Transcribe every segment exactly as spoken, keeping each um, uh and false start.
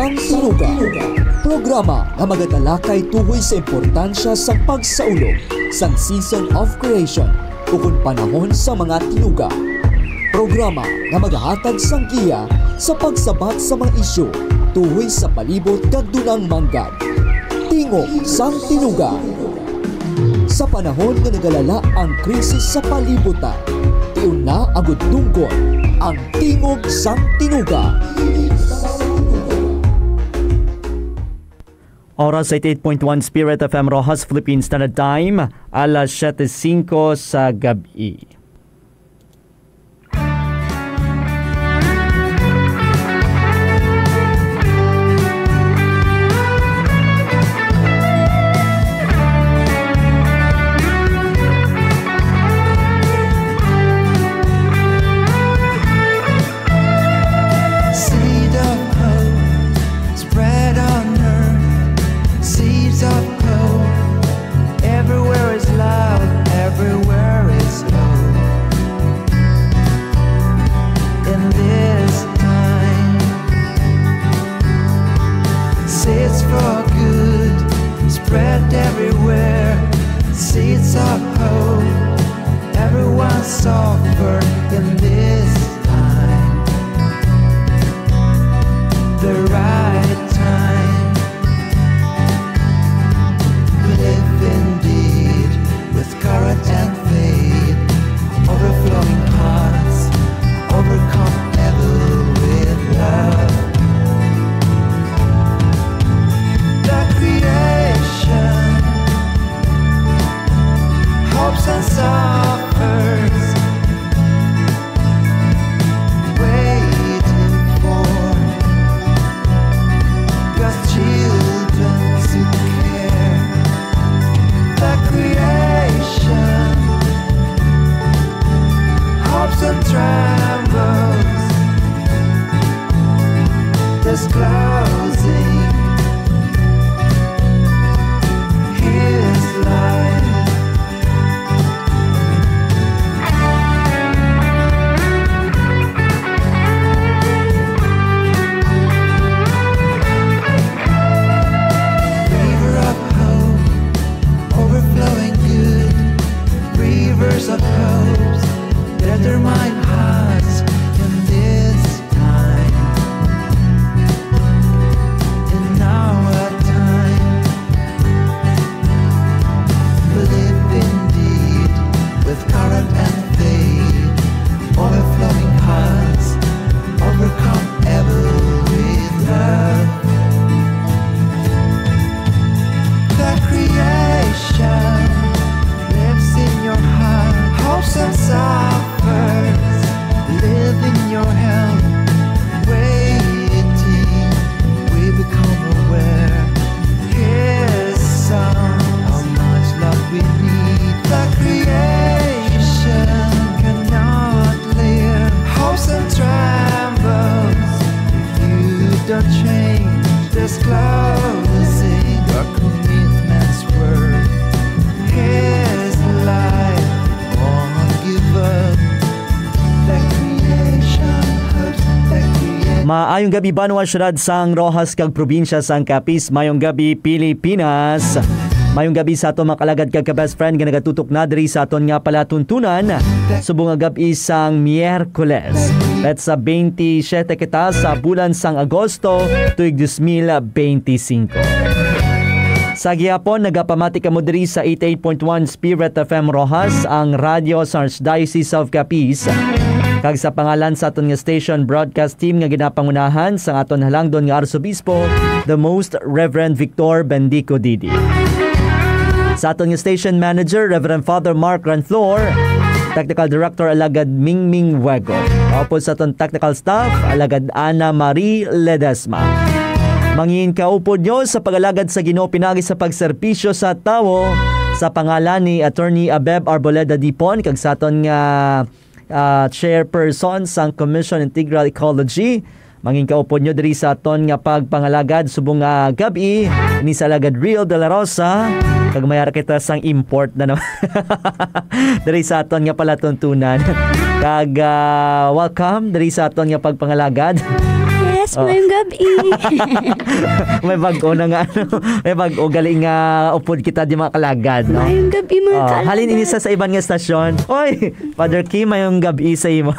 Ang Tinuga, programa nga magatalakay tuhoy sa importansya sang pagsaulog sang season of creation ukon panahon sa mga tinuga. Programa nga magahatag sang giya sa pagsabat sa mga isyu tuhoy sa palibot kag dunang manggad. Tingog sang Tinuga. Sa panahon nga nagalala ang krisis sa palibutan, tion na agud tungkol ang Tingog sang Tinuga. Oras eighty-eight point one Spirit F M Roxas, Philippine Standard Time, alas siete cinco sa gabi. Seed of hope, spread on earth. Seeds of hope. Everywhere is love, everywhere is hope. In this time, seeds for good, spread everywhere. Seeds of hope. Everyone suffer in this time. The right time. Live indeed with courage and faith. Overflowing hearts. Overcome evil with love. The creation hopes and suffers, waiting for God's children to care. The creation hopes and trembles, disclosing His light. River of hope, overflowing good, rivers of hopes, determine hearts in this time, in our time. Live indeed with courage and faith, overflowing hearts, overcome evil with love. The creation lives in your heart, hopes and suffers live in your hand, waiting. We become aware. His song, how much love we need. The creation cannot live. Hopes and trembles if you don't change. Disclosing your commitment's worth. His life won't give up. The creation hopes, the creation. Maayong gabi, banwa, siyudad sang Roxas kag probinsya sang Capiz. Mayong gabi, Pilipinas. Mayong gabi sa aton mga kalagad kag ka-best friend nga nagatutok na diri sa aton nga palatuntunan. Subong nga gab-i sang Miyerkules. Petsa twenty-seven kita sa bulan sang Agosto, tuig dos mil benti singko. Sa gihapon, nagapamati kamo diri sa eighty-eight point one Spirit F M Roxas, ang radyo sa Archdiocese of Capiz, kag sa pangalan sa aton nga station broadcast team nga ginapangunahan sang aton halangdon nga Arsobispo, the Most Reverend Victor Bendico Didi. Sa aton nga station manager, Reverend Father Mark Ranflor, technical director, Alagad Mingming Wego. Upod sa aton technical staff, Alagad Ana Marie Ledesma. Mangin kaupod nyo sa pag-alagad sa Ginoo pinagi sa pagserbisyo sa tawo, sa pangalan ni Attorney Abeb Arboleda Dipon, kag sa aton nga, ah, chairperson sang Commission Integral Ecology. Mangin kaupod nyo diri sa aton nga pagpangalagad subong nga gab-i, ini sa Alagad Real de la Rosa, kag mayara kita sang import na naman diri sa aton nga palatuntunan. Kag, ah, welcome diri sa aton nga pagpangalagad. Yes, Oh. Mayong gabi. May bag-o na nga, ano, may bag-o gali nga upod kita di, mga kalagad, no? Mayong gabi, mga Oh, kalagad. Halin ini sa, sa iban nga stasyon. Oy, Father Kim, mayong gabi sa imo.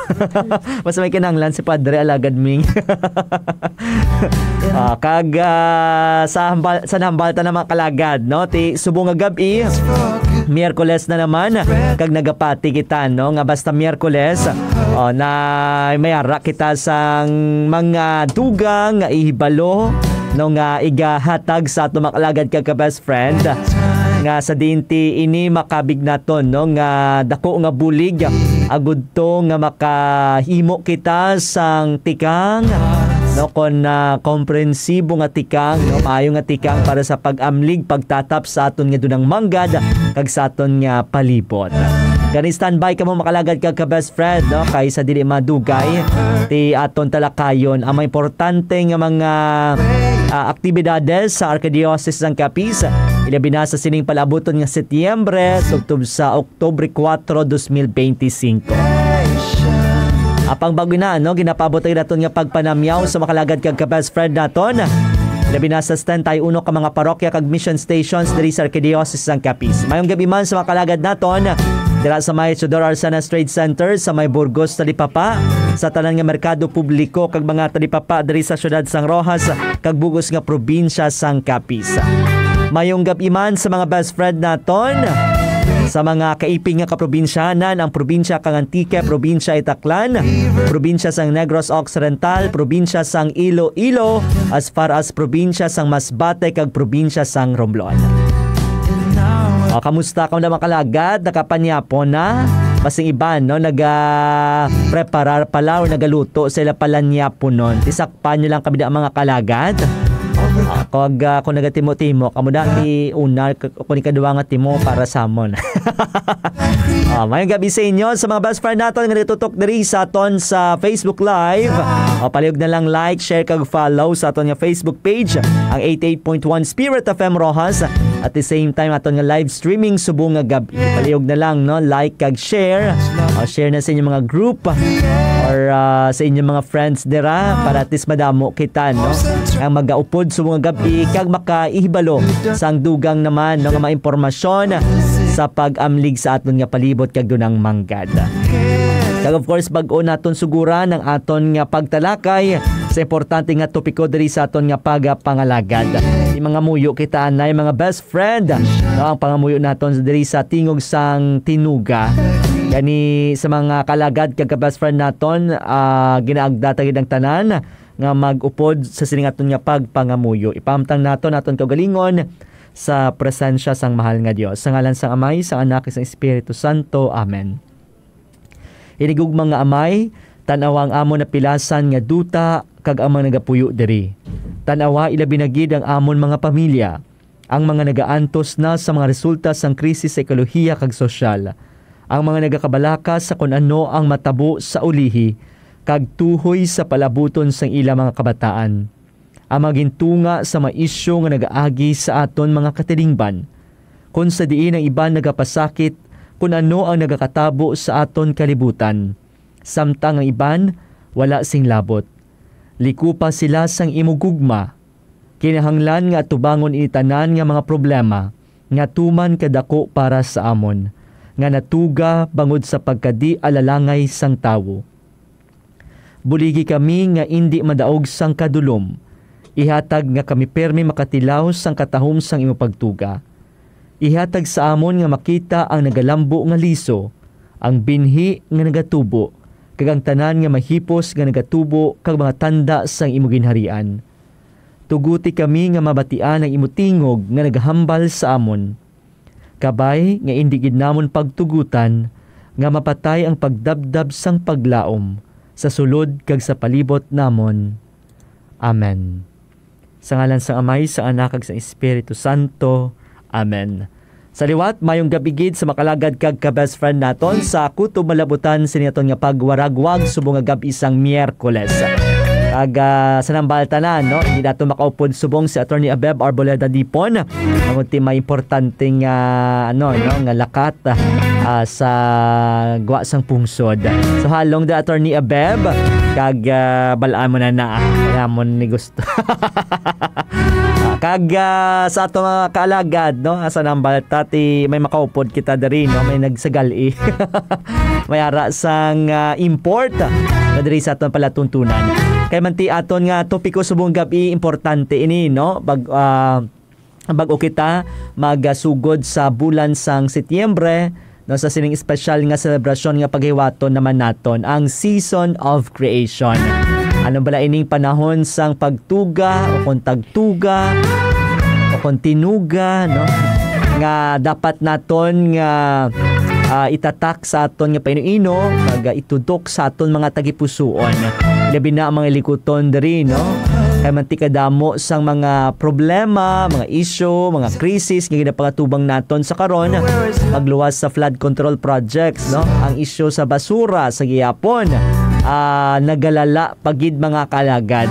Mas may kinahanglan si Padre Alagad Ming. Ah, kag, ah, sa hambal, sa nahambal ta na, mga kalagad, no? Ti subong nga gabi, Miyerkules na naman, kag nagapati kita, no, nga basta Miyerkules, oh, na may ara kita sang mga dugang nga ihibalo, no, nga igahatag sa ato, mga kalagad, kag ka-best friend, nga sa diin ti ini makabig naton, no, nga dako nga bulig agud to nga makahimo kita sang tikang, no, kon, ah, komprensibo nga tikang, no, maayo nga tikang para sa pag-amlig, pagtatap sa aton nga dunang manggad kag sa aton nga palibot. Gani, standby kamo, mga kalagad kag ka-best friend, no, kay sa dili madugay ti aton talakayon ang mga importante nga mga, ah, aktibidades sa Arkidiocese sang Capiz, ilabi na sa sining palaabuton nga Setyembre tubtob sa Oktubre kuwatro, dos mil benti singko. Apang bago na, no, ginapaabot ang naton nga pagpanamyaw sa mga kalagad kag ka-best friend naton, labi na sa setenta y uno ka mga parokya kag mission stations diri sa Arkidiocese sang Capiz. Mayong gabi man sa mga kalagad naton dira sa may Teodoro Arcenas Trade Center, sa may Burgos Talipapa, sa tanan nga merkado publiko kag mga talipapa diri sa siyudad sang Roxas kag bug-os nga probinsya sang Capiz. Mayong gab-i man sa mga best friend naton sa mga kaiping nga kaprobinsyanan, ang probinsya kang Antique, probinsya Itaclan, probinsya sang Negros Occidental, probinsya sang Iloilo, as far as probinsya sang Masbate kag probinsya sang Romblon. O, kamusta ka na, mga kalagad? Nakapanyapo na? Basing iban, no, naga preparar pala or nagaluto sila pala niyaponon. Isakpan nyo lang kami na, mga kalagad. Ah, kag, ah, kung nagatimo-timo, kamo dati una, k-, kung ikaduha nga timo para sa amon. Ah, mayong gabi sa inyo, sa mga best friend naton nga natutok diri sa aton sa Facebook Live. Ah, palihog na lang like, share, kag follow sa aton nga Facebook page, ang eighty-eight point one Spirit F M Roxas. At the same time, aton nga live streaming subong nga gab-i. Palihog na lang, no? Like kag share. O, share na sa inyong mga group or, ah, sa inyong mga friends dira para at least madamo kita, no? Ang magaupod subong nga gab-i kag makaihibalo sang dugang naman, no, nga mga impormasyon sa pag-amlig sa aton nga palibot kag dunang manggad. Kag of course, bag-o naton suguran ang aton nga pagtalakay sa importante nga topiko diri sa aton nga pagapangalagad. Di mangamuyo kita anay, mga best friend, no, ang pangamuyo naton diri sa Tingog sang Tinuga. Gani sa mga kalagad kag ka-best friend naton, ah, ginaagda ta gid ang tanan nga mag-upod sa sining aton nga pagpangamuyo. Ipahamtang naton aton kaugalingon sa presensya sang mahal nga Dios. Sa ngalan sang Amay, sang Anak, kag sang Espiritu Santo. Amen. Hinigugma nga Amay, tan-awa ang amon napilasan nga duta kag ang mga nagapuyo diri. Tan-awa ilabi na gid ang amon mga pamilya, ang mga nagaantos na sa mga resulta sang krisis sa ekolohiya kag sosyal, ang mga nagakabalaka sa kon ano ang matabo sa ulihi kag tuhoy sa palabuton sang ila mga kabataan, ang mga gintunga sa mga isyu nga nagaagi sa aton mga katilingban, kon sa diin ang iban nagapasakit kon ano ang nagakatabo sa aton kalibutan, samtang ang iban wala sing labot. Likupa sila sang imo gugma. Kinahanglan nga atubangon ini tanan nga mga problema nga tuman kadako para sa amon, nga natuga bangod sa pagkadi-alalangay sang tawo. Buligi kami nga indi madaog sang kadulom. Ihatag nga kami pirme makatilaw sang katahom sang imo pagtuga. Ihatag sa amon nga makita ang nagalambo nga liso, ang binhi nga nagatubo, kag ang tanan nga mahipos nga nagatubo kag mga tanda sang imo ginharian. Tuguti kami nga mabatian ang imo tingog nga nagahambal sa amon. Kabay nga indi gid namon pagtugutan nga mapatay ang pagdabdab sang paglaom sa sulod kag sa palibot namon. Amen. Sa ngalan sang Amay, sang Anak, kag sang Espiritu Santo. Amen. Sa liwat, mayong gabi gid sa mga kalagad kag ka-best friend naton sa kutob malabutan sini aton nga pagwaragwag subong nga gab-i sang Miyerkules. Kag, ah, sa nambal tanan, no, hindi nato makaupod subong si Attorney Abeb Arboleda Dipon. Ang ultima importante nga, ano, no, nga lakat, ah, ah, sa gwa sang pungsod. So, halong the Attorney Abeb, kag, ah, balaan mo na na, ah, namon ni gusto. Ah, kag, ah, sa ato mga kaalagad, no, asa nang balta ti may makaupod kita diri, no, may nagsagal-i. May ara sang, ah, import na diri sa aton palatuntunan. Kay man ti aton nga topiko subong gab-i, importante ini, no? Bag, ah, bag-o kita magasugod sa bulan sang Setyembre, no, sa sining espesyal nga selebrasyon nga paghiwaton naman naton ang Season of Creation. Ano bala ining panahon sang pagtuga o kon tagtuga o kon tinuga, no, nga dapat naton nga, ah, itatak sa aton nga painuino, kag, ah, itudok sa aton mga tagipusoon. Labi na ang mga likuton diri, no? Kay man ti kadamo sang mga problema, mga isyu, mga krisis nga ginapangatubang naton sa karon, magluwas sa flood control projects, no? Ang isyu sa basura sa gihapon, ah, nagalala pa gid, mga kaalagad.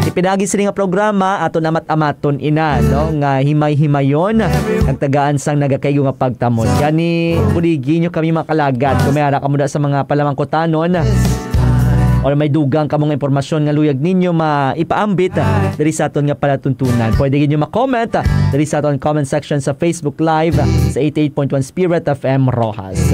Ipinagi sini nga programa aton amat-amaton ina, no, nga himay-himayon ang tagaan sang nagakaigo nga pagtamod. Gani, buligi nyo kami, mga kaalagad, kung may ara kamo da sa mga palamangkutanon or may dugang kamo nga impormasyon nga luyag ninyo maipaambit diri sa aton nga palatuntunan, pwede gid nyo ma-comment diri sa aton comment section sa Facebook Live sa eighty-eight point one Spirit F M Roxas.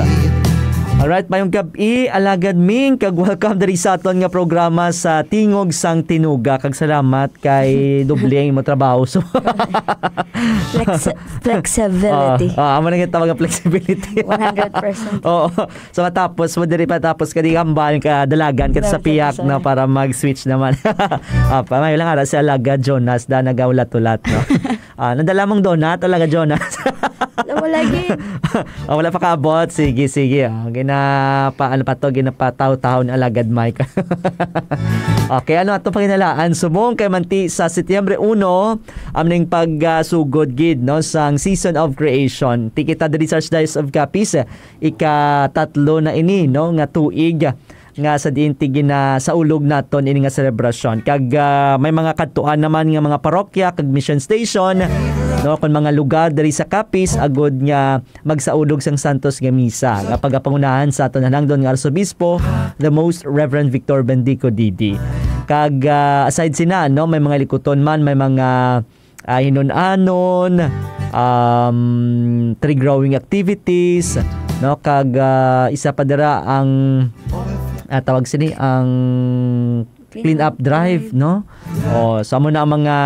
Alright, mayong gab-i, Alagad Ming, kag welcome diri sa aton nga programa sa Tingog sang Tinuga. Kag salamat kay doble ang imo trabaho. So, Flex-, flexibility. Ah, ah, amo na nga tawag nga flexibility. One hundred percent. Oo. So, matapos mo diri, matapos ka di hambal ka dalagan ka sa Wala, piyak, sir. No, para mag-switch naman. Ah, pa, may lang ara si Alagad Jonas da nagaulat-ulat, no? Ah, nadala mong donut, Alagad Jonas? Wala lagi. Ah, wala pa kaabot. Sige, sige. Ah, ginapa-, ano pa to? Ginapataw-taw ni Alagad Mike. Okay, ano ato panginalaan? Subong kay man ti sa Setyembre uno, amning pagsugod gid, no, sang Season of Creation. Ti kita diri sa Archdiocese of Capiz, ika-tatlo na ini, no, nga tuig nga sa diin ti ginasaulog naton ini nga selebrasyon. Kag, ah, may mga kadtuan naman nga mga parokya kag mission station, no, kon mga lugar diri sa Capiz, agud nga magsaulog sang santos nga misa nga pagapangunahan sa aton halangdon nga Arsobispo, the Most Reverend Victor Bendico, D D. Kag, ah, aside sina, no, may mga likuton man, may mga, ah, hinun-anon, um, tree growing activities, no, kag, ah, isa pa dira ang, ah, tawag sini, ang clean up drive, no? Oh, so amo na ang mga,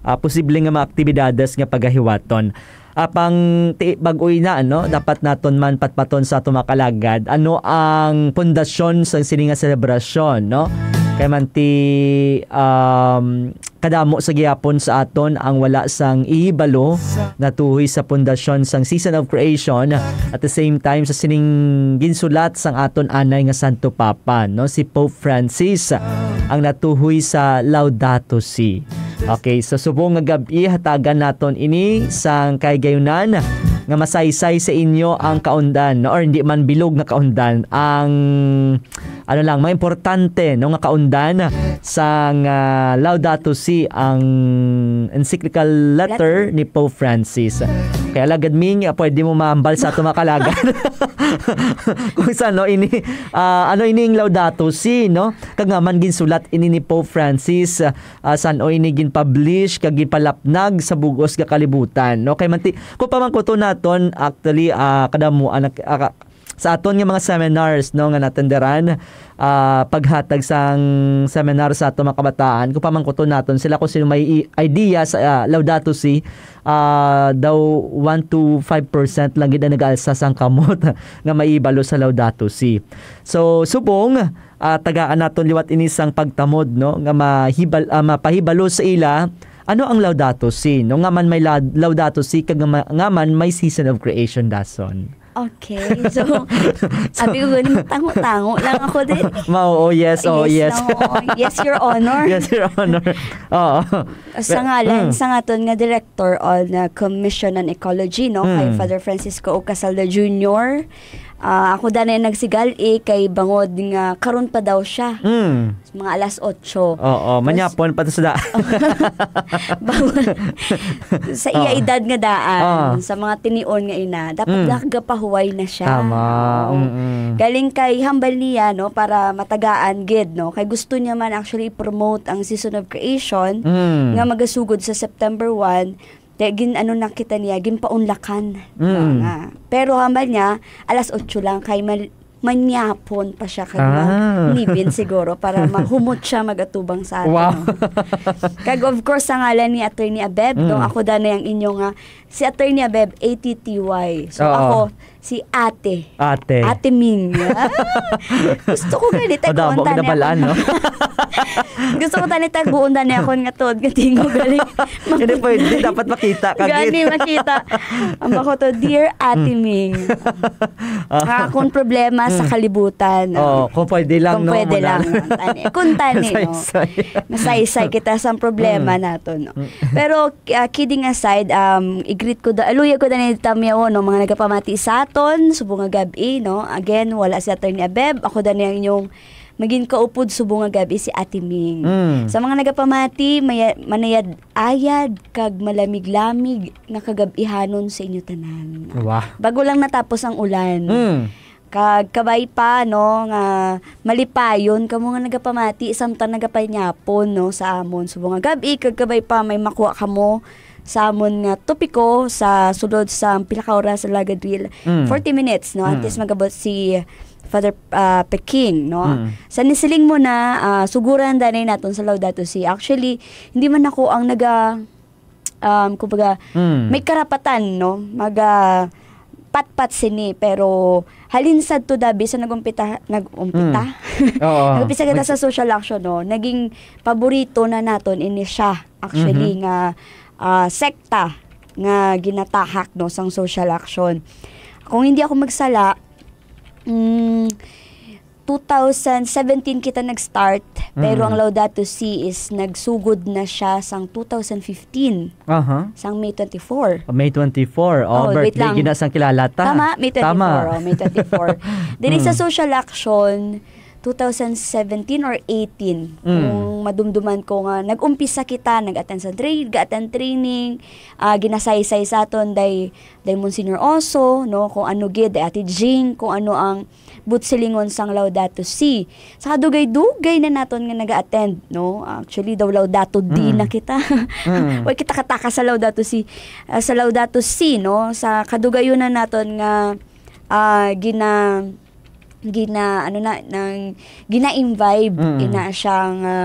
ah, posible nga mga aktibidades nga pagahiwaton. Apang ti-, bag-o ina, no, dapat naton man patpaton sa aton mga kaalagad ano ang pundasyon sang sini nga selebrasyon, no? Kay man ti, um, kadamo sa gihapon sa aton ang wala sang ihibalo natuhoy sa pundasyon sang Season of Creation, at the same time sa sining ginsulat sang aton anay nga Santo Papa, no, si Pope Francis, ang natuhoy sa Laudato Si. Okay, so subong nga gab-i, hatagan naton ini sang kahigayunan nga masaysay sa inyo ang kaundan, no, or hindi man bilog nga kaundan, ang ano lang, mga importante, no, nga kaundan sang, ah, Laudato Si, ang encyclical letter Letter. ni Pope Francis. Kaya lagad mi nga pwede mo mahambal sa ato mga kalagan. Kung sa ano ini, ah, ano ini ang Laudato Si, no? Kag nga man ginsulat ini ni Pope Francis, ah, san-o ini ginpublish kag ginpalapnag sa bug-os nga kalibutan, no? Kay manti, kung pamangkuton naton, actually, ah, kadamuan na, ah, sa aton nga mga seminars, no, nga natenderan, ah, paghatag sang seminar sa aton mga kabataan, kung pamangkuton naton sila kung sino may i-, idea sa, ah, Laudato Si, ah, daw one to five percent lang gid ang nag-alsa sang kamot nga maibalo sa Laudato Si. So, subong, ah, tagaan naton liwat ini sang pagtamod, no, nga mahibal-, ah, mapahibalo sa ila ano ang Laudato Si, no, nga man may la-, Laudato Si kag nga ma-, nga man may season of creation, dason. Okay. So, So, abi ko gani, tango-tango lang ako din. Ma-, oo, yes, oo, Yes yes. lang, oo. Yes, Your Honor. Yes, Your Honor. Oo. Sa Well, ngalan mm. sa aton nga director on, uh, Commission on Ecology, no, kay Mm. Father Francisco O. Casalda Junior, Ah, ako danay nagsigal-i kay bangod nga karon pa daw siya. Mm. Mga alas otso. Oo, tapos manyapon pa to sa daan. Bangod sa iya Ah. edad nga daan, Ah. sa mga tinion nga ina, dapat Mm. nagapahuway na siya. Tama. Oo. Mm-mm. Galing kay hambal niya, no, para matagaan gid, no, kay gusto niya man actually promote ang Season of Creation Mm. nga magasugod sa September one. Kaya gin-, ano na kita niya, ginpaunlakan. Mm. Nga. Pero hambal niya, alas otso lang kay mal-, manyapon pa siya kag Ah. manibin siguro para mahumot siya magatubang sa atin, Wow. no? Kag of course, sa ngalan ni Attorney Abeb, no, Mm. ako danay ang inyo nga, si Attorney Abeb, A T T Y. So Oo. ako, si Ate. Ate. Ate Ming. Ah, gusto ko gani, Madamo taguon tani kinabalaan, ako. no? Gusto ko tani taguon tani ako nga tuod nga tingog gali. Hindi pwede, dapat makita ka, Gani, gid. makita. Ang bako to, "Dear Ate Mm. Ming." Ah. Ah, kung problema sa Mm. kalibutan, Oo, ah. kung pwede lang, Kung no, pwede muna. lang, no? Tani. Kung tani, no? Saysay. Masaysay kita sa problema Mm. nato, no? Mm. Pero, ah, kidding aside, um, i-greet ko da-, luyag ko danay tamyaw, no, mga nagapamati sa aton subong nga gab-i, no? Again, wala si Attorney Abeb. Ako danay ang inyong magin kaupod subong nga gab-i, si Ate Ming. Mm. Sa mga nagapamati, maya-, manayad-ayad kag malamig-lamig nga kagab-ihanon sa inyo tanan. Wah. Bago lang natapos ang ulan. Mm. Kag kabay pa, no, nga malipayon kamo nga nagapamati, samtang nagapanyapon, no, sa amon subong nga gab-i, kag kabay pa may makuha kamo sa amon nga topiko sa sulod sa pila ka oras, Lagadril? Mm. Forty minutes, no? At Mm. least magabot si Father, ah, Peking, no? Mm. Sa nisiling mo na, ah, suguran danay naton sa Laudato Si. Actually, hindi man ako ang naga-, um, kumbaga, Mm. may karapatan, no? Maga-, patpat sini, pero halin sadto dabi sa nag-umpita, nag-umpita? Mm. Oo. Nag-umpisa kita Nag- sa social action, no? Naging paborito na naton ini siya, actually, Mhm. nga, ah, sekta nga ginatahak, no, sang social action. Kung hindi ako magsala, mm, two thousand seventeen kita nag-start, pero Mm. ang Laudato Si is nagsugod na siya sang two thousand fifteen, Aha. sang May twenty-four. Oh, May twenty-four. Oh, Oh, wait birthday lang. gina sang kilala ta. Tama, May twenty-four, Tama. oh, May twenty-four. Diri sa Mm. social action, two thousand seventeen or eighteen, Mm. kung madumduman ko nga nag-umpisa kita, nag-attend sa train, ga-attend training, ah, ginasaysay sa aton day, day Monsignor Oso, no, kung ano gid, day Ate Jing, kung ano ang buot silingon sang Laudato Si. Sa kadugay-dugay na naton nga nag-attend, no? Actually, daw Laudato Di Mm. na kita. Mm. Way kita kataka sa Laudato Si, ah, sa Laudato Si, no? Sa kadugayon na naton nga, ah, gina-, gina-, ano na, nang gina-imbibe Mm. ina siya nga,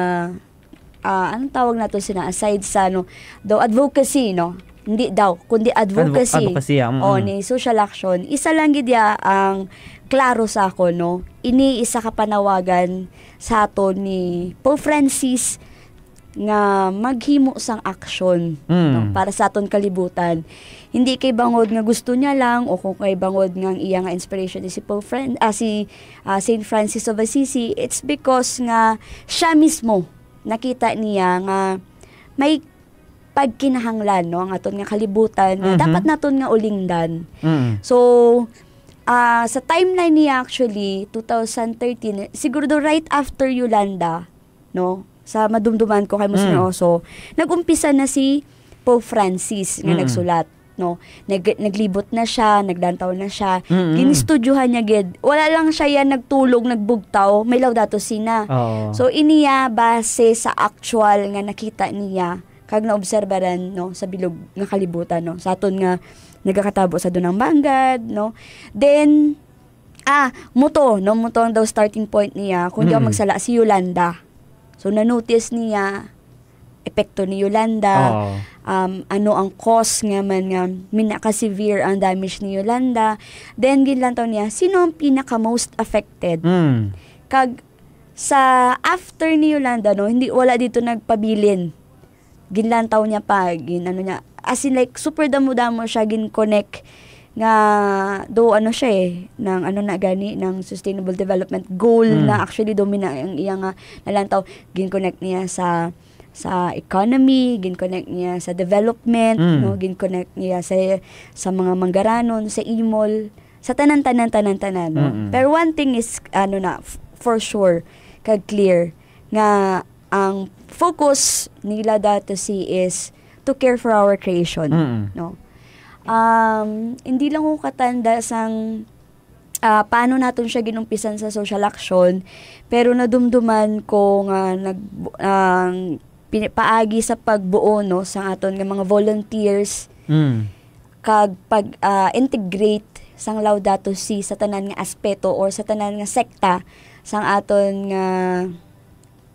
ah, anong tawag nato sina, aside sa, ano, daw advocacy, no? Hindi daw, kundi Advo-, advocacy. advocacy, ah, mm. O, ni social action. Isa lang gid ya ang klaro sa ako, no? Ini isa ka panawagan sa aton ni Pope Francis nga maghimo sang aksyon, Mm. no, para sa aton kalibutan. Hindi kay bangod nga gusto niya lang o kung kay bangod nga ang iya nga inspiration is si Pope Fran-, ah, si, ah, Saint Francis of Assisi. It's because nga siya mismo nakita niya nga may pagkinahanglan, no, ang aton nga kalibutan nga Mhm. dapat naton nga ulingdan. Mm. So, ah, sa timeline niya, actually, two thousand thirteen, siguro do right after Yolanda, no, sa madumduman ko kay Monsignor Mm. Oso, nag-umpisa na si Pope Francis nga Mm. nagsulat, no. Nag-, naglibot na siya, naglantaw na siya. Mm, mm. Ginistudyohan niya gid. Wala lang siya yan nagtulog, nagbugtaw, may Laudato Si na. Oo. So, iniya base sa actual nga nakita niya kag naobserbaran, no, sa bilog nga kalibutan, no, sa aton nga nagakatabo sa dunang banggad, no. Then, ah, muto, no, muto ang daw starting point niya, kung di ako Mm. magsala, si Yolanda. So, na-notice niya epekto ni Yolanda, Oo. um, ano ang cause nga man nga minaka-severe ang damage ni Yolanda. Then, ginlantaw niya, sino ang pinaka-most affected? Mm. Kag sa after ni Yolanda, no, hindi, wala dito nagpabilin. Ginlantaw niya pa, gin-, ano niya, as in, like, super damo-damo siya gin-connect nga, do, ano siya eh, ng, ano na gani, ng Sustainable Development Goal Mm. na actually do mina ang iya nga nalantaw. Gin-connect niya sa, sa economy, gin-connect niya sa development, Mm. no? Gin-connect niya sa, sa mga manggaranon, sa imol. Sa tanan, tanan, tanan, tanan, no? Mm-mm. Pero one thing is, ano na, f-, for sure, kag clear, nga ang focus ni Laudato Si is to care for our creation, Mm-mm. no? Um, hindi lang ko katanda sang, ah, paano naton siya ginumpisan sa social action, pero nadumduman ko nga nag-, ang pini-, paagi sa pagbuo, no, sa aton nga mga volunteers, Mm. kag pag, ah, integrate sang Laudato Si sa tanan nga aspeto or sa tanan nga sekta sang aton nga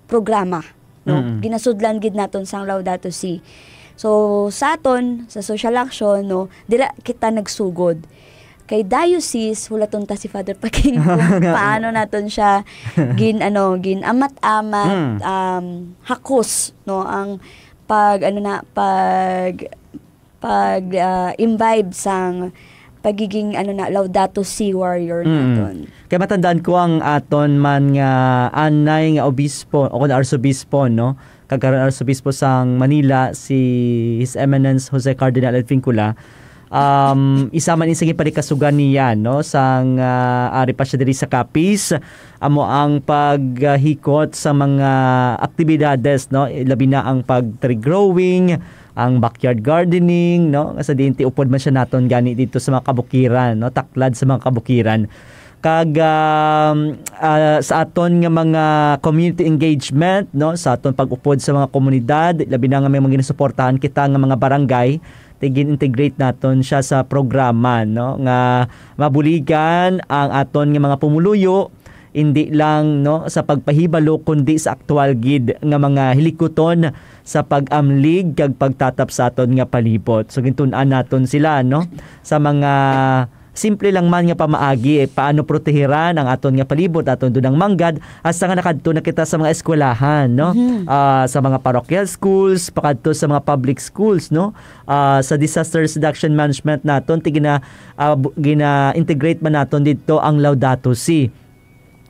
programa, no? Mm. Ginasudlan gid naton sang Laudato Si. So, sa aton, sa social action, no, dira kita nagsugod. Kay diocese, hulaton ta si Father Paking kung paano naton siya gin-, ano, gin-amat-amat, Mm. um, hakos, no, ang pag, ano na, pag, pag, ah, imbibe sang pagiging, ano na, Laudato Si warrior Mm. naton. Kay matandaan ko ang aton man nga anay nga obispo o kun arsobispo, no? Kag karon arsobispo sang Manila, si His Eminence Jose Cardinal Advincula. Um, isa man ini sa ginpanikasugan niya, no? Sang, ah, ari pa siya diri sa Capiz, amo ang paghikot sa mga aktibidades, no? Labi na ang pag-tree growing, ang backyard gardening, no? Nga sa diin ti upod man siya naton gani dito sa mga kabukiran, no? Taklad sa mga kabukiran. Kag, um, ah, sa aton nga mga community engagement, no? Sa aton pag-upod sa mga komunidad, labi na nga may mga ginasuportahan kita nga mga barangay, ti gin-integrate naton siya sa programa, no? Nga mabuligan ang aton nga mga pumuluyo, hindi lang, no, sa pagpahibalo, kundi sa aktual gid nga mga hilikuton sa pag-amlig kag pagtatap sa aton nga palibot. So, gintun-an naton sila, no, sa mga simple lang man nga pamaagi, eh, paano protehiran ang aton nga palibot, aton dunang manggad, hasta nga nakadto na kita sa mga eskwelahan, no? Mhm. Ah, sa mga parochial schools, pakadto sa mga public schools, no? Ah, sa disaster risk reduction management naton, ti gina-, ah, bu-, gina-integrate man naton dito ang Laudato Si.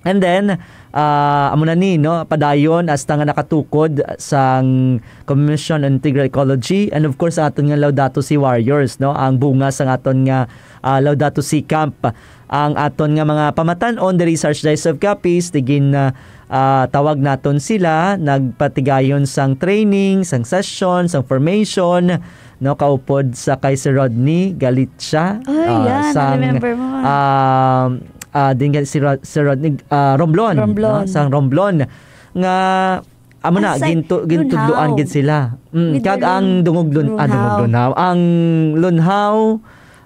And then, ah, amo na ni, no, padayon hasta nga nakatukod sang Commission on Integral Ecology, and of course, ang aton nga Laudato Si Warriors, no, ang bunga sang aton nga, ah, Laudato Si Camp. Ang aton nga mga pamatan-on diri sa Archdiocese of Capiz, ti gin, ah, ah, tawag naton sila, nagpatigayon sang training, sang session, sang formation, no, kaupod sa kay Sir Rodney Galicia, Ay, ah, yeah, sang, na-remember mo, ah. um, ah, din kay si Rod-, Sir Rodney, ah, Romblon, Romblon. No, sang Romblon, nga, amo na, Ah, sa gintu-, gintudloan Lunhaw. Gid sila. Mm, With kag the ang Lun-, Dungog Lun-, ah, Dungog Lunhaw. Lunhaw, ang Lunhaw,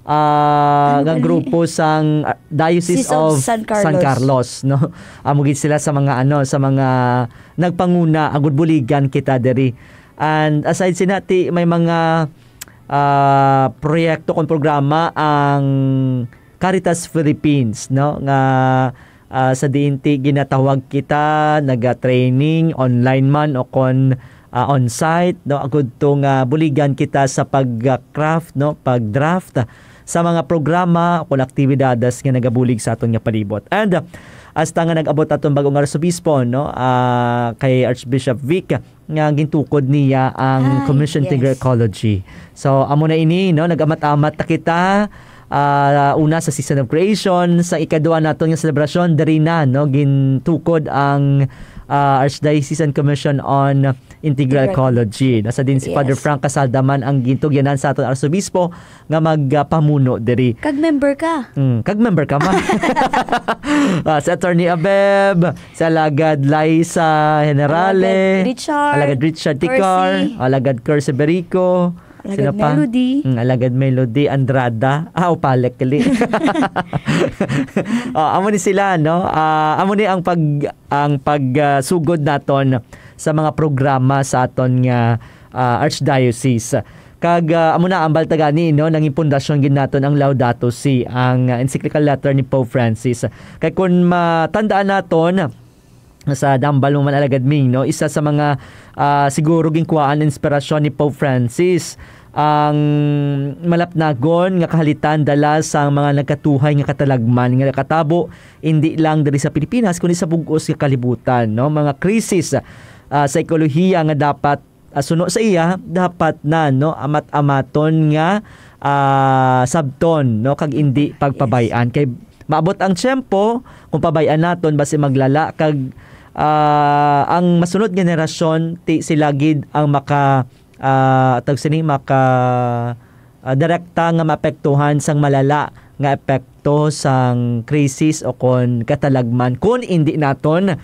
ah, Ano nga ba ni? Grupo sang, ah, Diocese Diocese of of San San Carlos. Carlos, no? Amo gid sila sa mga, ano, sa mga nagpanguna, agud buligan kita diri. And aside sina, ti may mga, ah, proyekto kon programa ang Caritas Philippines, no, nga, ah, sa diin ti ginatawag kita, naga-training, online man o kon, ah, on-site, no, agud to nga buligan kita sa pag-craft, no, pag-draft sa mga programa o kon aktibidades nga nagabulig sa aton nga palibot. And, ah, hasta nga nag-abot aton bag-ong arsobispo, no, ah, kay Archbishop Vic, nga gintukod niya ang Ah, Commission yes. Integral Ecology. So, amo na ini, no? Nag-amat-amat na kita. Ah, una sa Season of Creation, sa ikadua naton nga selebrasyon, diri na, no? Gintukod ang, ah, Archdiocesan Commission on Integral Integral. Ecology. Nasa din si Father Yes. Frank Casaldaman ang gintugyanan sa aton arsobispo nga magpamuno diri. Kag member ka. Mm, kag member ka man. Ah, si Attorney Abeb, si Alagad Liza Generale, Alagad Richard, Alagad Richard Ticar, Percy. Alagad Cur Seberico, Alagad sino pa? Melody. Mm, Alagad Melody Andrada. Ah, upalek kali. Ah, amo ni sila, no? Ah, amo ni ang pag-, ang pag, ah, sugod naton sa mga programa sa aton nga, ah, archdiocese. Kag, ah, amo na, ambal ta gani, no, nangin pundasyon gid naton ang Laudato Si, ang, ah, encyclical letter ni Pope Francis. Kay kun matandaan naton, sa dambal mo man, Alagad Ming, no, isa sa mga, ah, siguro ginkuhaan inspirasyon ni Pope Francis ang malapnagon nga kahalitan dala sa mga nagkatuhay nga katalagman nga nakatabo, hindi lang diri sa Pilipinas, kundi sa bug-os nga kalibutan, no? Mga krisis, ah, sa ekolohiya nga dapat ah, suno sa iya, dapat na, no, amat-amaton nga, ah, sabton, no, kag indi pagpabay-an. Kay maabot ang tiyempo, kung pabay-an naton, basi maglala, kag, ah, ang masunod generasyon, ti sila gid ang maka, ah, tawag sini, maka, ah, direkta nga maapektuhan sang malala nga epekto sang krisis o kon katalagman, kun indi naton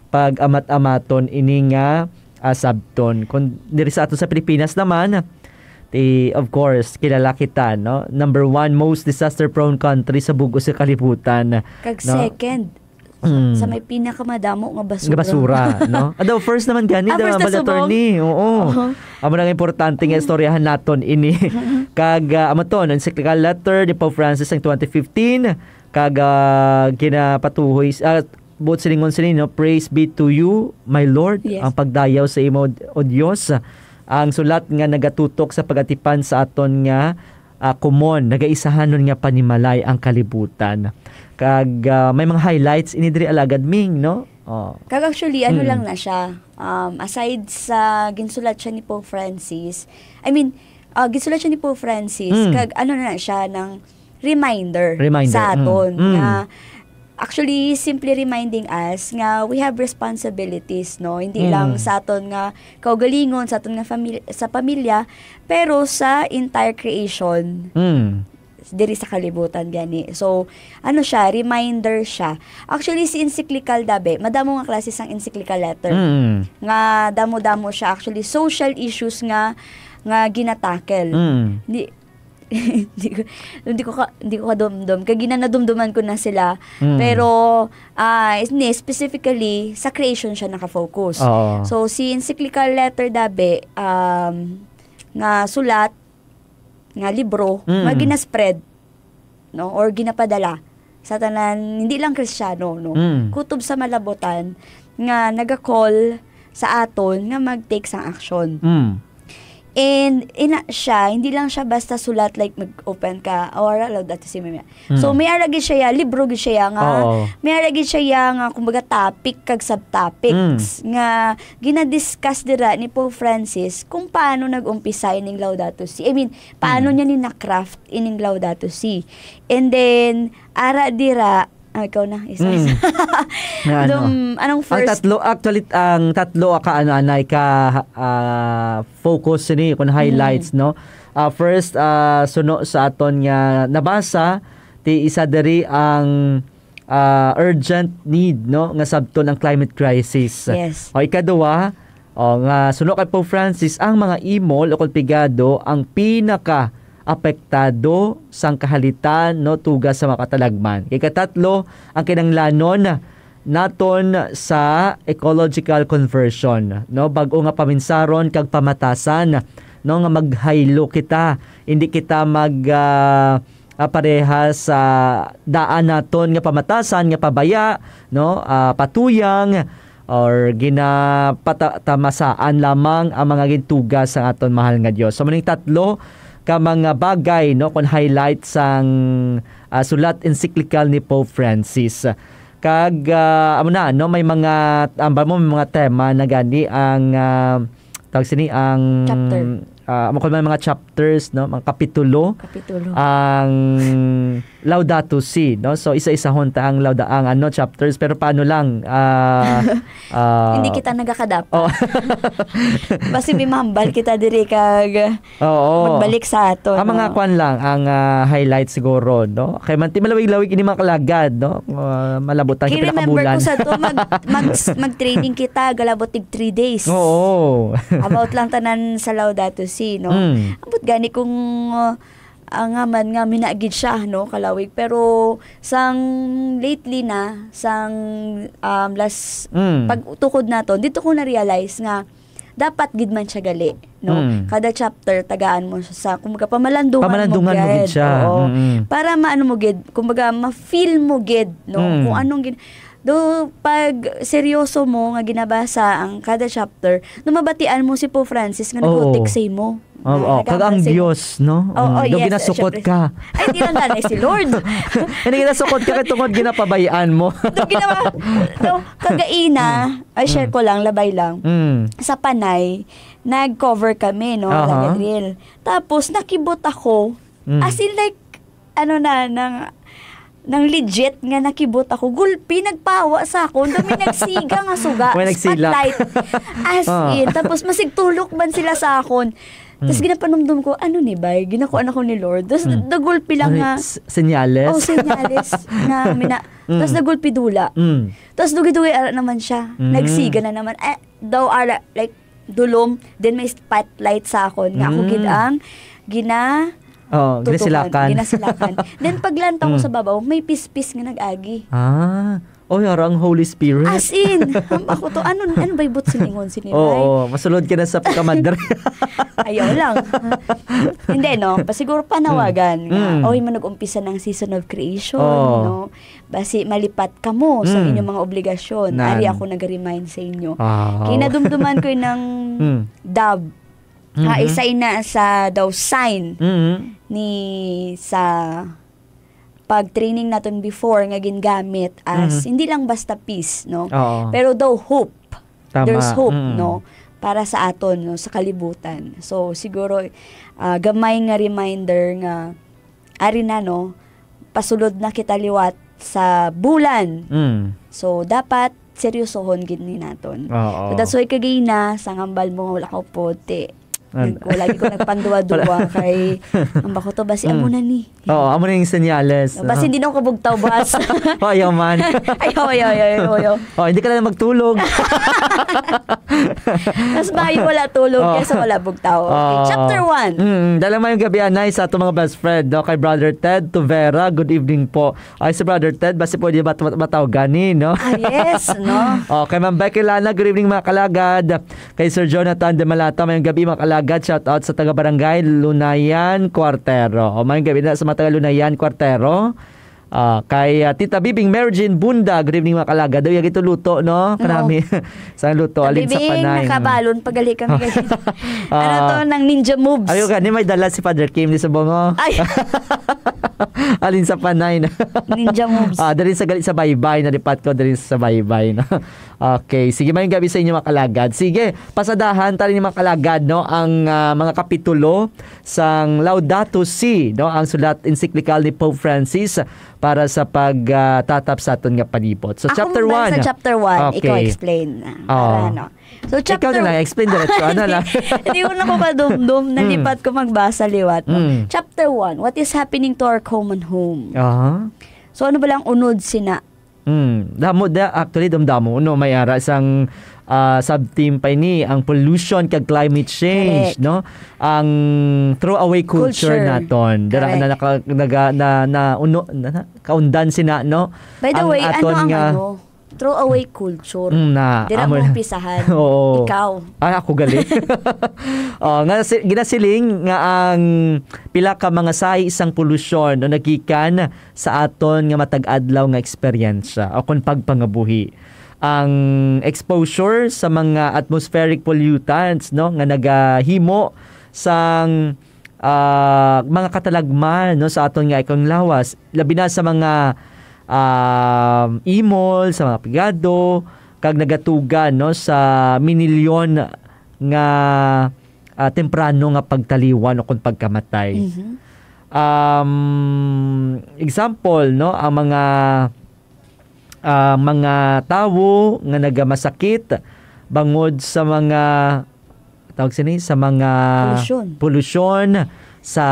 pag-amat-amaton ini nga, ah, sabton. Kun diri sa ato sa Pilipinas naman, ti, of course, kilala kita, no? Number one most disaster-prone country sa bug-os nga kalibutan, Kag no? second, Mm. sa may pinakamadamo nga basura. Nga basura, no? Adaw, first naman gani, Ah, da, first na bala, subong? attorney. Oo. Oo. Amo na nga importante nga istoryahan naton ini. Kag, ah, amo to, no, encyclical letter ni Pope Francis ang twenty fifteen. Kag, ah, ginapatuhoy, ah, buot silingon sini, no, "Praise be to you, my Lord," Yes. ang pagdayaw sa imo, O Dios. Ang sulat nga nagatutok sa pag-atipan sa aton nga, ah, komon, nagaisahanon nga panimalay ang kalibutan. Kag, ah, may mga highlights ini diri, Alagad Ming, no? Oh. Kag actually, ano Mm. lang na siya, um, aside sa ginsulat siya ni Pope Francis, I mean, ah, ginsulat siya ni Pope Francis, Mm. kag ano na siya, ng reminder Reminder, sa mm. aton Mm. nga, actually, simply reminding us nga we have responsibilities, no? Hindi Mm. lang sa aton nga kaugalingon, sa aton nga famil-, sa pamilya, pero sa entire creation Mm. diri sa kalibutan gani. So, ano siya, reminder siya. Actually, si encyclical dabe, madamo nga klase sang encyclical letter. Mm. Nga damo-damo siya. Actually, social issues nga, nga ginatackle. Mm. Di, di ko, di ko ka, di ko kadumdum. Kay ginanadumduman ko na sila. Mm. Pero, ah, is-, ni, specifically, sa creation siya nakafocus. Oo. So, si encyclical letter dabe, um, nga sulat, nga libro, Mm. nga ginaspread, no, or ginapadala sa tanan, hindi lang Kristiyano, no, Mm. kutob sa malabutan nga naga-call sa aton nga mag-take sang action. Mm. And ina siya, hindi lang siya basta sulat, like, mag-open ka, "Oh, ara, Laudato Si, mamaya." Mm. So, may ara gid siya, libro gid siya nga, Oo. may ara gid siya nga, kumbaga, topic kag subtopics Mm. nga ginadiscuss dira ni Pope Francis kung paano nag-umpisa ining Laudato Si. I mean, paano Mm. niya ni na-craft ining Laudato Si. And then, ara dira, ah, ikaw na, isa, Mm. isa. Nga ano? Dum-, anong Ang first? tatlo, actually, ang tatlo ka, ano, anay ka, ah, focus sini, kung highlights, Mm. no? Ah, first, ah, suno sa aton nga nabasa, ti isa diri ang, ah, urgent need, no, nga sabton ang climate crisis. Yes. O, ikaduha, o, nga suno kay Pope Francis, ang mga imol o kon pigado ang pinaka-apektado sang kahalitan, no, tuga sa mga katalagman. Ikatatlo, ang kinahanglanon naton sa ecological conversion, no, bag-o nga paminsaron kag pamatasan, no, nga maghaylo kita, hindi kita mag, ah, ah, parehas sa daan naton nga pamatasan nga pabaya, no, ah, patuyang, or ginapata-, tamasaan lamang ang mga gintuga sang aton mahal nga Dios. So, muning tatlo ka mga bagay, no, kon highlight sang, ah, sulat encyclical ni Pope Francis. Kag, ah, amo na, no, may mga, ambal mo, may mga tema na gani ang, ah, tawag sini, ang, Chapter. ah, amo ko may mga chapters, no, mga kapitulo. Kapitulo. Ang Laudato Si, no? So, isa-isahon ta ang Lauda-, ang, ano, chapters, pero paano lang? Ah, ah, Hindi kita nagakadap. Oh. Basi may mahambal kita diri kag Oo. magbalik sa ato, Ang mga no? kwan lang, ang, ah, highlight siguro, no? Kay man, ti malawig-lawig ini mga kalagad, no? Ah, malabutan sa Ki-remember pinakabulan. ko sa to, mag-, mag-, mag-training kita, galabot tig three days. Oo. About lang tanan sa Laudato Si, no? Mm. Ambot gani kung, uh, ang nga man nga minagid siya, no, kalawig. Pero sang lately na, sang, um, last Mm. pagtukod nato, dito ko na-realize nga dapat gid man siya gali, no? Mm. Kada chapter, tagaan mo siya sa, kumbaga, pamalandungan mo Pamalandungan mo gid gid. siya. Oo. Mm-mm. Para maano mo gid, kumbaga, ma-feel mo gid, no? Mm. Kung anong gin-, do, pag seryoso mo nga ginabasa ang kada chapter, no, mabatian mo si Pope Francis nga Oo. nag-utik sa imo. Oo, Nga kag ang nagabasa imo. Dios, no? Oh, Mm. oh, Do yes, ginasukot syempre. ka. Ay, di lang ganay si Lord. Hindi ginasukot ka kay tungod ginapabayaan mo. Do ginawa, no, kagaina, ay, share Mm. ko lang, labay lang. Mm. Sa Panay, nag-cover kami, no, Aha. Lagadril. Tapos, nakibot ako. Mm. As in, like, ano na, nang, nang legit nga nakibot ako. Gulpi, nagpawa sa akon. Daw may nagsiga nga suga. May nagsila. Spotlight. As Ah. in, tapos masigtulok man sila sa akon. Tapos Mm. ginapanumdum ko, "Ano ni, bay? Ginakuan ako ni Lord." Tapos Mm. nagulpi lang Ano, nga. s-, senyales? Oh, senyales nga mina-, Mm. tapos nagulpi dula. Mm. Tapos dugay-dugay ara naman siya. Mm. Nagsiga na naman. Eh, daw ara, like, dulom, then may spotlight sa akon nga ako Mm. gid ang gina-, Oo, tutukan, ginasilakan. ginasilakan. Then paglantaw ko Mm. sa babaw, may pispis nga nag-agi. Ah. Oy, ara ang Holy Spirit. As in, hamba ko to, ano, ano ba ibot silingon sini, Oo, bay? masulod ka na sa pagkamadre. Ayaw lang. Hindi, no? Pasiguro panawagan Mm. nga, Mm. oy, manag-umpisa ng season of creation, Oo. no? Basi malipat kamo sa Mm. inyong mga obligasyon. Nan. Ari ako nag-remind sa inyo. Ah. Kinadumduman ko ng Mm. dove. Ah, Mhm. isa ina sa daw sign Mhm. ni sa pag-training naton before nga gingamit as Mhm. hindi lang basta peace, no? Oo. Pero daw hope. Tama. There's hope, Mm. no? Para sa aton, no? Sa kalibutan. So, siguro, ah, gamay nga reminder nga ari na, no, pasulod na kita liwat sa bulan. Mm. So, dapat seryosohon gid ni naton. Oo. So, that's why kagina, sa ngambal mo, wala ko puti. An- Nag-, wala gid ko nagpanduwa-duwa kay, ang bako to, basi Mm. amo na ni. Oo, amo na yung senyales. Basi Oo. hindi na ako kabugtaw, boss. Oh, ayaw man. Ayaw, ayaw, ayaw, ayaw, ayaw. Oh, hindi ka na magtulog. Mas maayo wala tulog Oo. kaysa wala bugtaw. Okay, Oo. chapter one. Mm, dala mayong gabi, anay, sa atong mga best friend, no? Kay Brother Ted Tuvera, good evening po. Ay, si Brother Ted, basi pwede bat-, bat-, batawgan ni, no? Ah, yes, no? Oh, kay Ma'am Becky Lana, good evening, mga kalagad. Kay Sir Jonathan de Malata, mayong gabi, mga kalagad. Shout out sa taga Barangay Lunayan, Cuartero. Oh, mayong gabi na sa mga taga Lunayan, Cuartero. Ah, kay, ah, Tita Bibing Mary Jane Bunda, good evening, mga kalagad. Daw, yagi to luto, no? No. Kanami. Sa luto, alin sa Bibing, panay. Nakabalon, pagali kami kay Ah. Ano to, nang ninja moves. Ayaw gani, may dala si Father Kim ni sa bungo. Ay. Alin sa panay na. Ninja moves. Ah, dali sa gali sa baybay, nalipat ko dali sa baybay, no? Okay, sige, mayong gabi sa inyo, mga kalagad. Sige, pasadahan tali ni, mga kalagad, no, ang, ah, mga kapitulo sang Laudato Si, no, ang sulat encyclical ni Pope Francis para sa pag, ah, tatap sa aton nga palibot. So, Ako chapter muna sa one. chapter one, ikaw Okay. explain na. Oo. Para, ano. So, Ikaw chapter na lang, explain diretso. Ano lang? Hindi ko na ko kadumdum, Mm. nalipat ko magbasa liwat, no? Mm. Chapter one, what is happening to our common home? Aha. So, ano ba lang unod sina? Mm. Damo da, actually, damdamo, no? May ara sang, ah, sub-theme pa ini, ang pollution kag climate change, Correct. no? Ang throwaway culture Culture. naton. Dira Correct. na naka-, naga-, na, na, uno, na, na, kaundan sina, no? By the Ang way, ano aton ang nga ano? Throwaway culture. Mm, na, Dira amo mo na. umpisahan. Oo. Ikaw. Ah, ako gali. Oh, nga si-, ginasiling nga ang pila ka mga sahi sang polusyon, no, nagikan sa aton nga matag-adlaw nga eksperyensya o kon pagpangabuhi. Ang exposure sa mga atmospheric pollutants, no, nga nagahimo sang, ah, mga katalagman, no, sa aton nga ikang lawas, labi na sa mga, um, imol, sa mga pigado, kag nagatugan, no, sa minilyon nga, ah, temprano nga pagtaliwan o kung pagkamatay. Mhm. Um, example, no, ang mga, ah, mga tawo nga nagamasakit bangod sa mga, tawag sini, sa mga Polusyon. polusyon, sa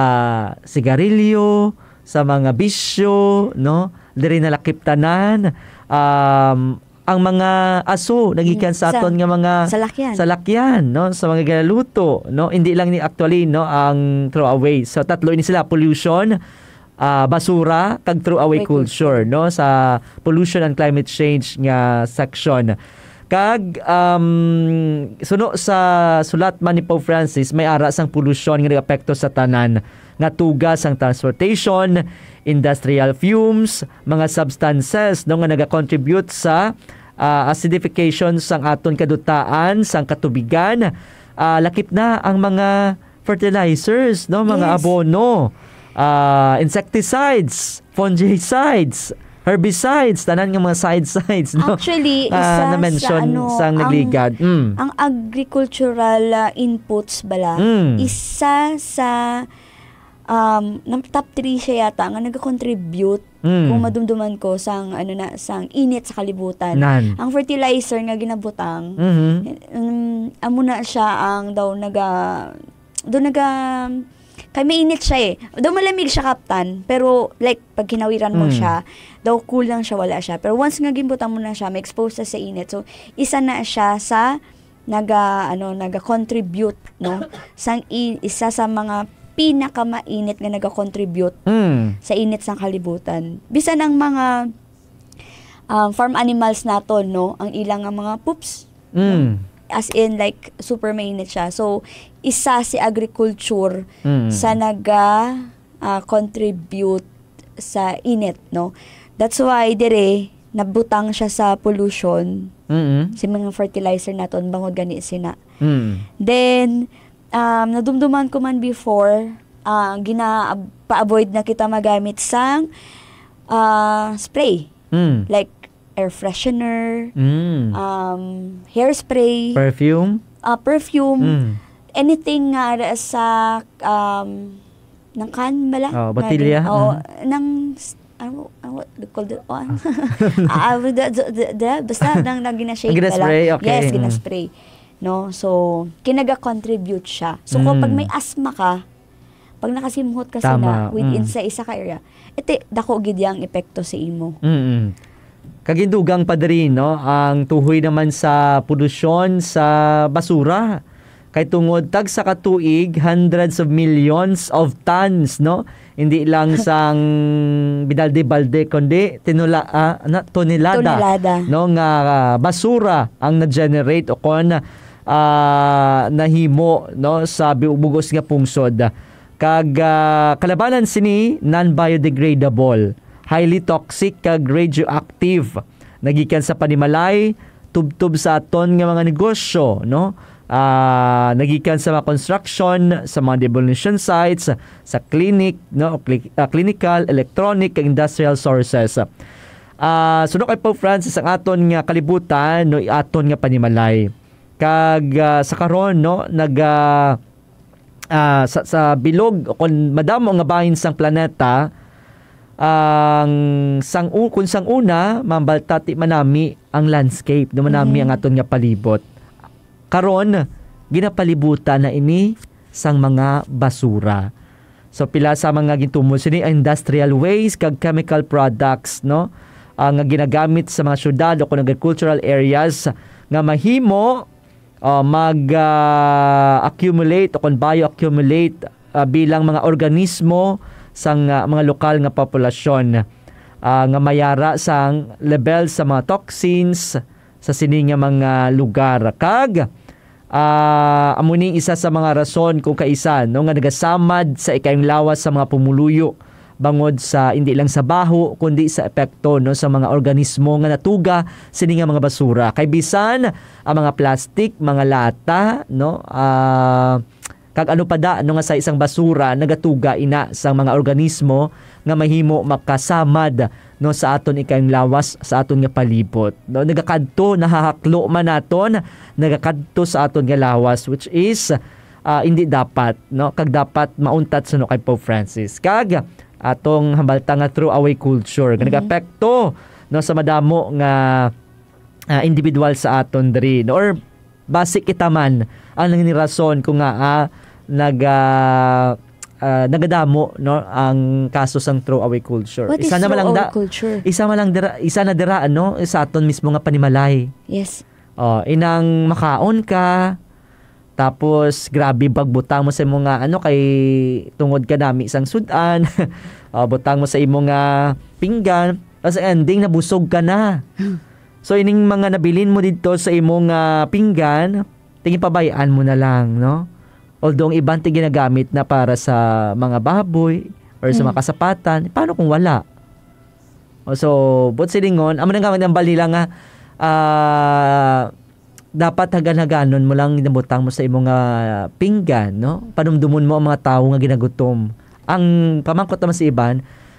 sigarilyo, sa mga bisyo, no? Diri nalakip tanan, um, ang mga aso nagikan Mm, sa sa aton nga mga salakyan. salakyan, no? Sa mga ginaluto, no? Hindi lang ni actually, no, ang throwaway. So, tatlo ini sila, pollution, ah, basura, kag throwaway Way culture, culture. no? Sa pollution and climate change nga section. Kag, um, suno sa sulat man ni Pope Francis, may ara sang polusyon nga nagapekto sa tanan nga tuga sang transportation, industrial fumes, mga substances, no, nga nagakontribute sa, ah, acidification sang aton kadutaan, sang katubigan. Ah, lakip na ang mga fertilizers, no, mga Yes. abono, ah, insecticides, fungicides, Herbicides, tanan nga mga side-sides, no? Actually, Ah, isa na-mention sa, ano, sang ang, nagligad. Mm. ang agricultural, ah, inputs bala, Mm. isa sa, um, nang top three siya yata nga nag-contribute, Mm. kung madumduman ko, sang, ano na, sang init sa kalibutan. Nan. Ang fertilizer nga ginabutang, Mhm. um, amo na siya ang daw naga-, daw naga-, kay mainit siya eh. Daw malamig siya, Kaptan, pero, like, pag hinawiran mo Mm. siya, daw cool lang siya, wala siya. Pero once nga ginbutang mo na siya, ma-expose siya sa init. So, isa na siya sa naga, ano, naga-contribute, no? Sang i-, isa sa mga pinakamainit nga naga-contribute Mm. sa init sang kalibutan. Bisan ang mga, um, farm animals naton, no? Ang ilang nga mga poops, Mm. as in, like, super mainit siya. So, isa si agriculture Mm. sa naga, ah, contribute sa init, no? That's why dire nabutang siya sa pollution, Mm. sa mga fertilizer naton, bangod gani sina. Mm. Then, um, nadumduman ko man before, ah, gina-, pa-avoid na kita magamit sang, ah, spray. Mm. Like, air freshener, Mm. um, hairspray, Perfume? ah, perfume, Mm. anything nga ara sa, um, nang can bala? Oh, Nga botilya? din. Oo, Mm. nang s-, ano, ano, what they call it? Oh, ano? Ah, ah, da, da, da, da, basta nang, nang gina-shake Ang bala. gina-spray, okay. Yes, Mm. gina-spray. No? So, kinaga-contribute siya. So, kung pag Mm. may asthma ka, pag nakasimhot ka Tama. sina within Mm. sa isa ka area, iti, dako gid ang epekto sa imo. Mm-mm. Kag dugang pa diri, no, ang tuhoy naman sa polusyon sa basura. Kay tungod tagsa ka tuig, hundreds of millions of tons, no? Hindi lang sang binalde-balde, kundi tinula-, ah, na, tonelada, Tonelada. no, nga, ah, basura ang na-generate o kon, ah, nahimo, no, sa bi-, bugos nga pungsod. Kag, ah, kalabanan sini, non-biodegradable, highly toxic kag radioactive. Nagikan sa panimalay, tubtob sa aton nga mga negosyo, no? Ah, nagikan sa mga construction, sa mga demolition sites, sa clinic, no? Cli-, ah, clinical, electronic, kag industrial sources. Ah, suno kay Pope Francis, ang aton nga kalibutan, no, aton nga panimalay. Kag, ah, sa karon, no, nag, ah, ah, sa, sa bilog o kon madamo nga bahin sang planeta, ang sang u-, kun sang una, mambaltati manami ang landscape, no, manami Mhm. ang aton nga palibot. Karon, ginapalibutan na ini sang mga basura. So, pila sa mga gintumod sini ang industrial waste kag chemical products, no, ah, nga ginagamit sa mga syudad o kon agricultural areas nga mahimo ah, mag, ah, accumulate o kon bioaccumulate, ah, bilang mga organismo sang, ah, mga lokal nga populasyon, ah, nga mayara sang level sa mga toxins sa sini nga mga lugar. Kag, ah, amo ni isa sa mga rason kung kaisa, no, nga nagasamad sa ikayong lawas sa mga pumuluyo bangod sa, hindi lang sa baho, kundi sa epekto, no, sa mga organismo nga natuga sini nga mga basura. Kay bisan ang mga plastic, mga lata, no, ah, kag ano pa da, no, nga sa isang basura, nagatuga ina sa mga organismo nga mahimo makasamad, no, sa aton ikayong lawas, sa aton nga palibot, no. Nagakadto, nahahaklo man naton, nagakadto sa aton nga lawas, which is, ah, hindi dapat, no? Kag dapat mauntat suno kay Pope Francis. Kag atong hambalta nga throwaway culture, nga Mhm. nag-apekto, no, sa madamo nga, ah, individual sa aton diri, no? Or basi kita man ang nangin rason kung nga, ah, nag, ah, ah, nagadamo, no, ang kaso sang throwaway culture. What is Isa na man lang throwaway da-, culture? isa man lang dira, isa na dira, ano, sa aton mismo nga panimalay. Yes. Oh, inang makaon ka, tapos grabe pagbutang mo sa imo nga, ano, kay tungod ka nami sang sud-an, oh, butang mo sa imo nga pinggan, tapos ang ending nabusog ka na. So, ining mga nabilin mo didto sa imo nga pinggan, tingin pabay-an mo na lang, no? Although ang iban ti ginagamit na para sa mga baboy or sa Mm. mga kasapatan, paano kung wala? O, so, buot silingon, amo nang gamit ang balila nga, ah, dapat hagan-haganon mo lang ginabutang mo sa imo nga pinggan, no? Panumdumon mo ang mga tawo nga ginagutom. Ang pamangkot naman sa iban,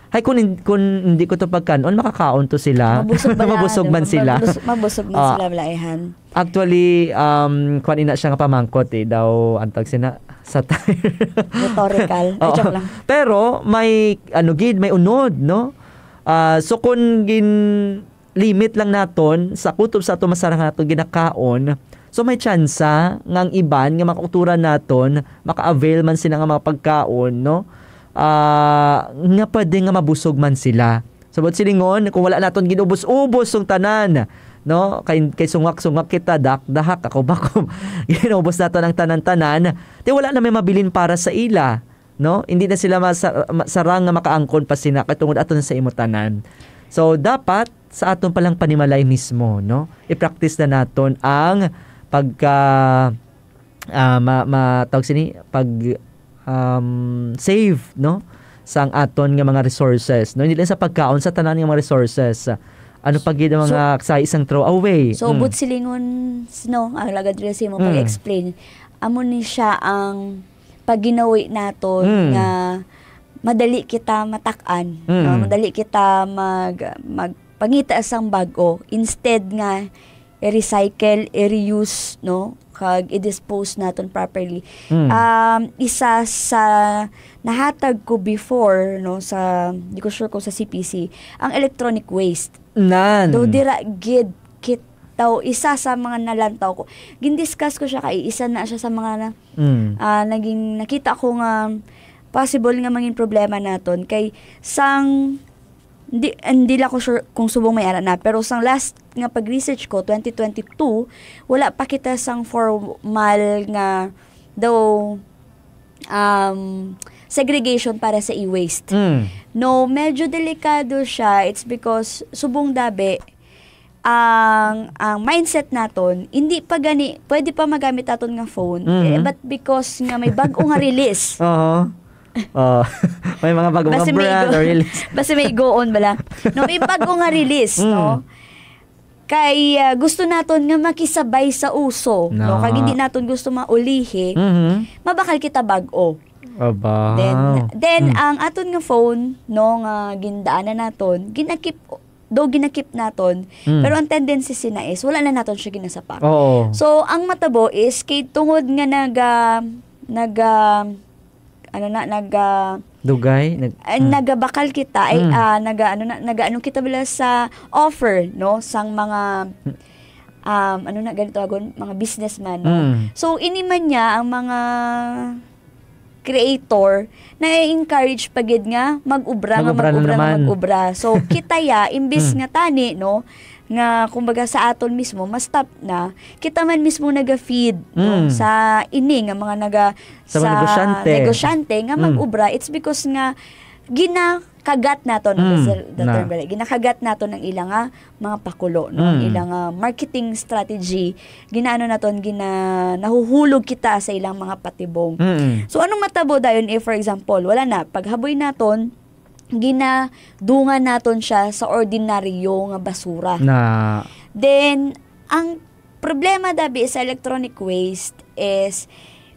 Hay, kung hin-, kung hindi ko to pagkanon, makakaon to sila. Mabusog ba na, Mabusog ano, man sila. mabus-, mabusog man Ah. sila, balaihan. Actually, um, kwan ina siya nga pamangkot eh, daw, ang tag sina, satire. Rhetorical. Ay, Oo. joke lang. Pero may, ano gid, may unod, no? Ah, so kung gin-, limit lang naton sa kutob sa ato masarang nato ginakaon, so may tsansa nga ang iban nga makauturan naton, maka-avail man sila nga mga pagkaon, no? Ah, nga pwede nga mabusog man sila. Sa buot silingon, kung wala naton ginubos-ubos ang tanan, no? Kay, kay sungak-sungak kita, dak-, dahak, ako ba kung ginubos naton ang tanan-tanan, di wala na may mabilin para sa ila, no? Hindi na sila masa-, ma-, sarang nga makaangkon pa sina kay tungod ato na sa imo tanan. So, dapat sa aton palang panimalay mismo, no? I-practice na naton ang pagka, ah, ma-, ma-, tawag sini, pag, um, save, no? Sang aton nga mga resources, no? Hindi lang sa pagkaon, sa tanan nga mga resources. Ano pa gid ang So, mga sa isang throw away? so, Mm. buot silingon, s-, no, ang lagad rin sa imo Mm. pag-explain. Amo ni siya ang pagginawi naton Mm. nga madali kita matak-an, Mm. no? Madali kita mag-, magpangita sang bag-o instead nga i-recycle, i-reuse, no? Kag i-dispose naton properly. Mm. Um, isa sa nahatag ko before, no, sa, di ko sure kung sa C P C, ang electronic waste. Nan. Daw dira gid kit-, daw isa sa mga nalantaw ko. Gindiscuss ko siya kay isa na siya sa mga na, Mm. ah, naging nakita ko nga possible nga mangin problema naton kay sang, hindi, hindi lang ko sure kung subong may ara na, pero sang last nga pag-research ko, twenty twenty-two, wala pa kita sang formal nga daw, um, segregation para sa e-waste. Mm. No, medyo delikado siya. It's because subong dabi, ang, ang mindset naton, hindi pa gani, pwede pa magamit aton nga phone, Mm. eh, but because nga may bag-o nga release. Oo. Oh. May mga bago nga Basta may brand go-, or release. basta may go-on bala. No, may bago nga release, Mm. no? Kay, ah, gusto naton nga makisabay sa uso, no? Na. Kag hindi naton gusto maulihi, Mhm. mabakal kita bag-o. Aba. Then, then Mm. ang aton nga phone, no, nga gindaanan naton, ginakip, do ginakip naton, Mm. pero ang tendency sina is, wala na naton siya ginasapak. Oo. So, ang matabo is, kay tungod nga naga-, naga-, ano na, naga-, Dugay? Nag-, ay, ah. nagabakal kita, ay, Mm. ah, naga-, ano na, naga-, ano kita bala sa offer, no, sang mga, um, ano na, ganito agon, mga businessman, no? Mm. So, ini man niya ang mga creator na i-encourage pa gid nga mag-ubra, nga Mag-ubra na mag-ubra, nga naman. mag-ubra. So, kita ya, imbis Mm. nga tani, no, nga kumbaga sa aton mismo, ma-stop na, kita man mismo naga-feed, no, Mm. sa ini nga mga naga-, Sa mga sa negosyante. negosyante nga Mm. mag-ubra. It's because nga ginakagat naton, Mm. that's the, the Na. term, gali. Ginakagat naton ang ila nga mga pakulo, no? Ang Mm. ila nga marketing strategy, ginaano naton, gina-, nahuhulog kita sa ilang mga patibong. Mm. So, anong matabo dayon if, for example, wala na, paghaboy naton, ginadungan naton siya sa ordinaryo nga basura. Na. Then, ang problema dabi sa electronic waste is,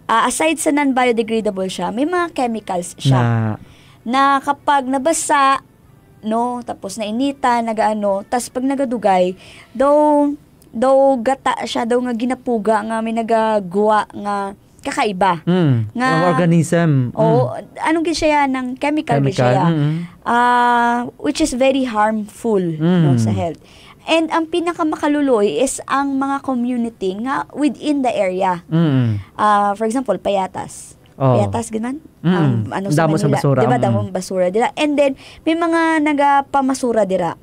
ah, aside sa non-biodegradable siya, may mga chemicals siya. Na. Na kapag nabasa, no, tapos nainitan, nagaano, tas pag nagadugay, daw, daw gata siya, daw nga ginapuga nga may nagaguwa nga kakaiba. Mm. Nga Ang organism. Oo, Mm. anong gid siya, nang chemical gid Chemical, siya. mm. Ah, which is very harmful, Mm. no, sa health. And ang pinakamakaluloy is ang mga community nga within the area. Mm. Ah, for example, Payatas. Oh. Payatas, gid man? Mm. Ang, ano, sa Damo sa Manila. basura, Di ba, mm. damo ang basura dira? And then, may mga nagapamasura dira.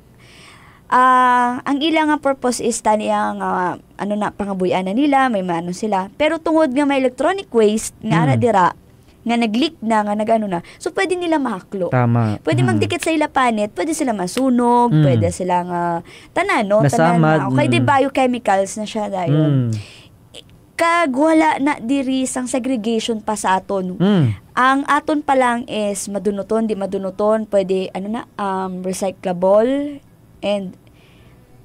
Ah, ang ila nga purpose is tani ang, ah, ano na, pangabuy-an na nila, may maano sila. Pero tungod nga may electronic waste nga ara Mm. dira, nga nag-leak na, nga nag-ano na, so pwede nila mahaklo. Tama. Pwede Mm. magdikit sa ila panit, pwede sila masunog, Mm. pwede sila nga, tanan, no? Tanan Nasamad, na. Okay, di mm. biochemicals na siya dayon. Mm. Kag wala na diri sang segregation pa sa aton. Mm. Ang aton pa lang is madunuton, di madunuton, pwede, ano na, um, recyclable, and,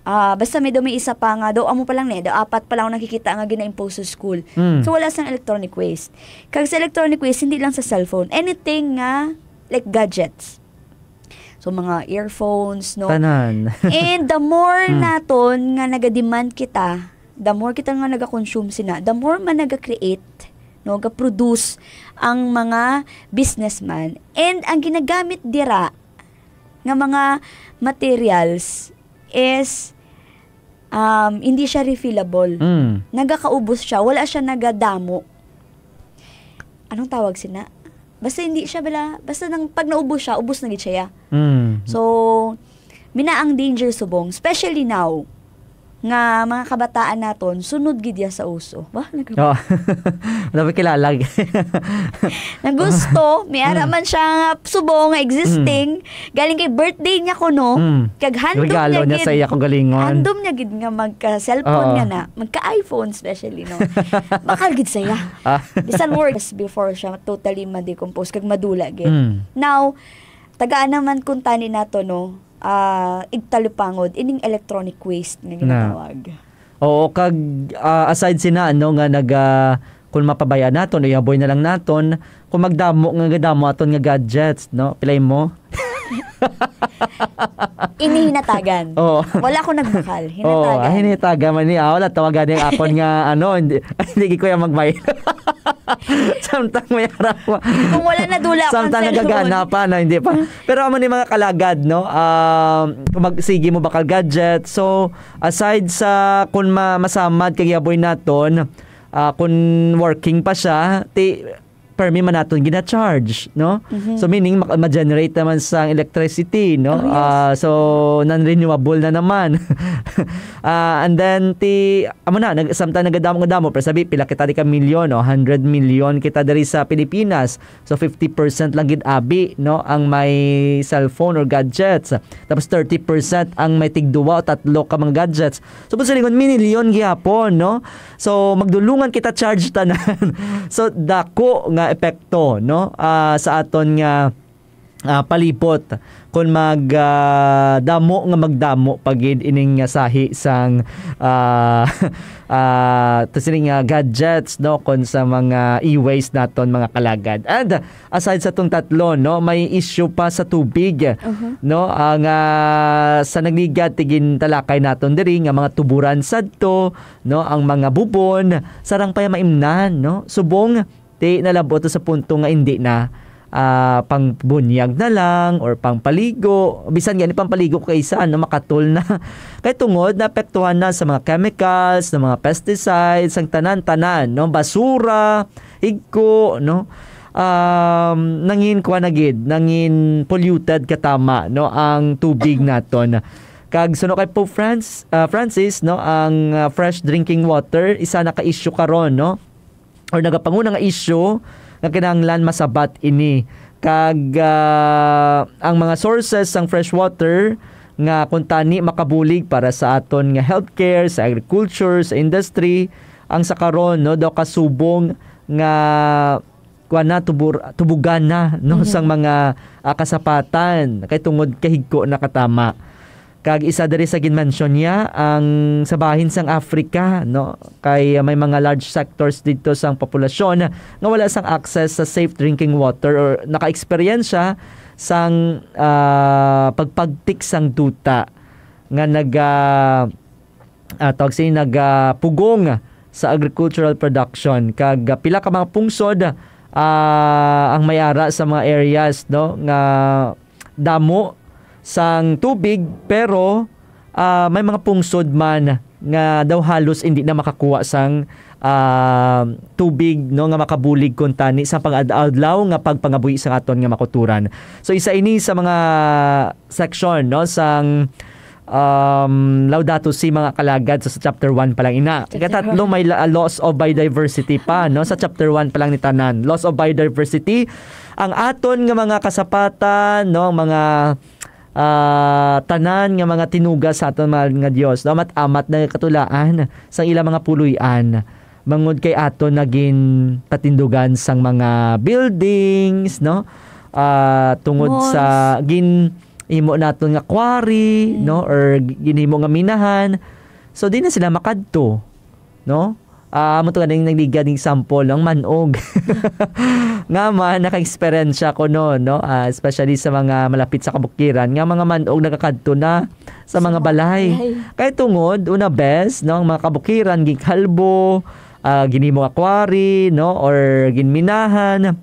ah, basta may daw may isa pa nga, daw amo pa lang ni, daw apat pa lang ang nakikita nga gina-impose sa school. Mm. So, wala sang electronic waste. Kag sa electronic waste, hindi lang sa cellphone. Anything nga, like, gadgets. So, mga earphones, no? Tanan. And the more Mm. naton nga naga-demand kita, the more kita nga naga-consume sina, the more man naga-create, no, ga-produce ang mga businessman. And ang ginagamit dira nga mga materials is, um, hindi siya refillable. Mm. Nagakaubos siya, wala siya nagadamo. Anong tawag sina? Basta hindi siya bala, basta nang pag naubos siya, ubos na gid siya. Mm. So, mina ang danger subong, especially now nga mga kabataan naton sunod gid ya sa uso. Ba, nag- Oh. Dapat kilalag. Na gusto, may ara man siya nga subong nga existing, galing kay birthday niya kuno, Mm. kag handom Regalo niya niya gid. Sa iya kaugalingon. Handom niya gid nga magka-cellphone Oo. nga na, magka-iPhone especially, no? Bakal gid saya. Ah. Bisan words before siya totally ma-decompose kag madula gid. Mm. Now, tagaan naman kung tani nato, no, ah, igtalupangod ining electronic waste nga Na. ginatawag. Oo, kag ah, aside sina ano nga nag ah, kung mapabayaan naton, iyaboy na lang naton, kung magdamo nga gadamo aton nga gadgets, no? Pilay mo? Inihinatagan. Oo. Wala ko nagbakal. Oo, Hinatagan. ah, hinitagan man ni. Ah, wala, tawagan yung akon nga, ano, hindi, hindi ko yung magbay. Samtang may araw. Kung wala na dula akong Samtang cellphone. Nagagana pa, no, hindi pa. Pero amo ni mga kalagad, no? Um, kung mag, sige mo bakal gadget. So, aside sa kung ma, masamad kay yaboy naton, ah, kung working pa siya, ti, permi man naton gina-charge, no? Mhm. So, meaning, mak- ma-generate naman sa electricity, no? Oh, yes. Ah, so, non-renewable na naman. Ah, and then, ti, amo na, nag, samtang nagadamo-gadamo, pero sabi, pila kita di ka milyon, no? Hundred million kita diri sa Pilipinas. So, fifty percent lang gid abi, no? Ang may cellphone or gadgets. Tapos, thirty percent ang may tigduwa o tatlo ka mga gadgets. So, kung silingon, minilyon gihapon, no? So, magdulungan kita charge tanan. So, dako nga epekto, no? Ah, sa aton nga ah, palibot kung mag ah, damo nga magdamo pa gid ining nga sahi sang ah, ah, to sining nga gadgets, no, kon sa mga e-waste naton, mga kalagad. And aside sa tong tatlo, no, may issue pa sa tubig, Uh-huh. no, ang ah, sa nagligad ti gintalakay naton diri nga mga tuburan sadto, no, ang mga bubon sarang pa maimnan, no, subong ti nalab-ot sa punto nga hindi na ah, pangbunyag na lang or pangpaligo. Bisan gani pangpaligo kay isa, ano, makatol na. Kay tungod naapektuhan na sa mga chemicals, sa mga pesticides, ang tanan-tanan, no, basura, higko, no. Um, nangin kuha na gid, nangin polluted katama, no, ang tubig naton. Kag suno kay Pope Franz, ah, Francis, no, ang ah, fresh drinking water isa na ka issue karon, no, or nagapanguna nga issue nga kinahanglan masabat ini. Kag ah, ang mga sources sang fresh water nga kuntani makabulig para sa aton nga healthcare, sa agriculture, sa industry, ang sa karon, no, daw kasubong nga kuan na, tubur, tubugan na, no, Mhm. sang mga ah, kasapatan kay tungod kahigko na katama. Kag isa diri sa ginmention niya ang sa bahin sang Africa, no, kay may mga large sectors didto sang populasyon nga wala sang access sa safe drinking water or naka-eksperyensya sang ah, pagpagtik sang duta nga naga ah, tawag sini, nagapugong sa agricultural production. Kag ah, pila ka mga pungsod ah, ang may ara sa mga areas, no, nga damo sang tubig, pero ah, may mga pungsod man nga daw halos hindi na makakuha sang ah, tubig, no, nga makabulig kuntani sa pang-adlaw nga pagpangabuhi sa aton nga makuturan. So, isa ini sa mga section, no, sang um, Laudato Si, mga kalagad, sa, sa chapter one pa lang ina. Chapter Katatlo, may la- loss of biodiversity pa, no, sa chapter one pa lang ni tanan. Loss of biodiversity, ang aton nga mga kasapatan, no, ang mga ah, tanan nga mga tinugas sa aton mahal nga Dios, no, amat-amat na katulaan sa ilang mga puloy-an. Mangod kay aton nagin patindugan sang mga buildings, no? Ah, tungod Malls. Sa gin imo naton nga quarry, Mm. no, or ginhimo nga minahan. So, di na sila makadto, no? Ah, amo to ganing nagligad nga example, ang man-og. Nga man, naka-eksperyensya ko, no, no? Ah, especially sa mga malapit sa kabukiran, nga mga man-og nakakadto na sa Sa mga mga balay. balay. Kay tungod, una bes, no, ang mga kabukiran, gikalbo, ah, ginhimo nga quarry, no, or ginminahan.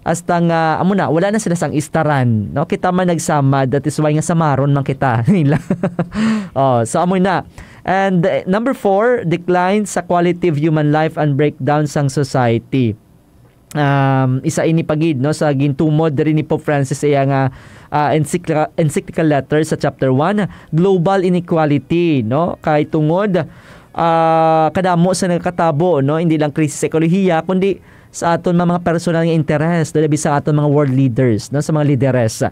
Hasta nga, amo na, wala na sila sang istaran, no? Kita man nagsamad, that is why nga samaron man kita nila. Oh, so amo na. And, eh, number four, decline sa quality of human life and breakdown sang society. Um, isa ini pa gid, no, sa gintumod diri ni Pope Francis sa iya nga, ah, encycl-, encyclical letter sa chapter one, global inequality, no? Kay tungod, ah, kadamo sa nagakatabo, no, hindi lang krisis sa ekolohiya, kundi sa aton mga, mga personal nga interes, labi sa aton mga world leaders, no, sa mga lideres.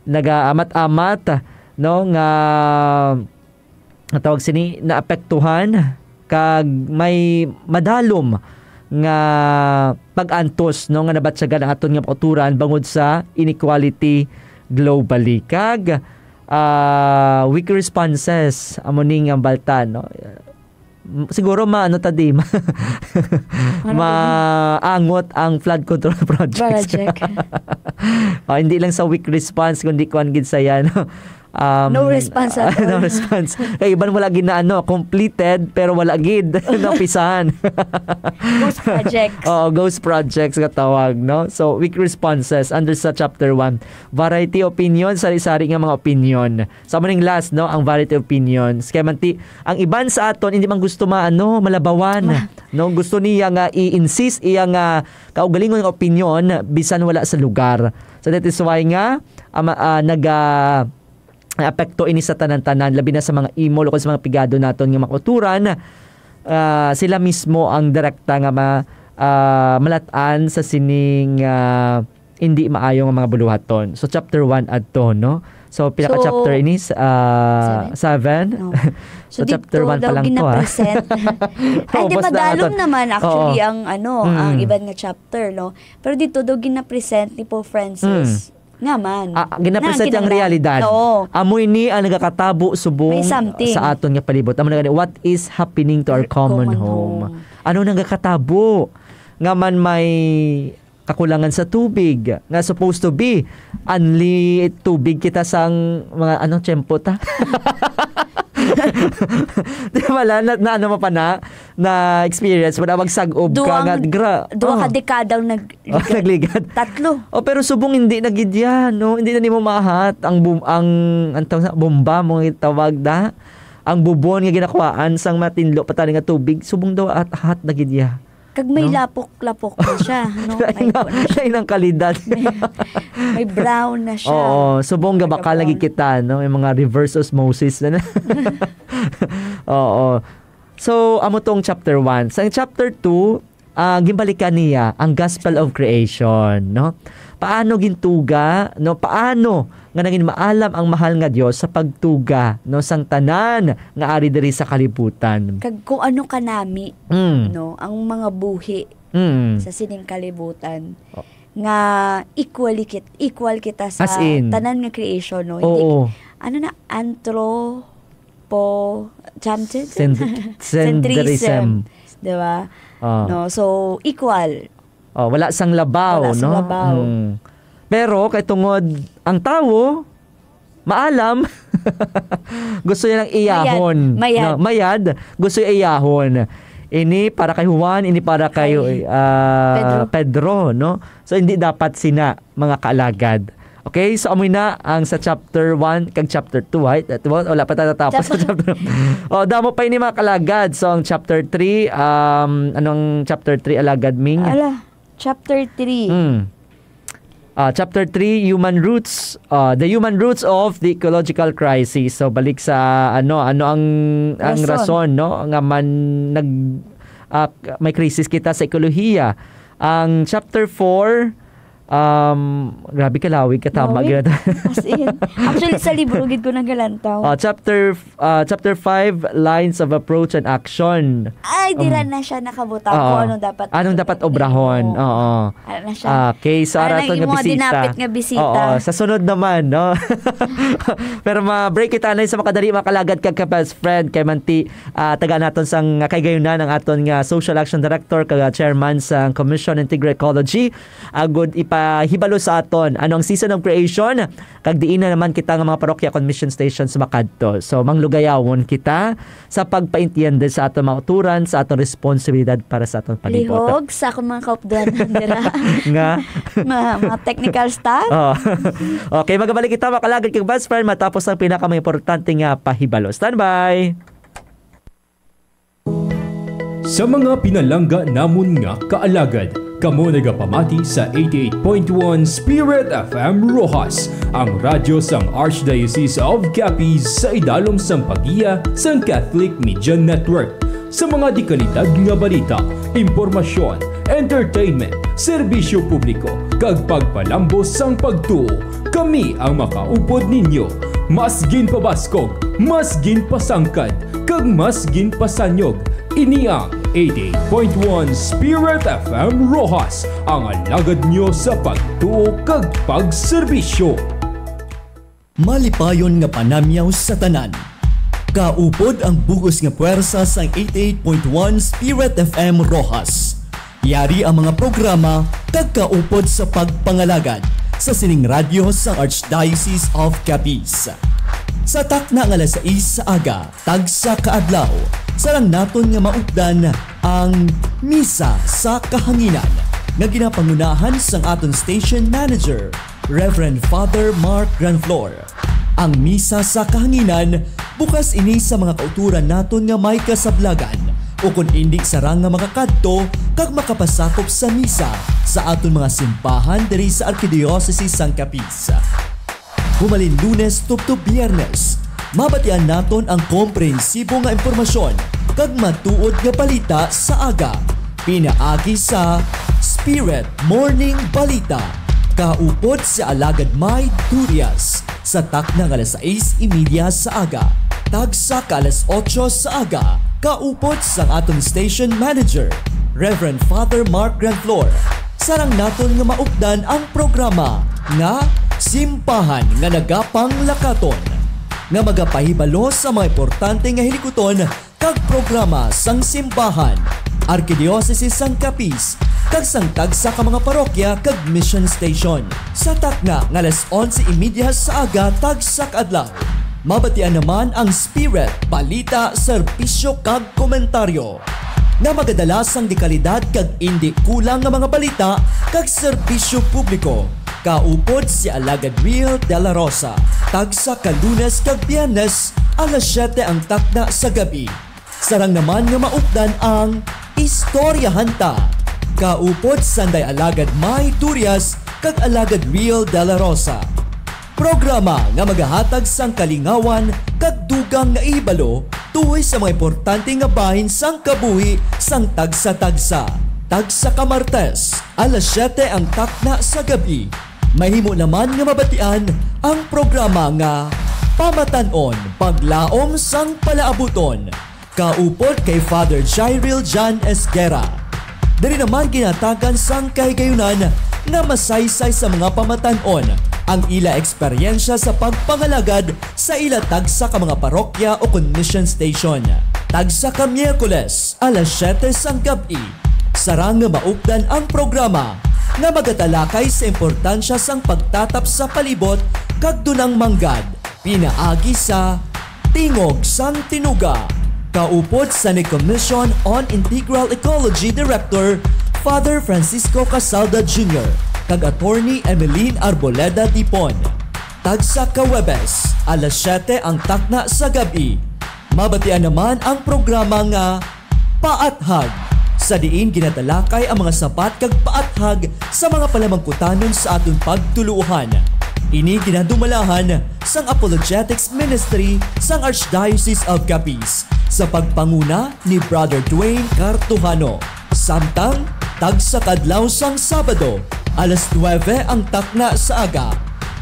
Nagaamat-amat, no, nga, nga tawag sini, naapektuhan kag may madalom nga pag-antos, no, nga nabatyagan ang aton nga kauturan bangod sa inequality globally. Kag, ah, weak responses, amo ni nga balta, no? Siguro ma-, ano ta di, ma-, Ano ta di? maangot ang flood control project. Project. Oh, hindi lang sa weak response, kundi kuwan gid sa yan. Um, No response at no all. response. Kay iban wala gid na ano, completed, pero wala gid napisahan. Ghost projects. Oo, ghost projects nga tawag, no? So, weak responses under sa chapter one. Variety opinion, sari-sari nga mga opinion. Sa amo ning last, no, ang variety opinions. Kay man ti, ang iban sa aton hindi man gusto ma-, ano, malabawan, Ma- no? Gusto niya nga i-insist iya nga kaugalingon nga opinion bisan wala sa lugar. So that is why nga, ama, ah, naga-, apekto ini sa tanan-tanan, labi na sa mga imol o sa mga pigado naton nga mga kauturan. Ah, sila mismo ang direkta nga ma-, ah, malat-an sa sining, ah, hindi maayo nga mga buluhaton. So, chapter one adto, no? So, pila ka So, chapter ini? S-, ah, seven. Seven? No. So, So, chapter dito one pa daw lang to, ah. ginapresent. Ay, di, Ubos na madalom aton. naman actually Oo. ang, ano, ang Mm. iban nga chapter, no? Pero dito daw ginapresent ni Pope Francis Mm. nga man. Ah, ginapresent Na ang ang kinahanglan. realidad. Oo. Amo ini ang nagakatabo subong May something. sa aton nga palibot. Amo na gani, what is happening to our Our common common home? home. Ano nagakatabo? Nga man may kakulangan sa tubig, nga supposed to be, only tubig kita sang mga, anong tiyempo ta? Di ba, la-, na, na ano mo pa na, na experience mo na magsag-ob ka Duwang, nga, gra-, duwa ka oh. dekada ang nag-, Oh, nagligad. Tatlo. Oh, pero subong hindi na gid yan, no? Hindi na nimo mahat ang bum-, ang, ang tawag sa, bomba mo nga tawag na. Ang bubon nga ginakuhaan sang matinlo pa tani nga tubig, subong daw at hat na gid ya. Kag may No? lapok-lapok na siya, no? May Lain ang, po na siya. lain ang kalidad. May, may brown na siya. Oo, subong May gabakal lagi brown. kita, no? May mga reverse osmosis na na. Oo. So, amo tong chapter one. Sa chapter two, ah, gimbalikan niya ang gospel of creation, no? Paano gintuga, no? Paano nga nangin maalam ang mahal nga Dios sa pagtuga, no, sang tanan nga ari diri sa kalibutan? Kag kung ano kanami, Mm. no, ang mga buhi Mm. sa sining kalibutan, Oh. nga equally kit-, equal kita sa As in. tanan nga creation, no? Hindi, Oo. ano na, anthro-, po-, chamted? Cent-, Centrism. centrism. Di ba? Ah. No? So, equal. Oh, wala sang labaw, Wala sang no? labaw. Mm. Pero kay tungod ang tawo, maalam, gusto niya lang iyahon. Mayad. Mayad. No? Mayad, gusto niya iyahon. Ini para kay Juan, ini para kay, Kay ah, Pedro. Pedro, no? So, hindi dapat sina, mga kaalagad. Okay, so amoy na ang sa chapter one kag chapter two, ay, diba? Wala pa tayo natapos sa Chapter chapter. Oh, damo pa ini, mga kalagad. So, ang chapter three, um, anong chapter three, alagad Ming? Ala, chapter three. Mm. Ah, chapter three, human roots, ah, the human roots of the ecological crisis. So, balik sa, ano, ano ang, ang Rason. rason, no? Nga man nag, ah, may crisis kita sa ekolohiya. Ang chapter four, Um, grabe ka lawig, katama Lawig? gyud. As in, actually, sa libro gid ko nagalantaw. Ah, chapter ah, chapter five, lines of approach and action. Ay, dira Um, na siya nakabutang Oo. kung anong dapat Anong dapat obrahon? Oo. Ano na siya? Okay, so Ano ara na to yung nga mga bisita. dinapit nga bisita? Oo, sa sunod naman, no? Pero ma-break kita na sa makadali, mga kalagad, kag ka-best friend, kay manti, ah, taga naton sang kahigayonan ang aton nga social action director, kag chairman sang Commission on Integra Ecology, agud ipahibalo sa aton ano ang season of creation, kag diin na naman kita nga mga parokya kag mission stations makadto. So, manglugayawon kita sa pagpaintiende sa aton mga uturan, sa aton responsibilidad para sa aton palibot. Lihog sa akong mga kaupdanan dira. Nga? mga, mga technical staff. Oh. Okay, magabalik kita, mga kalagad kag best friend, matapos ang pinaka mga importante nga pahibalo. Standby! Sa mga pinalangga namon nga kaalagad, kamo nagapamati sa eighty-eight point one Spirit F M Roxas, ang radyo sang Archdiocese of Capiz, sa idalom sang paggiya sang Catholic Media Network. Sa mga dekalidad nga balita, impormasyon, entertainment, serbisyo publiko, kag pagpalambo sang pagtuo, kami ang makaupod ninyo. Mas ginpabaskog, mas ginpasangkad, kag mas ginpasanyog. Ini ang eighty-eight point one Spirit F M Roxas, ang alagad nyo sa pagtuo kag pagserbisyo. Malipayon nga panamyaw sa tanan. Kaupod ang bug-os nga puwersa sang eighty-eight point one Spirit F M Roxas. Yari ang mga programa kag kaupod sa pagpangalagad sa sining radyo sang Archdiocese of Capiz. Sa takna nga alas sais sa aga, tagsa ka adlaw, sarang naton nga maupdan ang Misa sa Kahanginan nga ginapangunahan sang aton station manager, Reverend Father Mark Granflor. Ang Misa sa Kahanginan, bukas ini sa mga kauturan naton nga may kasablagan, ukon indi sarang nga makakadto kag makapasakop sa Misa sa aton mga simbahan diri sa Arkidiocese sang Capiz. Humalin Lunes tubtob Biyernes, mabatian naton ang komprehensibo nga impormasyon kag matuod nga balita sa aga, pinaagi sa Spirit Morning Balita, kaupod si Alagad May Durias, sa takna nga alas sais y media sa aga. Tagsa ka alas otso sa aga, kaupod sang aton station manager, Reverend Father Mark Granflor, sarang naton nga maupdan ang programa nga Simbahan nga Nagapanglakaton, nga magapahibalo sa mga importante nga hilikuton kag programa sang simbahan, Arkidiocese sang Capiz, kag sang tagsa ka mga parokya kag mission station. Sa takna nga alas onse y media sa aga tagsa ka adlaw, mabatian naman ang Spirit, Balita, Serbisyo kag Komentaryo, nga magadala sang dekalidad kag indi kulang nga mga balita kag serbisyo publiko. Kaupod si Alagad Riel de la Rosa, tagsa ka Lunes kag Biyernes, alas siyete ang takna sa gab-i. Sarang naman nga maupdan ang Istoryahan Ta, kaupod sanday Alagad May Durias kag Alagad Riel de la Rosa. Programa nga magahatag sang kalingawan kag dugang nga ihibalo tuhoy sa mga importante nga bahin sang kabuhi sang tagsa-tagsa. Tagsa ka Martes, alas siyete ang takna sa gab-i, mahimo naman nga mabatian ang programa nga Pamatan-on, Paglaom sang Palaabuton, kaupod kay Father Jairil Jan Esguerra. Diri naman ginatagan sang kahigayunan nga masaysay sa mga pamatan-on ang ila eksperyensya sa pagpangalagad sa ila tagsa ka mga parokya o kon mission station. Tagsa ka Miyerkules, alas siyete sang gab-i, sarang nga maupdan ang programa nga magatalakay sa importansya sang pagtatap sa palibot kag dunang manggad, pinaagi sa Tingog sang Tinuga, kaupod sa ni Commission on Integral Ecology Director Father Francisco Casalda Junior kag Attorney Emeline Arboleda Dipon. Tagsa ka Huwebes, alas siyete ang takna sa gab-i, mabatian naman ang programa nga Paathag, sa diin ginatalakay ang mga sabat kag paathag sa mga palamangkutanon sa aton pagtuluohan. Ini ginadumalahan sang Apologetics Ministry sang Archdiocese of Capiz sa pagpanguna ni Brother Dwayne Cartuhano. Samtang, tagsa ka adlaw sang Sabado, Alas nuebe ang takna sa aga.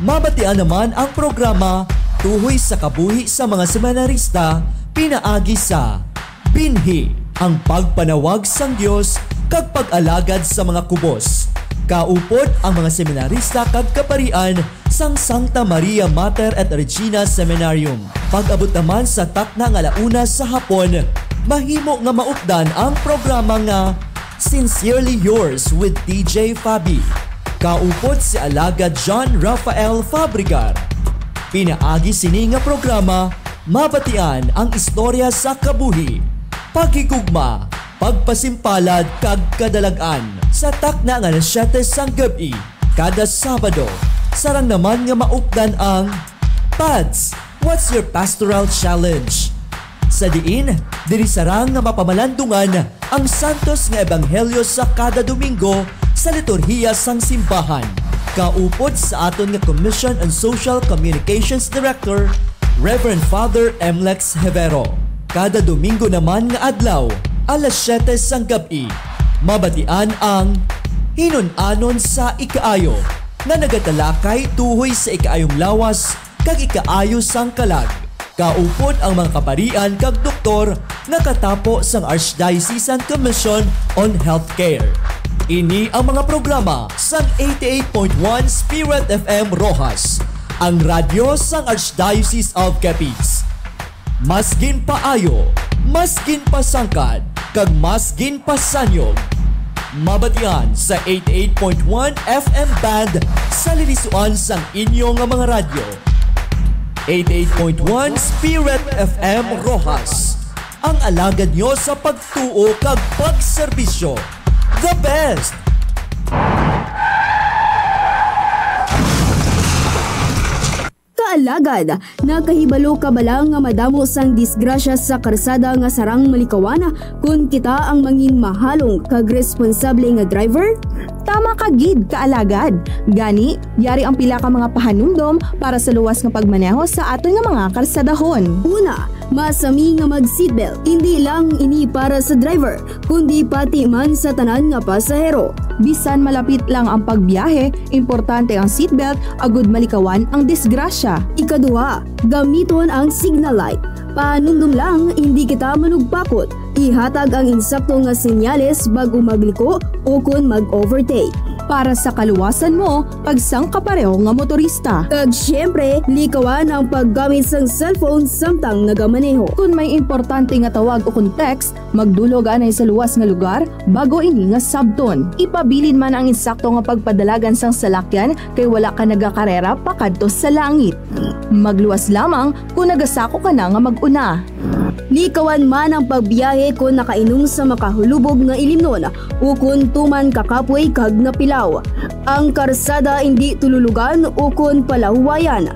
Mabatian naman ang programa tuhoy sa kabuhi sa mga seminarista pinaagi sa binhi, ang pagpanawag sang Dios kag pag-alagad sa mga kubos. Kaupod ang mga seminarista kag kaparian sang Santa Maria Mater et Regina Seminarium. Pag-abot naman sa takna nga ala una sa hapon, mahimo nga maupdan ang programa nga Sincerely Yours with D J Fabi. Kaupod si Alagad John Rafael Fabregar. Pinaagi sini nga programa, mabatian ang istorya sa kabuhi, paghigugma, pagpasimpalad kag kadalag-an sa takna nga alas siyete sang gab-i kada Sabado. Sarang naman nga maupdan ang Pads, What's Your Pastoral Challenge? Sa diin, diri sarang nga mapamalandungan ang santos nga ebanghelyo sa kada Domingo sa liturhiya sang simbahan, kaupod sa aton nga Commission on Social Communications Director, Reverend Father Emlex Hevero. Kada Domingo naman nga adlaw, alas siyete sang gab-i, mabatian ang Hinun-anon sa Ikaayo, nga nagatalakay tuhoy sa ikaayong lawas kag ikaayo sang kalag, kaupod ang mga kaparian kag doktor nga katapo sang Archdiocesan Commission on Healthcare. Ini ang mga programa sang eighty-eight point one Spirit F M Roxas, ang radyo sang Archdiocese of Capiz. Mas ginpaayo, mas ginpasangkad, kag mas ginpasanyog. Mabatian sa eighty-eight point one F M band sa lilisuan sang inyo nga mga radyo. Eighty-eight point one Spirit F M Roxas, ang alagad nyo sa pagtuo kag pagserbisyo. The best! Kaalagad, nakahibalo ka bala nga madamo sang disgrasya sa karsada nga sarang malikawan kon kita ang mangin mahalong kag responsable nga driver? Tama ka gid, kaalagad. Gani, yari ang pila ka mga pahanumdom para sa luwas nga pagmaneho sa aton nga mga karsadahon. Una, masami nga mag-seatbelt. Indi lang ini para sa driver, kundi pati man sa tanan nga pasahero. Bisan malapit lang ang pagbiyahe, importante ang seatbelt agud malikawan ang disgrasya. Ikaduha, gamiton ang signal light. Pahanumdom lang, hindi kita manugpakot. Ihatag ang insakto nga senyales bag-o magliko ukon mag-overtake. Para sa kaluwasan mo, kag sang kapareho nga motorista. Kag siyempre, likawan ang paggamit sang cellphone samtang nagamaneho. Kon may importante nga tawag ukon text, magdulog anay sa luwas nga lugar bago ini nga sabton. Ipabilin man ang insakto nga pagpadalagan sang salakyan kay wala ka nagakarera pakadto sa langit. Magluwas lamang kon nagasako ka na nga mag-una. Likawan man ang pagbiyahe kon nakainom sa makahulubog nga ilimnon ukon tuman ka kapoy kag napilaw. Ang karsada indi tululugan ukon palahuwayan.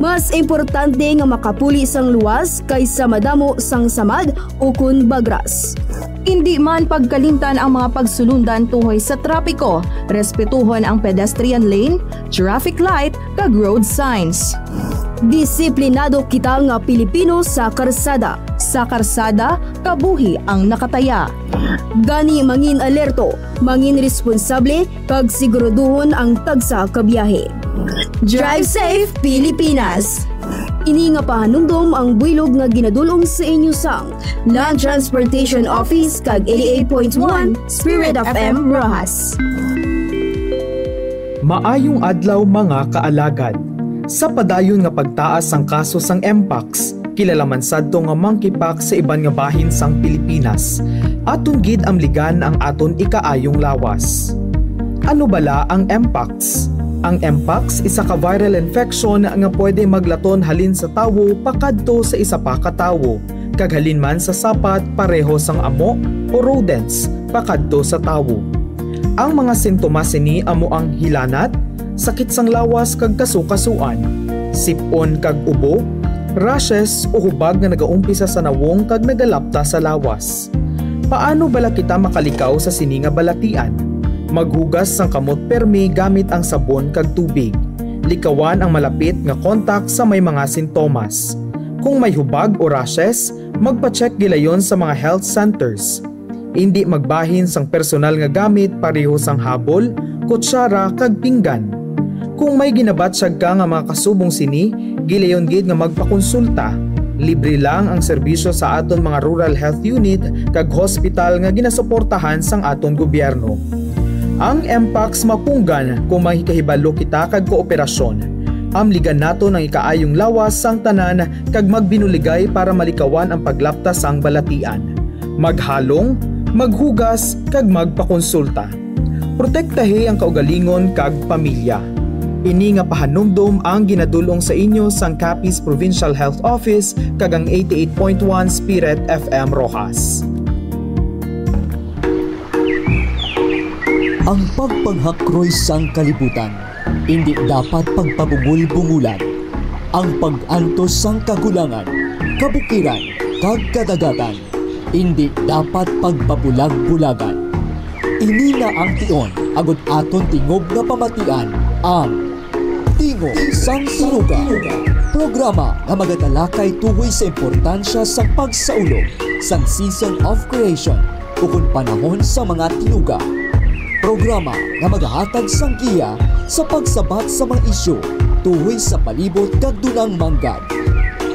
Mas importante nga makapuli sang luwas kaysa madamo sang samad ukon bagras. Indi man pagkalimtan ang mga pagsulundan tuhoy sa trapiko. Respetuhon ang pedestrian lane, traffic light, kag road signs. Disiplinado kita nga Pilipino sa karsada. Sa karsada, kabuhi ang nakataya. Gani, mangin alerto, mangin responsable, kag siguraduhon ang tagsa ka biyahe. Drive safe, Pilipinas! Ini nga pahanumdom ang buylog nga ginadul-ong sa inyo sang Land Transportation Office kag eighty-eight point one Spirit F M Roxas. Maayong adlaw, mga kaalagad. Sa padayon nga pagtaas sang kaso sang Mpox, kilala man sadto nga monkeypox sa iban nga bahin sang Pilipinas, aton gid amligan ang aton ikaayong lawas. Ano bala ang Mpox? Ang Mpox isa ka viral infection nga pwede maglaton halin sa tawo pakadto sa isa pa ka tawo, kag halin man sa sapat pareho sang amo o rodents pakadto sa tawo. Ang mga sintomas sini amo ang hilanat, sakit sang lawas kag kasukasuan, sip-on kag ubo, rashes o hubag nga nagaumpisa sa nawong kag nagalapta sa lawas. Paano bala kita makalikaw sa sini nga balatian? Maghugas sang kamot permi gamit ang sabon kag tubig. Likawan ang malapit nga kontak sa may mga sintomas. Kung may hubag o rashes, magpa-check gilayon sa mga health centers. Indi magbahin sang personal nga gamit pareho sang habol, kutsara, kag pinggan. Kung may ginabatyag ka nga makasubong sini, gilayon gid nga magpakonsulta. Libre lang ang serbisyo sa aton mga Rural Health Unit kag hospital nga ginasuportahan sang aton gobyerno. Ang M PACS mapunggan kung makahibalo kita kag kooperasyon. Amligan naton ang ikaayong lawas sang tanan kag magbinuligay para malikawan ang paglapta sang balatian. Maghalong, maghugas, kag magpakonsulta. Protektahi ang kaugalingon kag pamilya. Ini nga pahanumdom ang ginadul-ong sa inyo sang Capiz Provincial Health Office kag ang eighty-eight point one Spirit F M Roxas. Ang pagpanghakroy sang kalibutan indi dapat pagpabungol-bungolan. Ang pag-antos sang kagulangan, kabukiran, kag kadagatan indi dapat pagpabulag-bulagan. Ini na ang tion agud aton tingog nga pamatian, ang Tingog sang Tinuga, programa nga magatalakay tuhoy sa importansya sang pagsaulog sang season of creation ukon panahon sa mga tinuga. Programa nga magahatag sang giya sa pagsabat sa mga isyu tuhoy sa palibot kag dunang manggad.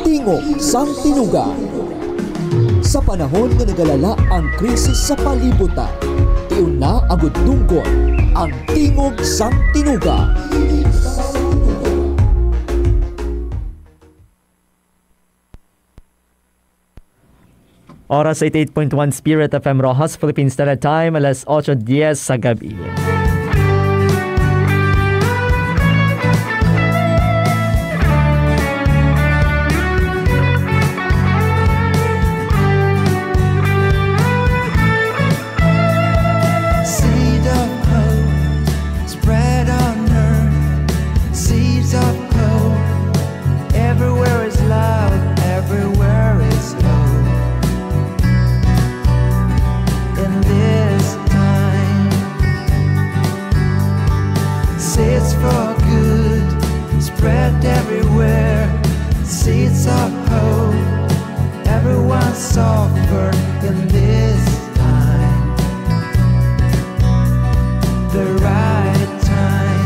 Tingog sang Tinuga. Sa panahon nga nagalala ang krisis sa palibutan, tion na agud dunggon ang Tingog sang Tinuga. Oras, eighty-eight point one Spirit F M Roxas, Philippine Standard Time, alas otso diez sa gabi. Seed of hope, spread on earth. Seeds of hope. Everywhere is love, everywhere is hope. In this time, seeds for good, spread everywhere. Seeds of hope. Everyone suffer in this time. The right time.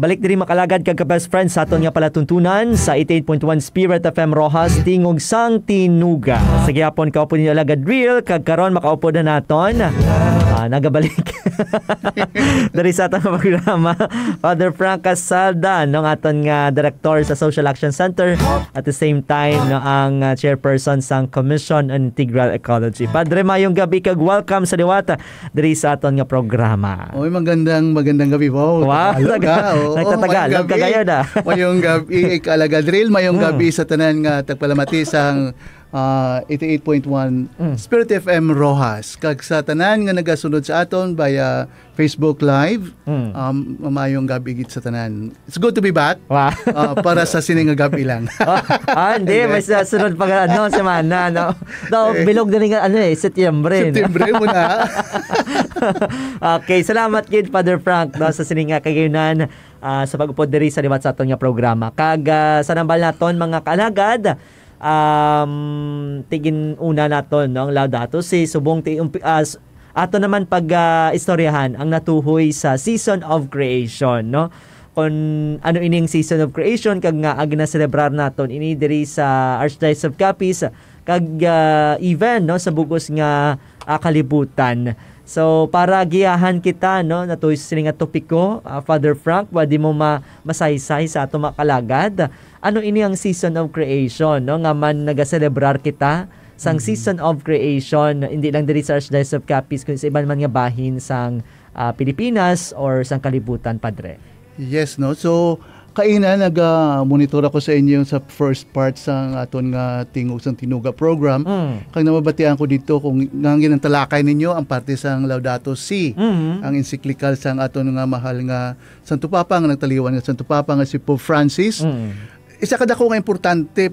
Balik diri, mga kaalagad kag ka-best friends, sa aton nga palatuntunan sa eighty-eight point one Spirit F M Roxas, Tingog sang Tinuga. Sa gihapon, kaupod ninyo alagad Real, kag karon makaupod na naton. Ah, nagabalik diri sa aton nga programa, Father Frank Casalda, no, ang aton nga director sa Social Action Center, at the same time, no, ang, ah, chairperson sang Commission on Integral Ecology. Padre, mayong gabi kag welcome sa liwat, ah, diri sa aton nga programa. Oy, magandang, magandang gabi po. Wow, Tagalog, nag-, ah. Oo, nagtatagalog mayong ka gabi. Ngayon, ah. Mayong gabi, eh, kaalagad Real. Mayong Hmm. gabi sa tanan nga tagpalamati sang, ah, eighty-eight point one Hmm. Spirit F M Roxas. Kag sa tanan nga nagasunod sa aton via Facebook Live, Hmm. um, maayong gabi gid sa tanan. It's good to be back. Wow. Ah, para sa sini nga gabi lang. Ah, ah, hindi, Hindi. May sa sunod pa nga, ano, semana, no? Daw, Eh. bilog na rin nga, ano, eh, Setyembre, no? Setyembre mo na. Okay, salamat gid, Father Frank, no, sa sini nga kagayunan, ah, sa pag-upod diri sa liwat sa aton nga programa. Kag, ah, sa nambal naton, mga kaalagad, um, tigin-una naton, no, ang Laudato Si, subong ti-, umpi-, ah, s-, ato naman pag, ah, istoryahan ang natuhoy sa Season of Creation, no? Kung ano ining Season of Creation, kag nga ang ginaselebrar naton ini diri sa Archdiocese of Capiz, kag, ah, even, no, sa bugos nga, ah, kalibutan. So, para giyahan kita, no, natuhoy sa sini nga topiko, ah, Father Frank, pwede mo ma-, masaysay sa ato mga kaalagad? Ano ini ang Season of Creation, no, nga man nagaselebrar kita sang Mhm. Season of Creation, hindi lang diri sa Archdiocese of Capiz, kundi sa iban man nga bahin sang, ah, Pilipinas or sang kalibutan, Padre? Yes, no? So, kaina naga-monitor ako sa inyo sa first part sang aton nga Tingog sang Tinuga program. Mm. Kag namabatian ko dito kung nga ginantalakay ninyo ang parte sang Laudato Si, Mhm. ang encyclical sang aton nga mahal nga Santo Papa, nga nagtaliwan nga Santo Papa nga si Pope Francis. Mm. Isa ka dako nga importante,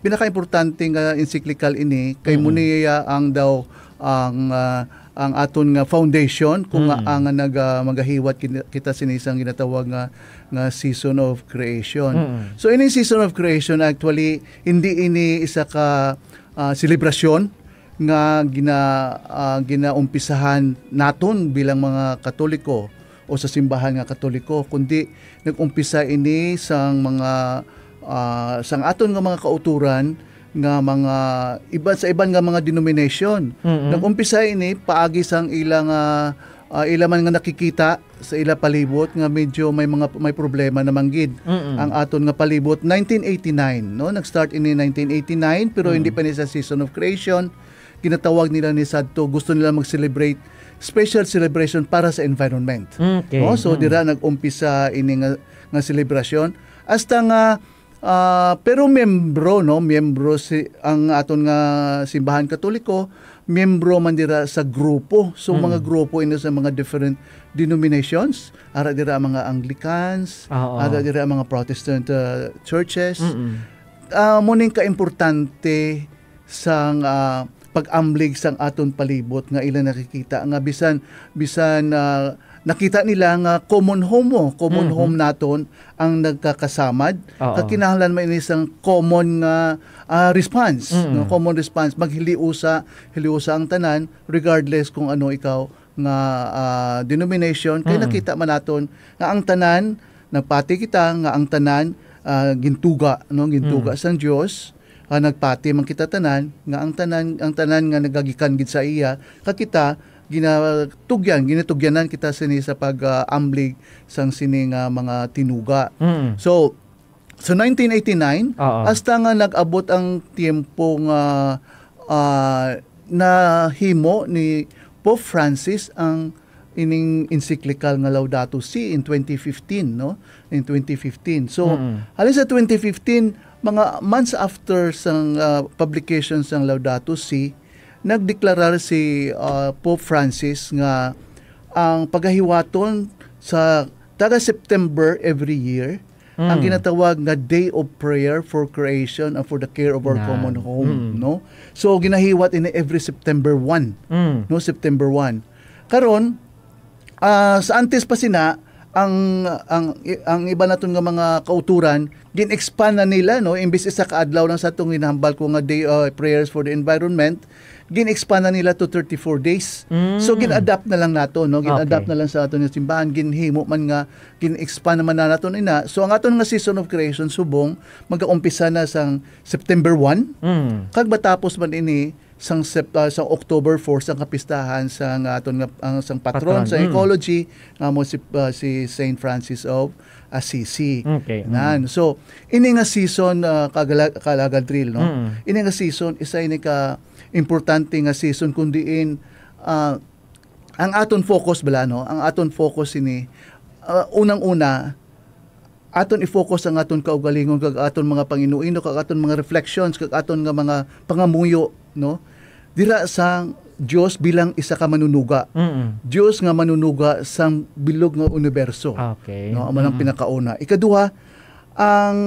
pinakaimportante nga encyclical ini kay Mm. mo niya ang daw ang, ah, ang aton nga foundation kung nga Mm. ang nag, ah, magahiwat kin-, kita sini sang ginatawag nga, nga season of creation. Mm. So, ini season of creation, actually, hindi ini isa ka, ah, selebrasyon, nga gina-, ah, ginaumpisahan naton bilang mga Katoliko o sa simbahan nga Katoliko, kundi nag-umpisa ini sang mga, ah, sang aton nga mga kauturan nga mga iba, sa iban nga mga denomination. Mm-mm. Nag-umpisa ini paagi sang ila nga, ah, ila man nga nakikita sa ila palibot nga medyo may mga, may problema naman gid Mm-mm. ang aton nga palibot. Nineteen eighty-nine, no? Nag-start ini nineteen eighty-nine, pero hindi Mm. pa ni sa season of creation. Ginatawag nila ni sadto, gusto nila mag-celebrate special celebration para sa environment. Okay. No? So, Mm. dira nag-umpisa ini nga, nga selebrasyon. Hasta nga, ah, pero miyembro, no? Miyembro si, ang aton nga simbahan Katoliko, miyembro man dira sa grupo. So, mga Mm. grupo ini sa mga different denominations. Ara dira ang mga Anglicans, Oo. ara dira ang mga Protestant, ah, churches. Mm-mm. Ah, mo ning kaimportante sang, ah, pag-amblig sang aton palibot nga ila nakikita nga bisan, bisan, ah, nakita nila nga common home mo, common Mhm. home naton ang nagkakasamad, Oo. kakinahanglan man ini sang common nga, ah, response, Mm. no? Common response, maghiliusa, hiliusa ang tanan regardless kung ano ikaw nga, ah, denomination, kay Mm. nakita man naton nga ang tanan, nagpati kita nga ang tanan, ah, gintuga, no? Gintuga Mm. sang Dios, ah, nagpati man kita tanan nga ang tanan, ang tanan nga nagagikan gid sa iya, kag kita ginatugyan, ginatugyanan kita sini sa pag, ah, amblig sang sini nga mga tinuga. Mm. So, sa nineteen eighty-nine, Oo. hasta nga nag-abot ang tiempo nga, ah, nahimo ni Pope Francis ang ining encyclical nga Laudato Si in twenty fifteen, no? In twenty fifteen. So, Mm. halin sa twenty fifteen, mga months after sang, ah, publication sang Laudato Si, nagdeklarar si, ah, Pope Francis nga ang pagahiwaton sa taga September every year ang Mm. ginatawag nga Day of Prayer for Creation and for the Care of our Yan. Common Home, Mm. no? So, ginahiwat ini every September one, Mm. no? September one. Karon, ah, sa antes pa sina, ang, ang, ang iba naton nga mga kauturan, gin-expand na nila, no? Imbis isa ka adlaw lang sa atong ginahambal ko nga day, ah, prayers for the environment, gin-expand na nila to thirty-four days. Mm. So, gin-adapt na lang nato, no? Gin-adapt Okay. na lang sa aton nga simbahan, ginhimo man nga gin-expand naman na naton ina. So, ang aton nga season of creation subong magaumpisa na sang September one, Mm. kag matapos man ini sang Sep-, ah, sang October four, sang kapistahan sang aton nga, ang sang patron Patron, sa mm. ecology, nga mo si, ah, si Saint Francis of Assisi. Okay, mm. Nan. So, ini nga season, ah, kagala-, kalagadril, no? Mm. Ini nga season, isa ini ka importante nga season kung diin, ah, ang aton focus bala, no? Ang aton focus ini, ah, unang-una, aton i-focus ang aton kaugalingon kag aton mga pangino-ino kag aton mga reflections kag aton nga mga pangamuyo, no? Dira sa Dios bilang isa ka manunuga. Mm. Dios nga manunuga sang bilog nga universo. Okay. No, amo nang Mm. pinakauna. Ikaduha, ang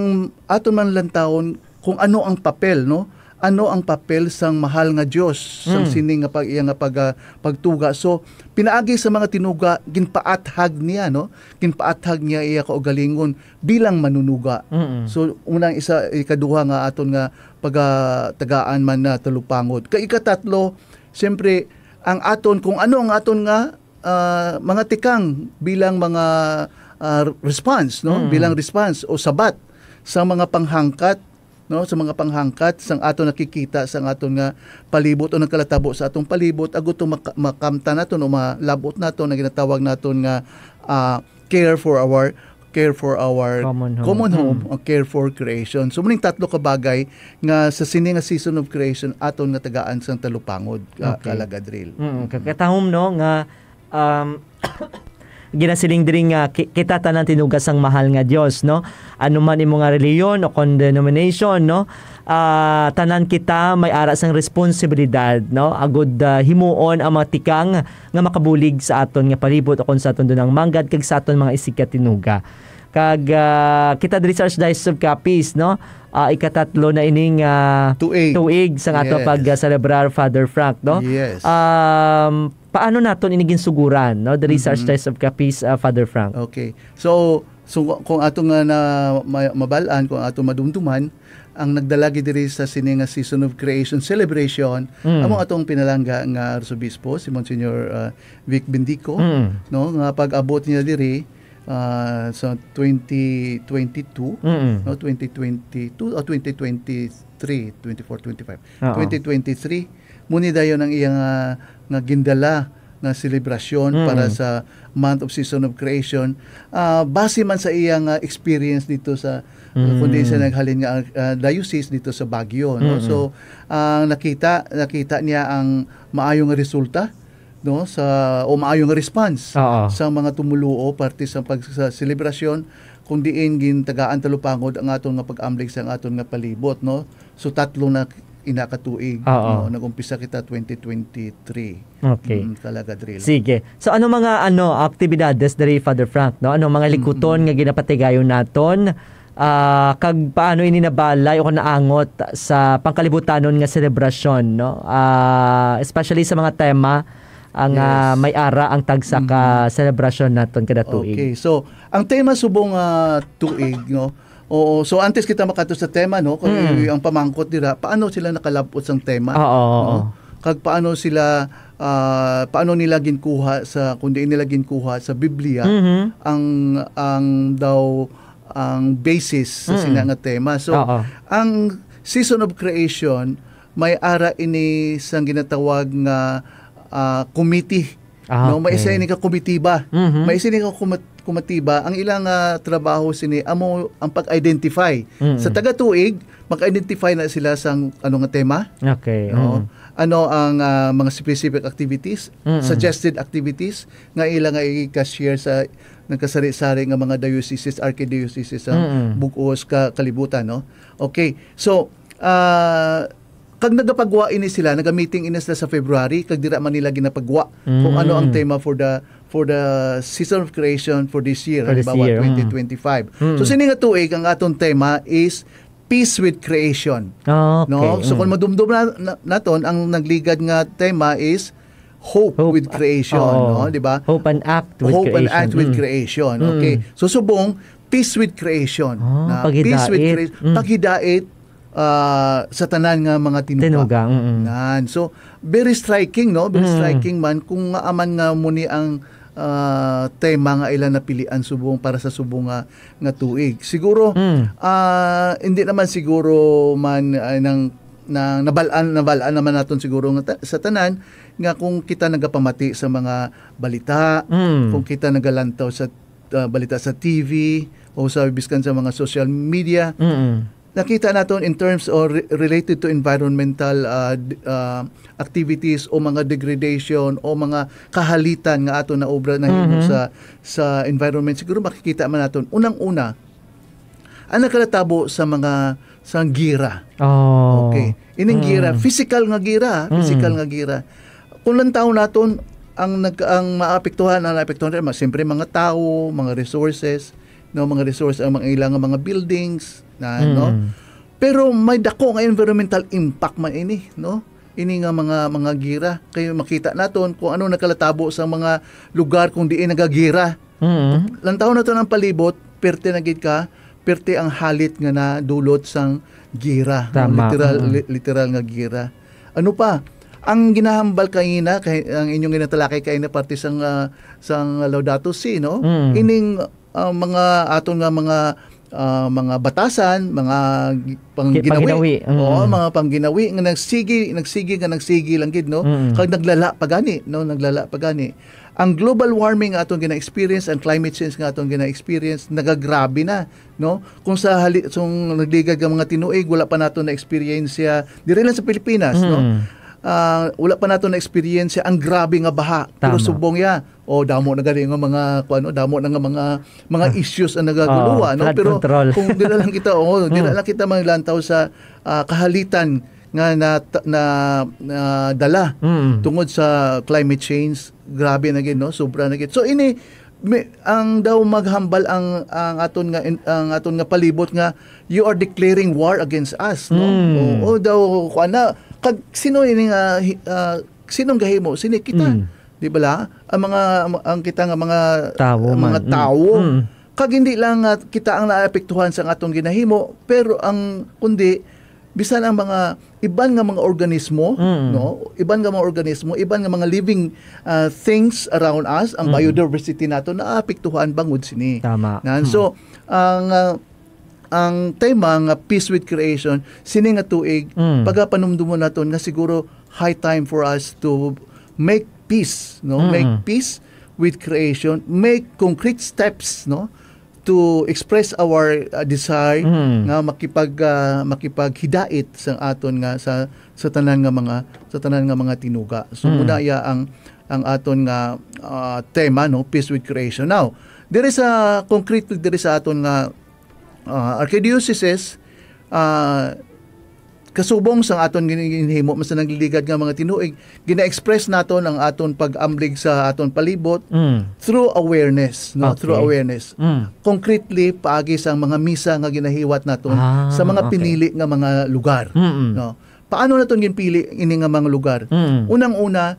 aton man lantawon kung ano ang papel, no? Ano ang papel sang mahal nga Dios sang Mm. sini nga pag-, iya nga pag-, ah, pagtuga? So, pinaagi sa mga tinuga, ginpaathag niya, no? Ginpaathag niya iya kaugalingon bilang manunuga. Mm-mm. So, unang isa, ikaduha nga aton nga pagatagaan man na talupangod. Kay ikatatlo, siyempre, ang aton, kung ano ang aton nga, ah, mga tikang bilang mga, ah, response, no? Mm. Bilang response o sabat sa mga panghangkat, no? Sa mga panghangkat, sang aton nakikita, sang aton nga palibot o nagkalatabo sa atong palibot, agud to maka-, makamtan naton o malabot naton, ang ginatawag naton nga, ah, care for our, care for our Common home. common home, Mm. o care for creation. So, muning tatlo ka bagay nga sa sini nga season of creation, aton nga tagaan sang talupangod, ah, Okay. kalagadril. Mm, kakatahom, no, nga, um, ginasiling diri nga ki-, kita tanan tinuga sang mahal nga Dios, no? Ano man imo nga reliyon o kon denomination, no? Ah, tanan kita may ara sang responsibilidad, no? Agud, ah, himuon ang mga tikang nga makabulig sa aton nga palibot o kon sa aton dunang manggad kag sa aton mga isigkatinuga. Kag, ah, kita diri sa Archdiocese of Capiz, no? Ah, ikatatlo na ining, ah, Tuig. tuig sa ato Yes. pag, ah, celebrar, Father Frank, no? Yes. Um, paano naton ini ginsuguran, no? Diri sa Mhm. Archdiocese of Capiz, ah, Father Frank. Okay. So, So, kung ato nga na ma-, mabal-an, kung ato madumduman, ang nagdala gid diri sa sini nga Season of Creation celebration, Mm. amo atong pinalangga nga Arsobispo, si Monsignor, ah, Vic Bendico, Mm. no, nga pag-abot niya diri, ah, sa twenty twenty-two, Mm. no, twenty twenty-two o twenty twenty-three, twenty-four, twenty-five, Oo. twenty twenty-three, muni dayon ang iya nga, nga gindala nga selebrasyon Mm. para sa month of Season of Creation. Ah, base man sa iya nga experience dito sa, Mm. kundi sa naghalin nga, ah, diocese dito sa Baguio, no? Mm. So, ang nakita, nakita niya ang maayo nga resulta, no, sa, o maayo nga response Oo. sa mga tumuluo parte sa pag-, sa selebrasyon, kung diin gintagaan talupangod ang aton nga pag-amlig sa aton nga palibot, no? So, tatlo na ina ka tuig, Oo. no? Nag-umpisa kita twenty twenty-three. Okay. Mm, kalaga drill. Sige. So, ano mga, ano, aktibidades diri, Father Frank, no? Ano mga Mm, likuton mm. nga ginapatigayon naton? Ah, kag paano ini nabalay o naangot sa pangkalibutanon nga selebrasyon, no? Ah, especially sa mga tema ang, ah, Yes. may ara ang tagsa ka Mm. selebrasyon naton kada tuig. Okay. So, ang tema subong, ah, tuig, no? Oo. So, antes kita makato sa tema, no? Kung Mm. ang pamangkot dira, paano sila nakalabot sang tema? Oo, oo. No? Kag paano sila, ah, paano nila ginkuha sa, kung diin nila ginkuha sa Biblia Mhm. ang, ang daw, ang basis sa Mm. sina nga tema. So, Oo. ang Season of Creation, may ara ini sang ginatawag nga, ah, committee. Ah, No, may isa okay. ini ka komitiba. Mhm. May isa ini ka kumat-, komitiba. Ang ilang, ah, trabaho sini amo ang pag-identify. Mm. Sa taga-tuig, mag-identify na sila sang ano nga tema. Okay, No? mm. Ano ang, ah, mga specific activities, Mm. suggested activities nga ila nga i-share sa nagkasari-sari nga mga dioceses, archdioceses sa Mm. bug-os ka kalibutan, no? Okay. So, ah, kag nagapagwa ini sila, nagamiting ini sila sa February, kag dira man nila ginapagwa kung ano ang Mm. tema for the, for the Season of Creation for this year, For this halimbawa, year, mm. twenty twenty-five. Mm. So, sini nga tuig, ang aton tema is Peace with Creation. Ah, okay. No? So, Mm. kung madumdum na, na, naton, ang nagligad nga tema is Hope Hope, with Creation, oo. no? Di ba? Hope and act with Hope and creation. act with Mm. creation. Mm. Okay. So, subong, peace with creation. Ah, Na peace with paghidait. crea-, Mm. paghidait, ah, sa tanan nga mga tinuga. Tinuga, mm-mm. Nan. So, very striking, no? Very Mm. striking man kung nga aman nga muni ang, ah, tema nga ila napilian subong para sa subong nga, nga tuig. Siguro, Mm. ah, hindi naman siguro man, ah, nang, nang nabal-an, nabal-an naman naton siguro nga ta-, sa tanan nga kung kita nagapamati sa mga balita, Mm. kung kita nagalantaw sa, ah, balita sa T V o sa biskan sa mga social media, Mm. nakita naton in terms or re-, related to environmental, ah, d-, ah, activities o mga degradation o mga kahalitan nga aton naobra na himo Mhm. sa, sa environment, siguro makikita man naton. Unang-una, ang nakalatabo sa mga, sa gira. Oh. Okay. Ining gira, Mm. physical nga gira, Mm. physical nga gira. Kung lantaw naton, ang nag-, ang maapektuhan, ang naapektuhan, ma-, siyempre, mga tawo, mga resources, no, mga resource, ang mga ilang mga buildings, na, no? Mm. Pero may dako nga environmental impact man ini, no? Ini nga mga, mga gira. Kay makita naton kung ano nakalatabo sa mga lugar kung diin nagagira. Mm. Lantaw naton ang palibot, perte na gid ka, perte ang halit nga nadulot sang gira, no? Literal, Mm. li-, literal nga gira. Ano pa? Ang ginahambal kaina, kay, ang inyong ginatalakay kaina parte sang, ah, sang Laudato Si, no? Mm. Ining, ah, mga aton nga mga, ah, mga batasan, mga gi-, pangginawi. Pangginawi, mm. Oo, mga pangginawi nga nagsigi, nagsigi, nga nagsigi lang gid, no? Mm. Kag naglala pa gani, no? Naglala pa gani. Ang global warming nga aton gina-experience, ang climate change nga aton gina-experience, nagagrabe na, no? Kung sa hali-, kung nagligad nga mga tinuig, wala pa naton na-experience siya, diri lang sa Pilipinas, no? Mm. Ah, wala pa naton na-experience siya ang grabe nga baha. Pero Tama. subong ya, o damo na gani nga mga, kuan, no, damo na nga mga, mga Ah. issues ang nagaguluhan, Oo, no? flood Pero control. kung dira lang kita, oh, dira Mm. lang kita maglantaw sa, ah, kahalitan nga na, na, na dala Mm. tungod sa climate change, grabe na gid, no? Sobra na gid. So, ini, may, ang daw maghambal ang, ang aton nga in-, ang aton nga palibot nga, "You are declaring war against us," no? Mm. Oo, daw, kuan na. Kag sino ini nga, hi-, ah, sinong gahimo? Sini kita. Mm. Di bala? Ang mga, ang kita nga mga, Tawo mga man. Mm. tawo. Mm. Kag hindi lang nga kita ang naapektuhan sa atong ginahimo, pero ang, kundi bisan ang mga iban nga mga organismo, Mm. no? Iban nga mga organismo, iban nga mga living, ah, things around us, ang Mm. biodiversity nato naapektuhan bangod sini. Tama. Nan, Mm. so, ang, ah, ang tema nga Peace with Creation, sini nga tuig, Mm. pagapanumdumon naton nga siguro high time for us to make peace, no? Mm. Make peace with creation, make concrete steps, no? To express our, uh, desire Mm. nga makipag, ah, makipaghidait sa aton nga sa, sa tanan nga mga, sa tanan nga mga tinuga. So, Mm. muna iya ang, ang aton nga, ah, tema, no, Peace with Creation. Now, diri sa concrete, diri sa aton nga, ah, archdiocese, ah, kasubong sang aton gin-, ginhimo man sa nagliligad nga mga tinuig, gina-express naton ang aton pag-amblig sa aton palibot Mm. through awareness, no? Okay. Through awareness. Mm. Concretely, paagi sang mga misa nga ginahiwat naton Ah, sa mga okay. pinili nga mga lugar, Mm-mm. no? Paano naton ginpili ini nga mga lugar? Mm. Unang-una,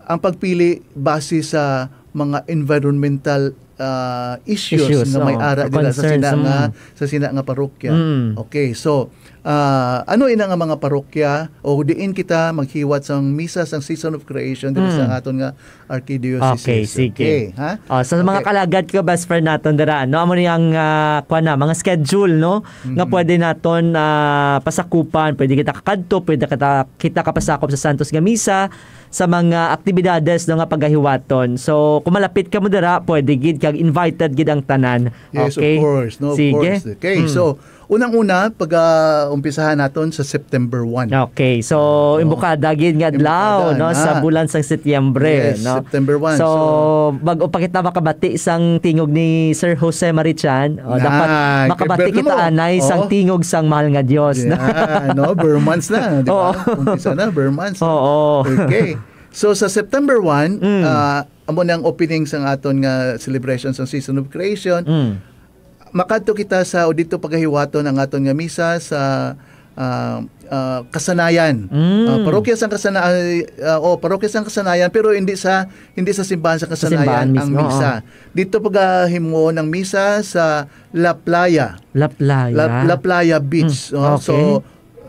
ang pagpili base sa mga environmental, ah, issues Issues, nga may oo. Ara dira sa Concerns, sina nga, mm. sa sina nga parokya. Mm. Okay, so, ah, ano ina nga mga parokya o diin kita maghiwat sang misa sang Season of Creation diri sa Mm. aton nga archdiocese? Okay, sige. Okay, ha? Oh, sa mga Okay. kalagad ko, best friend naton dira, no? Amo ni ang, ah, kuwan na, mga schedule, no? Nga Mhm. pwede naton, ah, pasakupan. Pwede kita kakadto, pwede kita, kita kapasakop sa Santos nga Misa, sa mga aktibidades, no, nga pagahiwaton. So, kung malapit kamo dira, pwede gid kag invited gid ang tanan. Yes, Okay? of course, no, of Sige. course. Okay, Mm. so, unang-una, pag, ah, umpisahan naton sa September one. Okay, so, Oh. imbukada gid nga adlaw, Imbukada no, sa na. bulan sang Setyembre, Yes, no? September one. So, So, bag-o pa kita makabati sang tingog ni Sir Jose Marichan, oh, Na, dapat kay makabati Berno kita mo. anay sang Oh. tingog sang mahal nga Dios, no? Yeah, no? Ber months na, di ba? Oo. Umpisa na, ber months. Oo. Okay. So, sa September one, Mm. ah, amo na ang opening sang aton nga celebration sa Season of Creation. Mm. Makadto kita sa, o dito pagahiwaton ang aton nga misa sa, ah, ah, Kasanayan. Mm. Ah, parokya sang Kasana-, ah, oh, parokya sang Kasanayan, pero hindi sa, hindi sa simbahan sa Sa Kasanayan simbahan ang mismo, misa. oo. Dito pagahimo ng misa sa La Playa. La Playa. La, La Playa Beach, Mm, oh. okay. So,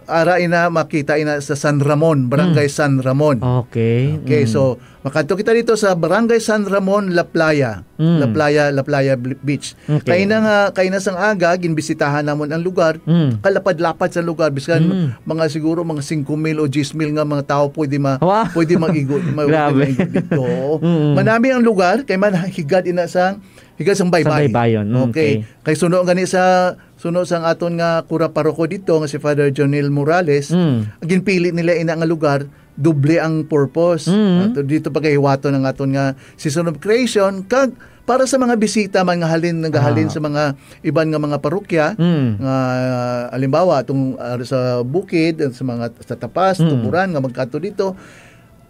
ara ina, makita ina sa San Ramon, Barangay Mm. San Ramon. Okay. Okay, Mm. so, makadto kita dito sa Barangay San Ramon, La Playa. Mm. La Playa, La Playa Bl-, Beach. Okay. Kaina nga, kaina sang aga, ginbisitahan namon ang lugar. Mm. Kalapad-lapad sa lugar, bisan Mm. mga siguro mga singko mil o diyes mil nga mga tao pwede ma-, Wow. pwede mag-igo, ma-, Grabe. pwede mag-igo dito. Oo. Mm. Manami ang lugar, kay man higad ina sang, higad sang Sa baybay. baybayon. Mm, Okay. okay. Kay suno gani sa, suno sang aton nga kura paroko dito nga si Father Jonel Morales, Mm. ginpili nila ina nga lugar, doble ang purpose. Mm. Ah, to-, dito pagahiwaton ang aton nga Season of Creation, kag para sa mga bisita man nga halin, nagahalin Ah. sa mga iban nga mga parokya, Mm. nga, halimbawa, atong, ah, sa bukid, sa mga, sa Tapas, Mm. Tuburan, nga magkadto dito,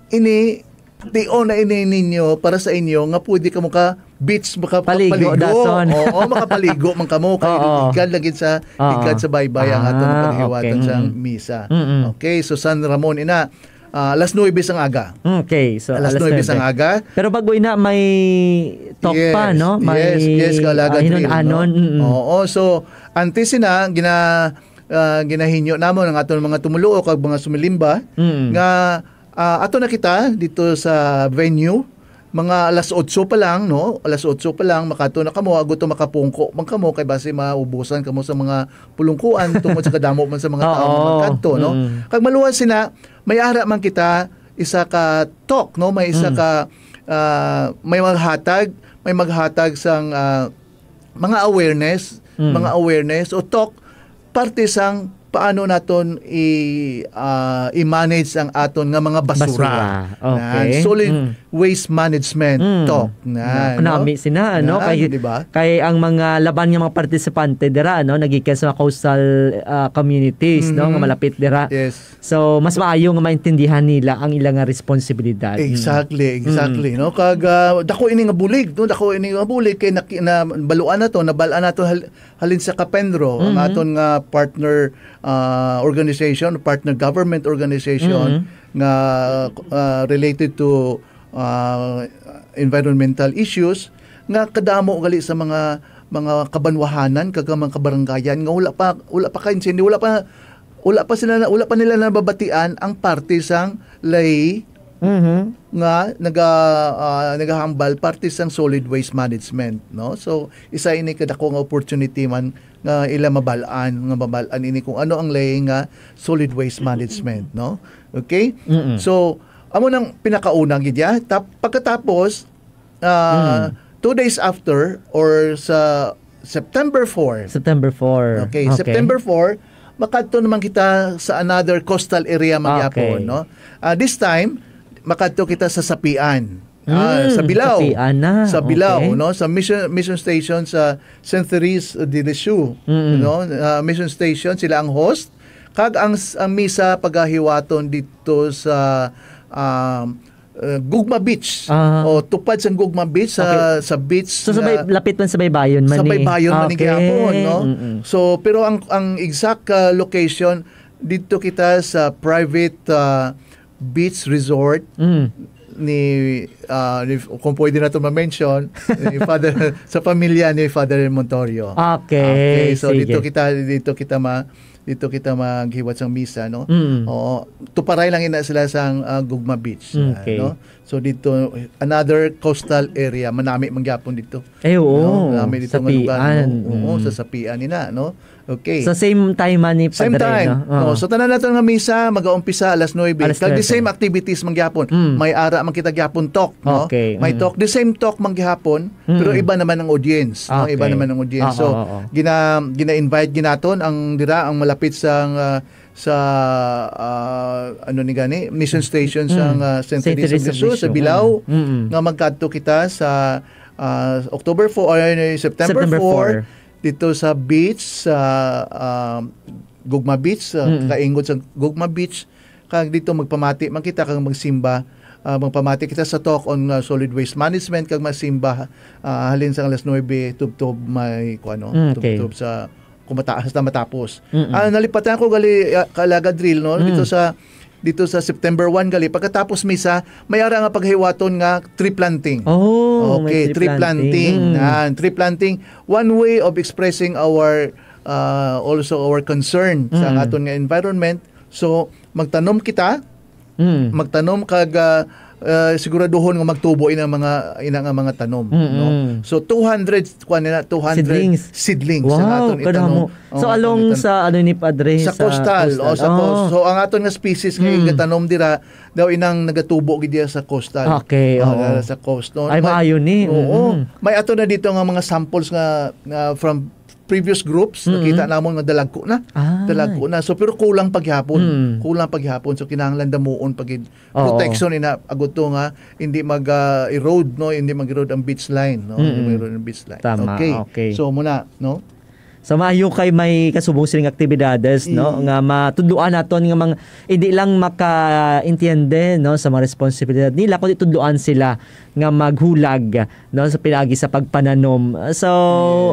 ini, tion na ini ninyo para sa inyo nga pwede kamo ka beach, maka-, Paligo, makapaligo. dason. Oo, makapaligo man kamo. Kay Oo. higad lagi sa, Ah. higad sa baybay ang aton Ah, paghiwatan okay. sa Mm. misa. Mm-mm. Okay, so San Ramon ina, ah, alas nuebe sang aga. Okay, so Alas alas nuebe sang nuebe. aga. Pero bago ina, may talk Yes, pa, no? May, yes, yes, Kalagad ah, Rin, no? hinun-anon. Mm-mm. Oo, so, antes sina, gina-, ah, ginahinyo namon ang aton mga tumuluo kag mga sumilimba Mm. nga, ah, ato na kita dito sa venue. Mga alas otso pa lang, no? Alas otso pa lang, makato na kamo, agud to makapungko man kamo, kay basi maubusan kamo sa mga pulungkuan tungod sa kadamo man sa mga tao nga Oo. magkadto, no? Mm. Kag maluwas sina, may ara man kita isa ka talk, no? May isa Mm. ka, ah, may maghatag, may maghatag sang, ah, mga awareness, Mm. mga awareness o talk parte sang paano naton i-, ah, i-manage ang aton nga mga basura. Basura. Okay. Nan, solid Mm. waste management Mm. talk. Nan, Na, no? nami sina, ano? Nan, Kay, di ba? kay ang mga laban nga mga partisipante dira, no, nagikan sa mga coastal, ah, communities, no, nga Mhm. malapit dira. Yes. So, mas maayo nga maintindihan nila ang ila nga responsibilidad. Mm. Exactly, exactly, Mm. no? Kag, ah, dako ini nga bulig, no? Dako ini nga bulig kay naki-, nabaluan nato, nabal-an nato hal-, halin sa Kapenro, ang Mm-hmm. aton nga partner, ah, organization, partner government organization Mm-hmm. nga, ah, related to, ah, environmental issues, nga kadamo gali sa mga mga kabanwahanan kag ang mga kabarangayan nga wala pa, wala pa ka-intindi, wala pa, wala pa sila na, wala pa nila nababatian ang parte sang lay Mhm. nga naga-, ah, nagahambal parte sang solid waste management, no? So, isa ini kadako nga opportunity man nga ila mabal-an, nga mabal-an ini kung ano ang lay nga solid waste management, no? Okay? Mm-mm. So, amo nang pinakauna gid ya. Tap-, pagkatapos, ah, Mm. two days after or sa September four. September four. Okay, Okay. September four, makadto naman kita sa another coastal area man Okay. gyapon, no? Ah, this time, makadto kita sa Sapian. Ah, Mm, sa Bilao. Sapian na. Sa Bilao, Okay. no? Sa mission, mission station sa Saint Therese de Lisieux, Mm-mm. no? Ah, mission station, sila ang host. Kag ang, ang misa pagahiwaton dito sa, um, uh, Gugma Beach. Ah. O, tupad sa Gugma Beach, sa, Okay. sa beach So, sa bay-, nga lapit man sa baybayon man sa ni. baybayon man ni Okay. gihapon, no? Mm-mm. So, pero ang, ang exact, uh, location, dito kita sa private, uh, beach resort Mm. ni, uh, ni, kung pwede nato ma-mention, ni Father, sa pamilya ni Father Montorio. Okay, Okay, so dito sige. kita, dito kita ma-, dito kita maghiwat sang misa, no? Mm. Oo. Tuparay lang ina sila sang, ah, Gugma Beach, ah, Okay. no? So dito, another coastal area, manami man gyapon dito. Eh, oo. No? Manami dito nga lugar, Sapian. no? Oo, Mm. sa Sapian ina, no? Okay. Sa same time man ni Same Padre, time. no? Oo. No, so tanan nato nga misa magaumpisa alas nuebe. Alas Kag the nuebe. same activities man gyapon. Mm. May ara man kita gyapon talk, no? Okay, May mm. talk, the same talk man gihapon, Mm. pero iba naman ang audience, no? Iba Okay. naman ang audience. Oo, So, oo. gina-, gina-invite ginaton ang dira ang malapit sa, ah, sa, ah, ano ni gani, mission station sa, Mm. ah, Saint Saint Teresa of Teresa of Lisieux, sa Lisieux. Bilao, Mm. Mm. nga magkadto kita sa, ah, October four, ay, September September four, four. dito sa beach, sa, ah, Gugma Beach, sa Mm. kaingod sa Gugma Beach, kag dito magpamati man kita kag magsimba, ah, magpamati kita sa talk on, ah, solid waste management kag magsimba, ah, halin sa alas nuebe tubtob may, kuan, no, Mm, okay. tubtob sa kumata-, hasta matapos. Mm-mm. Ah, nalipatan ko gali, ah, Kaalaga Drill, no, Mm. dito sa, dito sa September one gali. Pagkatapos misa, may ara nga paghiwaton nga tree planting. Oh, may Okay, tree tree planting. planting. Mm. Yan, tree planting. One way of expressing our, ah, also our concern sa Mm. aton nga environment. So, magtanom kita, Mm. magtanom kag, ah, ah, siguraduhon nga magtubo ina mga, ina nga mga tanom, Mm-mm. no? So, two hundred, kuwan nila, two hundred Seedlings. seedlings ang Wow, aton kadamo. itanom. So, Oo, along aton itanom. sa, ano ni Padre, Sa sa coastal, coastal. oh, sa Oh. coast. So, ang aton nga species nga Mm. igatanom dira, daw inang nagatubo gid diya sa coastal. Okay, Oh, oo. sa coast, no? Ay, May, maayo ni. oo. Mm-mm. May ato na dito nga mga samples nga, nga from previous groups, Mm-mm. nakita namon nga dalagko na. Ay. Dalagko na. So, pero kulang pa gihapon. Mm. Kulang pa gihapon. So, kinahanglan damuon pa gid. Oo. Protection ina, agot to nga, hindi mag, ah, erode, no? Hindi mag-erode ang beach line, no? Hindi Mm-mm. mag-erode ang beach line. Tama, Okay. okay. So, muna, no? Sa maayo kay may kasubong sining aktibidades, no? Mm. Nga matudloan naton nga mga, hindi lang makaintindi, no, sa mga responsibilidad nila, kundi tudloan sila nga maghulag, no, sa pinaagi sa pagpananom. So,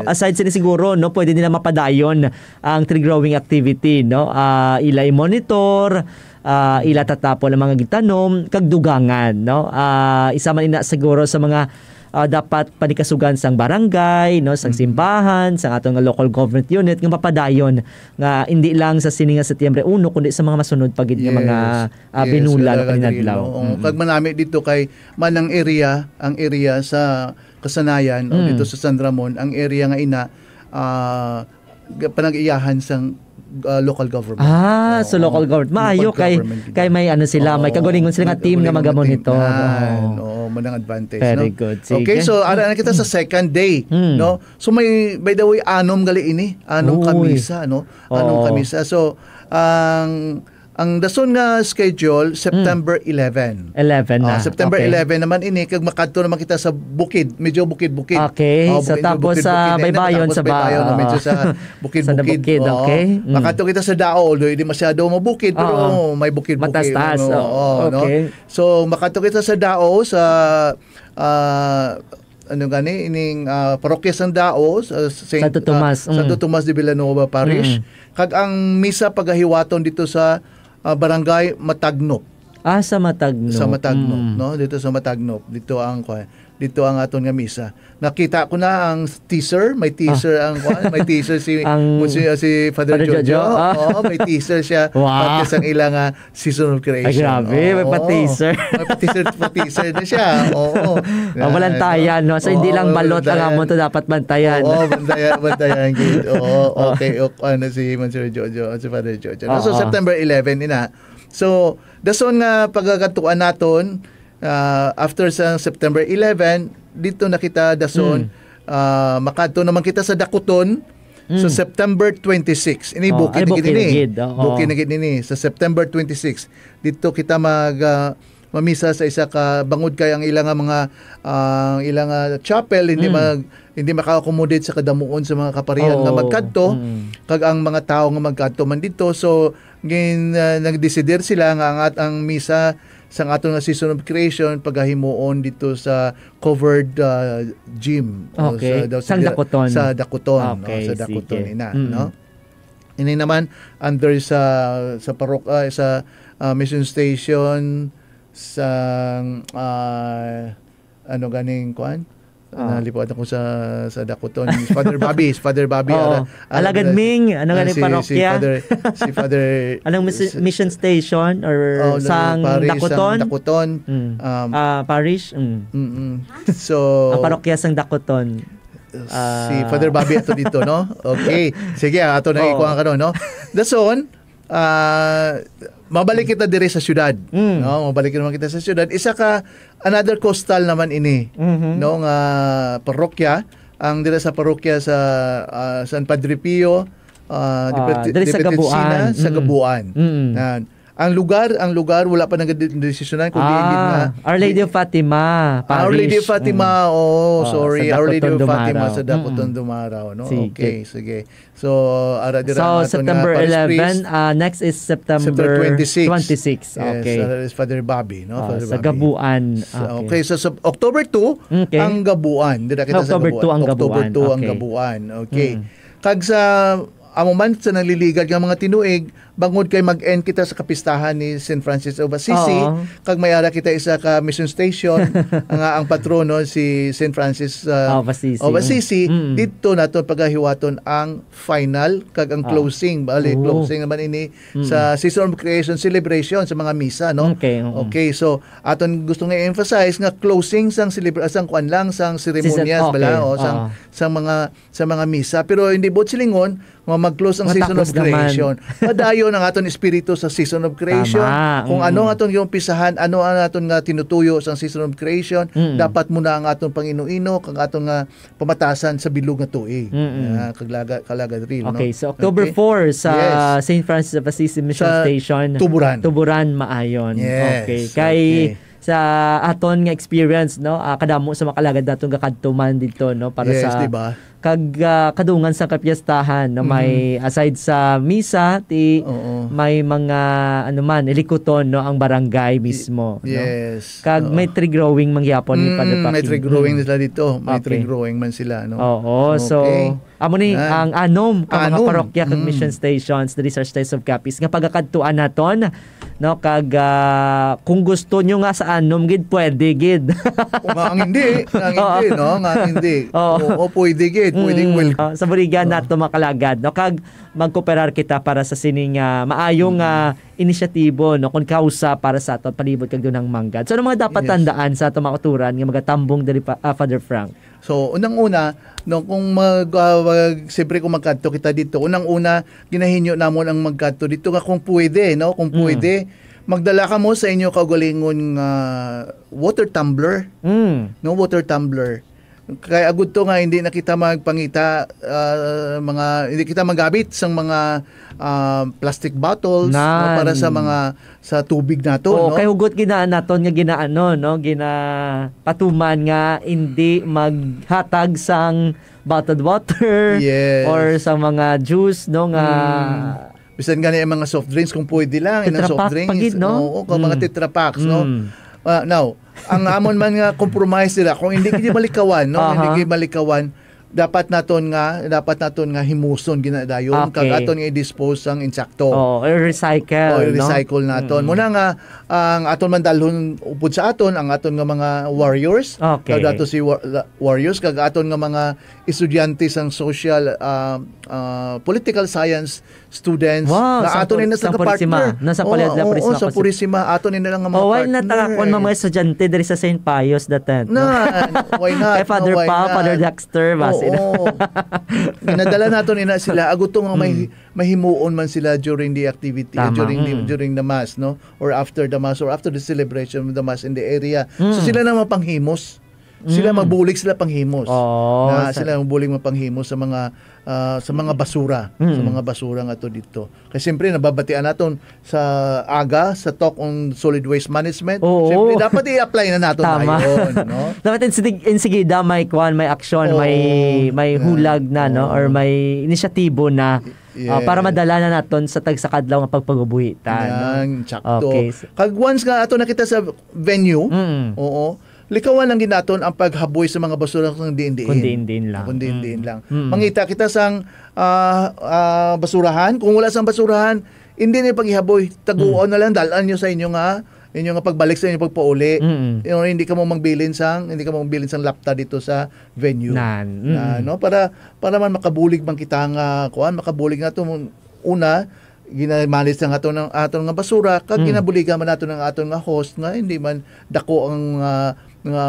Yes. aside sini siguro, no, pwede nila mapadayon ang tree growing activity, no? Ah, ila i-monitor, ah, ila tatapon ang mga gitanom, kag dugangan, no? Ah, isa man ina siguro sa mga, ah, dapat panikasugan sang barangay, no, sang Mm. simbahan, sang aton nga local government unit nga mapadayon nga hindi lang sa sini nga Setyembre uno, kundi sa mga masunod pa gid nga Yes. mga, ah, Yes, binulan o talaga, kaninadlaw. Drillo. Oo, Mm. kag manami dito kay man ang area, ang area sa Kasanayan o Mm. dito sa San Ramon, ang area nga ina, ah, ga-, panag-iyahan sang, ah, local government. Ah, Oo. so local government. Maayo Local kay, government, kay may ano sila, may Oo. kagulingon sila nga May team nga kagulingon nga magamonitor. team. Yan. Oo. Oo, manang advantage, Very no? good. Sige. Okay, so ara na kita sa second day, Mm. no? So may, by the way, anom gali ini, anom ka Uy. misa, no? Anom Oo. ka misa. So, ang, ang dason nga schedule, September Mm. eleven. Eleven Ah, na. September Okay. eleven naman ini, kag makadto naman kita sa bukid, medyo bukid-bukid. Okay, Oh, so medyo tapos sa bukid-bukid na ini, baybayon tapos sa ba-, baybayon na oo. medyo sa Sa bukid-bukid. bukid, Oo. okay. Mm. Makadto kita sa Dao, although hindi masyado mabukid, pero Oo. may bukid-bukid, Mataas-taas, ano, oo. oo, no? Okay. So, makadto kita sa Dao, sa, ah, ano gani, ining, ah, parokya sang Dao, sa Saint, Santo ah, Tomas, Santo mm. Tomas de Villanova Parish. Mm. Kag ang misa pagahiwaton dito sa, ah, Barangay Matagnop. Ah, sa Matagnop. Sa Matagnop, Mm. no? Dito sa Matagnop. Dito ang, kuwan, dito ang aton nga misa. Nakita ko na ang teaser, may teaser ang kuan, may teaser si Ang Monsignor, si Father Father Jojo. Jojo, ah. Oo, may teaser siya Wow. pati sang ila nga season of Ay, creation. grabe, may Oo. pa-teaser. May pa-teaser, pa-teaser na siya. Oo. Ah, walang Yan, tayan, no? So, hindi Oo, lang balot ang walang amon to dapat bantayan. Oo, bantayan, bantayan, gid. Oo, Oh. okay. O, ano si Monsignor Jojo, si Father Jojo. No? So, Oo. September eleven, ina. So, dason nga pagkakatuan naton, ah, after sa September eleven, dito na kita dason, Mm. ah, makadto naman kita sa Dakuton sa Mm. September twenty-six. Ini Oh, bukid ay, na gid bukid na ini. gid, oo. Bukid na gid ini. Sa September twenty-six, dito kita mag, ah, mamisa sa isa ka bangod kay ang ila nga mga, ah, ang ila nga chapel hindi Mm. mag, hindi maka-accommodate sa kadamuon sa mga kaparihan nga Oo. magkadto, Mm. kag ang mga tawo nga magkadto man dito. So, gin, ah, nagdesider sila nga ang at-, ang misa sang aton nga season of creation pagahimuon dito sa covered, ah, gym. O Okay. sa, daw sa Sang dira-, Dakuton. sa Dakuton, no? Okay, Sa Dakuton, sige. ina, Mm. no? Ini naman under sa, sa parok-, ah, sa, ah, mission station, sa, ah, ano ganing kuan? Ah. Nalipat ako sa, sa Dakuton. Si Father Bobby, si Father Bobby, Oo. ara-, ara-, Alagad Ming, ano ah, ganing si, si parokya? Father, si Father, Anong mis-, sa mission station or Oh, no, sang parish, sang Dakuton? Dakuton. Mm. Um, Ah, parish? Mm. Mm-mm. So, Ang parokya sang Dakuton. si Ah. Father Bobby ato dito, no? Okay. Sige, ah, ato na Oo. ikuha ka, no? Dason, ah, mabalik kita diri sa syudad, Mm. no? Mabalik naman kita sa syudad. Isa ka, another coastal naman ini, Mhm. no, nga parokya. Ang dira sa parokya sa, ah, San Padre Pio, ah, Ah, Dipet-, diri sa Dipetetsina, Gabuan. sa Mm. Gabuan. Mm. Yan. Ang lugar, ang lugar, wala pa nagdesisyonan kung diin gid nga Ah, Our Lady of Fatima Our Lady of Parish. Fatima, Mm. oh, Ah, sorry. sa Our Lady Dakuton of Fatima Dumaraw. sa Dakuton Mm-mm. Dumaraw, no? Sige. Okay, sige. So, ara dira So, ang aton nga September parish eleven, priest. ah, next is September September twenty-six. twenty-six. Yes, Okay. that is Father Bobby, no? Ah, Father sa Bobby. Gabuan. So, Okay. okay, so sa October two, Okay. ang Gabuan. Dira kita sa October Gabuan. two ang October Gabuan. two ang Okay. Gabuan. Okay. Mm. Kag sa amo man sa nangliligad nga mga tinuig, bangod kay mag-end kita sa kapistahan ni Saint Francis of Assisi, Oo. kag may ara kita isa ka mission station nga ang patrono si Saint Francis, uh, Of Assisi. of Assisi, Mm. didto naton pagahiwaton ang final kag ang Ah. closing. Bali, Oo. closing naman ini Mm. sa Season of Creation celebration sa mga misa, no? Okay, oo. Okay, so aton gusto nga i-emphasize nga closing sang celebra-, sang kuan lang, sang Season, seremonyas, bala, okay, o sang, oo. sang mga, sa mga misa. Pero hindi buot silingon nga mag-close ang Season of Matapos naman. Creation. Padayon ang aton espiritu sa Season of Creation. Tama, Kung mm. ano ang aton giumpisahan, ano ang aton nga tinutuyo sa Season of Creation, Mm. dapat muna ang aton pangino-ino, kag aton nga pamatasan sa bilog nga tuig. Mm-mm. Ah, kaglaga-, kalagad rin, no? Okay, so October Okay. four sa Yes. Saint Francis of Assisi Mission Sa Station, Tuburan. Tuburan, Maayon. Yes, Okay. Kay okay. sa aton nga experience, no, ah, kadamo sa mga kalagad naton gakadto man dito, no, para Yes, sa di ba? kag, ah, kadungan sa kapiestahan, no, may Mm-hmm. aside sa misa, ti Oo. may mga, ano man, ilikuton, no, ang barangay mismo, no? Yes. Kag Oo. may tree growing man gyapon ni Father Mm, may Paking. tree growing Mm. sila dito. May tree Okay. growing man sila, no? Oo, so, Okay. amo ni Yan. ang anom ka mga Anom. parokya kag Mm. mission stations diri sa Archdiocese of Capiz nga pagakadtuan naton, no? Kag, ah, kung gusto nyo nga sa anom gid, pwede gid. O, nga ang hindi, nga ang hindi, Oo. no? Nga ang hindi. Oo. Oo, pwede gid, pwede Mm. wel- Ah, sa Burigan Oo. nato, mga kalagad, no? Kag magkooperar kita para sa sining, ah, maayong, Mm. ah, inisyatibo, no, kon kausa para sa aton palibot kag dunang manggad. So, ano mga dapat Yes. tandaan sa aton mga kautoran nga magatambong diri pa, ah, Father Frank? So, unang-una, no, kung mag, ah, mag-, siyempre kung magkadto kita dito, unang-una, ginahinyo namon ang magkadto dito nga kung pwede, no, kung Mm. pwede, magdala kamo sa inyo kaugalingon nga water tumbler, Mm. no, water tumbler. Kay agud to nga hindi na kita magpangita, ah, mga, hindi kita magabit sang mga, ah, plastic bottles, no, Nan. para sa mga, sa tubig nato, Oo, no? kay hugot ginaan naton nga ginaano, no? Ginapatuman nga hindi maghatag sang bottled water Yes. or sa mga juice, no, nga Mm. Bisan gani ang mga soft drinks, kung pwede lang, inang Tetra soft Pak drinks. pa gid, no? Oo, kung mga Mm. Tetra Paks, no? Mm. Ah, now, ang amon man nga compromise nila, kung hindi gid malikawan, no? Aha. Hindi gid malikawan, Dapat naton nga, dapat naton nga himuson ginadayon, kag Okay. aton nga i-dispose sang insakto. Oo, i-recycle, O, no? i-recycle naton. Mm. Muna nga, ang aton man dalhon upod sa aton, ang aton nga mga warriors, Okay. kag ato si wa-, la-, warriors, kag aton nga mga estudyante sang social, ah, ah, political science students, Wow, nga sa aton Pur-, na sa sa Purisima. Partner. Na sa Oo, Pali-, la oo, Purisima sa Purisima, aton na lang nga mga Oh, why not partner, ang akon eh. mga estudyante diri sa Saint Pius that time, no? Na, why not? Kay Father No, why Pao, not? Father Dexter, ba Oo. sila? Ginadala naton ina sila, aguto nga may Mm. mahimuon man sila during the activity, Tama. during the, Mm. during the mass, no? Or after the mass, or after the celebration of the mass in the area. So, Mm. sila na mapanghimos. Sila Mm. mabulig sila panghimos. Oo, Na sa sila mabulig mapanghimos sa mga, ah, sa mga basura, sa Mm. mga basura nga to dito. Kasi siyempre, nababatian naton sa aga, sa talk on solid waste management. Oo. Siyempre, dapat i-apply na naton Tama. na yun, no? Dapat insig-, insigida may kwan, may aksyon, may, Oo. may Yeah. hulag na, no? Or Oo. may inisyatibo na, Y-, ah, para yes. madala na naton sa tagsa ka adlaw nga pagpagubuhitan, no? Yan, sakto. Okay. Kag once nga ato na kita sa venue, Mm. oo, likawan lang gid naton ang paghaboy sa mga basura kung diin-diin. Kung diin-diin lang. Kung diin-diin Mm. lang. Mm. Mangita kita sang, ah, ah, basurahan. Kung wala sang basurahan, hindi na paghihaboy. Taguon Mm. na lang, dalan nyo sa inyo nga, inyo nga pagbalik sa inyo pagpauli. Mm. You know, hindi ka mo magbilin sang, hindi ka mo magbilin sang lapta dito sa venue. Nan. Na, Mm. no? Para, para man makabulig man kita nga, kuan, makabulig nga to, una, ginamalis ang aton, ang aton nga basura, kag Mm. ginabuligan man nato ng aton nga host nga hindi man dako ang, ah, nga,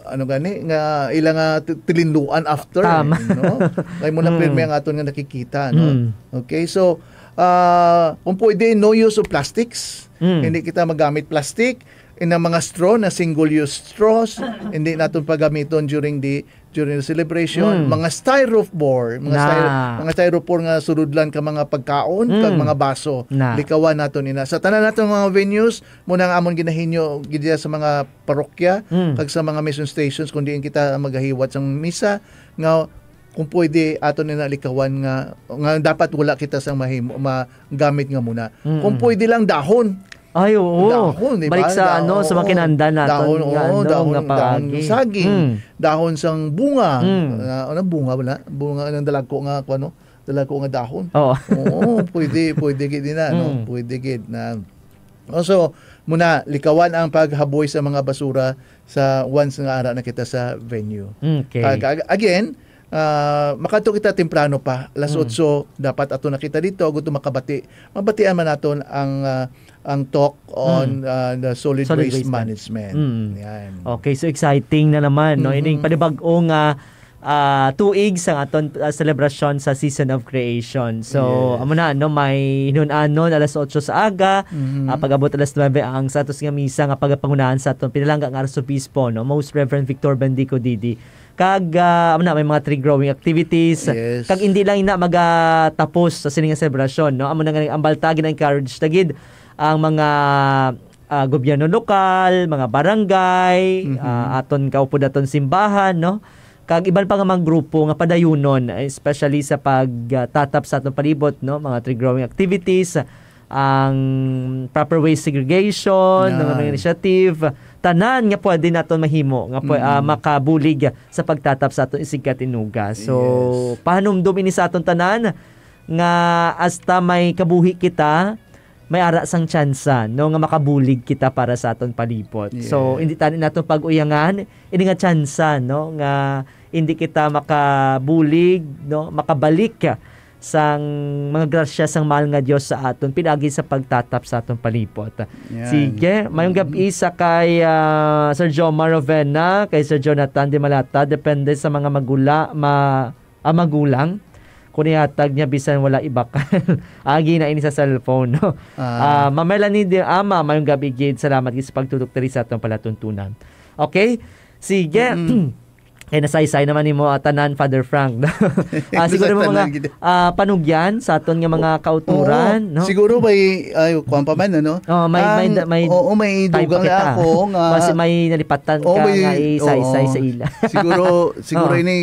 ano gani, nga ila nga ti-, tilinluan after, Tama. no? Kay mo na Mm. pirmi ang aton nga nakikita, no? Mm. Okay, so, ah, kung pwede, no use of plastics. Mm. Hindi kita magamit plastic. In ang mga straw na single-use straws, hindi naton pagamiton during the during the celebration, Mm. mga styrofoam, mga styro-, Na. mga styrofoam nga sulod lang ka mga pagkaon, kag Mm. mga baso. Na. Likawan naton ina. Sa tanan naton mga venues, muna nga amon ginahinyo gid sa mga parokya, Mm. kag sa mga mission stations, kung diin kita magahiwat sang misa, nga kung pwede, aton ina likawan nga, nga dapat wala kita sang mahimo, magamit nga muna. Mm. Kung pwede lang dahon. Ay, oo. Dahon, di Balik ba? sa, ano, sa Oo. makinanda naton Dahon, nga, oo, ano, dahon, nga dahon paagi. ng saging, Mm. dahon sang bunga. Mm. Ah, ano, bunga wala? Bunga ng dalagko nga, ano, dalagko nga dahon. Oo. Oo, pwede, pwede gid na, no? Mm. Pwede gid na. Oh, so, muna, likawan ang paghaboy sa mga basura sa once nga ara na kita sa venue. Okay. Kag, ag-, again, ah, makadto kita temprano pa. Alas Mm. otso, dapat ato na kita dito, aguto makabati. Mabatian man naton ang, ah, ang talk on, Mm. ah, the solid Solid waste waste man-, management. Mm. Yan. Okay, so exciting na naman, no? Mhm. Ining panibag-o nga, ah, tuig sa aton, ah, selebrasyon sa Season of Creation. So, Yes. amo na, no? May hinun-anon alas otso sa aga, Mhm. ah, pag-abot alas nuebe ang Santos nga Misa nga pagapangunahan sa aton pinalangga nga Arsobispo, no? Most Reverend Victor Bendico Didi. Kag, ah, amo na, may mga tree growing activities. Yes. Kag hindi lang ina magatapos sa sini nga selebrasyon, no? Amo na nga ang balta, gina-encourage ta gid ang mga, ah, gobyerno lokal, mga barangay, Mhm. ah, aton kaupod aton simbahan, no? Kag iban pa nga mga grupo nga padayunon, especially sa pag, ah, tatap sa aton palibot, no? Mga tree growing activities, ang proper waste segregation, Yan. mga initiative, tanan nga pwede naton mahimo nga pwe-, ah, Mm. makabulig sa pagtatap sa aton isigkatinuga. So, Yes. pahanumdom ini sa aton tanan nga hasta may kabuhi kita, may ara sang tsansa, no, nga makabulig kita para sa aton palibot. So, Yes. hindi tani naton pag-uyangan ini nga tsansa, no, nga hindi kita makabulig, no, makabalik sang mga grasya sang mahal nga Dios sa aton, pinaagi sa pagtatap sa aton palibot. Yan. Sige, mayong Mm. gab-i sa kay, ah, Sir Jomar Rovena, kay Sir Jonathan de Malata, depende sa mga magula-, ma-, ah, magulang. Kung ihatag niya, bisan wala ibakal. Agi na ini sa cellphone, no? Ah. Ah, Ma'am Melanie de Ama, mayong gab-i gid. Salamat gid sa pagtutok diri sa atong palatuntunan. Okay? Sige. Mm. Kay nasaysay naman nimo, ah, tanan, Father Frank. Ah, Sa siguro mo mga, tanan gid. ah, panugyan sa aton nga mga Oo. kauturan, Oo. no? Siguro may, ay, kuwan pa man, ano? Oh, may, may Um, da-, may oo, may time pa dugang kita. ako nga Basi may nalipatan Oo, ka may, nga isaysay oo. sa ila. Siguro, siguro Oo. ini,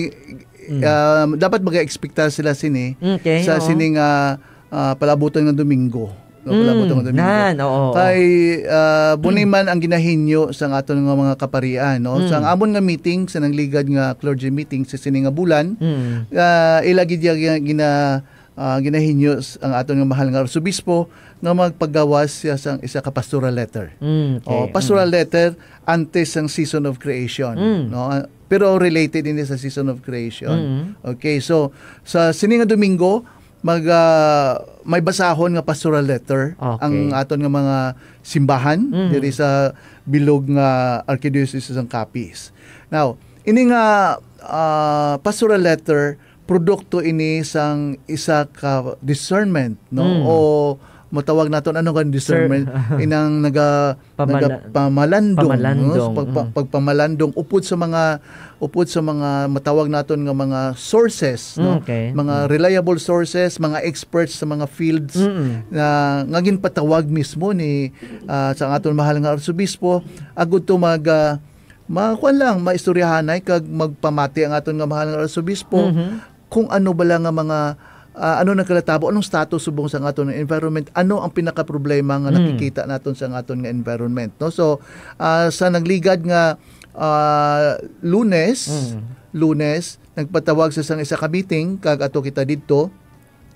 Mm. um, dapat mag-expecta sila sini Okay, sa oo. sini nga, ah, palabuton nga Domingo. No, kalabot Mm, ang Domingo. Nan, oo. Kay, ah, buni man ang ginahinyo sa aton nga mga kaparian, no? Sa Mm. amon nga meeting, sa nangligad nga clergy meeting sa sini nga bulan, Mm. ah, ila gid ya gina-, ah, ginahinyo s-, ang aton nga mahal nga arsobispo nga magpagawas siya sang isa ka pastoral letter. Mm, okay. Oh, pastoral Mm. letter antes sang season of creation, Mm. no? Ah, pero related ini sa season of creation. Mm. Okay, so sa sini nga Domingo, mag, ah, may basahon nga pastoral letter Okay. ang aton nga mga simbahan Mm. diri sa bilog nga Archdiocese sang Capiz. Now, ini nga, ah, pastoral letter, produkto ini sang isa ka discernment, no? Mm. O matawag naton, ano nga Sir, discernment? Inang naga-, Pamala-, nagapamalandong, no? pamalandong, Pagpa-, mm. pagpamalandong upod sa mga, upod sa mga matawag naton nga mga sources, no? Mm, okay. Mga Mm. reliable sources, mga experts sa mga fields Mm. na, nga ginpatawag mismo ni, ah, sa aton mahal nga arsobispo, agud to mag, ah, ma-, kuwan lang, maistoryahanay kag magpamati ang aton nga mahal nga arsobispo Mhm. kung ano bala nga mga, ah, ano nagkalatabo, anong status subong sa aton nga environment, ano ang pinakaproblema nga Mm. nakikita naton sa aton nga environment, no? So, ah, sa nagligad nga, ah, Lunes, Mm. Lunes, nagpatawag sa sang isa ka meeting, kag ato kita didto,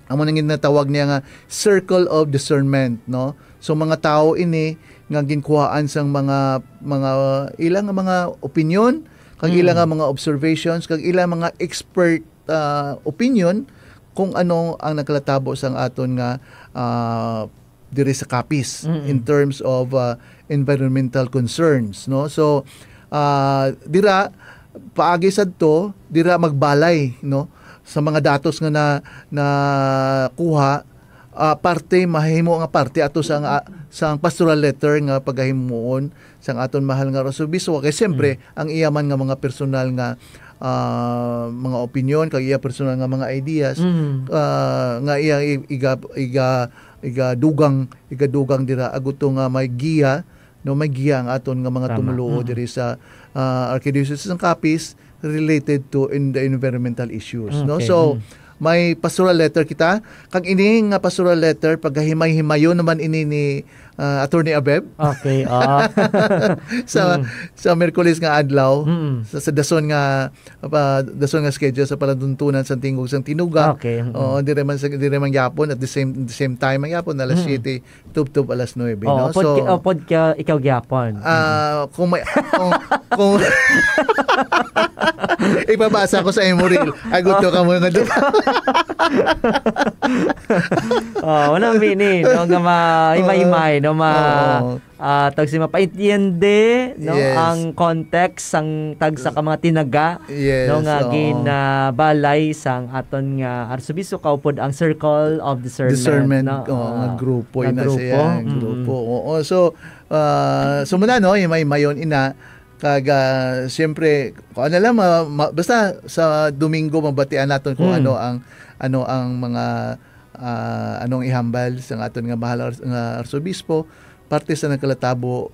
amo nang ginatawag niya nga circle of discernment, no? So, mga tawo ini nga ginkuhaan sang mga, mga ila nga mga opinyon, kag ila Mm. nga mga observations, kag ila mga expert, ah, opinion kung ano ang nagkalatabo sang aton nga, ah, diri sa Capiz Mm. in terms of, ah, environmental concerns, no? So, ah, dira, paagi sadto, dira magbalay, no, sa mga datos nga na, nakuha, ah, parte, mahimo nga parte ato sa, nga, sa pastoral letter nga pagahimuon sang aton mahal nga arsobispo. Kay siyempre, Mm. ang iya man nga mga personal nga, ah, mga opinyon, kag iya personal nga mga ideas, Mm. ah, nga iya i-, iga-, iga-, igadugang, igadugang dira, agud to nga may giya, no, may giya ang aton nga mga Tama. tumuluo Mm. diri sa, ah, Archdiocese ng Capiz related to in the environmental issues, no? Okay. So, Mm. may pastoral letter kita. Kag ini nga pastoral letter, pagahimay-himayon naman ini ni, ah, Attorney Abeb. Okay, ah. Sa, Mm. sa Miyerkules nga adlaw, Mm. sa, sa dason nga, ah, dason nga schedule sa Palanduntunan sang Tingog sang Tinuga. Okay, mm. Oo, dire man sa, dire man gyapon at the same, the same time man gyapon, alas Mm. siyete, tubtob alas nuebe, Oh, no? upod So, ki-, upod ka, ikaw gyapon. ah, Mm. kung may, kung, kung ipabasa ko sa imo reel, aguto ka mo nga duha. Oh, wala mini, no, nga ma-, himay-himay, no, ma-, Oo. ah, tawag si mapaintiende, no, Yes. ang context, ang tagsa ka mga tinaga, Yes, no, nga oo. ginabalay sang aton nga arsobispo, kaupod ang Circle of Discernment, Discernment, no? oo, nga Ah, grupo, nga yun na grupo. siya, Mm. grupo. Oo, so, ah, so muna, no, yung may mayon ina, kag, ah, siyempre, kung ano lang, ma-, ma-, basta sa Domingo, mabatian naton kung Mm. ano ang, ano ang mga, ah, anong ihambal sa aton nga mahal ars-, nga arsobispo, parte sa nagkalatabo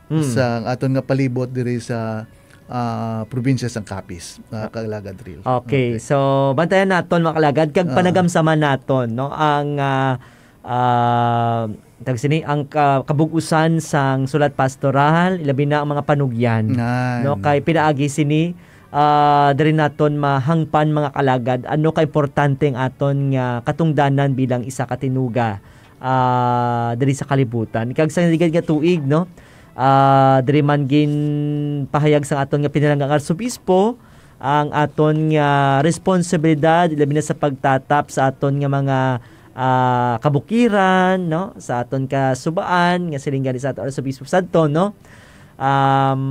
Mm. sa aton nga palibot diri sa, ah, probinsya sang Capiz, ah, Ah. Kaalagad Ril. Okay, Okay. so bantayan naton, mga kalagad, kag Ah. panagamsaman naton, no, ang, ah, ah, tag sini, ang ka-, kabug-usan sang sulat pastoral, ilabi na ang mga panugyan, Nan. no, kay pinaagi sini, ah, diri naton mahangpan, mga kalagad, ano ka importante ang aton nga katungdanan bilang isa ka tinuga, ah, diri sa kalibutan. Kag sa ligad nga tuig, no, ah, diri man ginpahayag sang aton nga pinalangga nga arsobispo ang aton nga responsibilidad, ilabi na sa pagtatap sa aton nga mga, ah, kabukiran, no, sa aton kasubaan, nga siling gani sa aton arsobispo sadto, no. Um,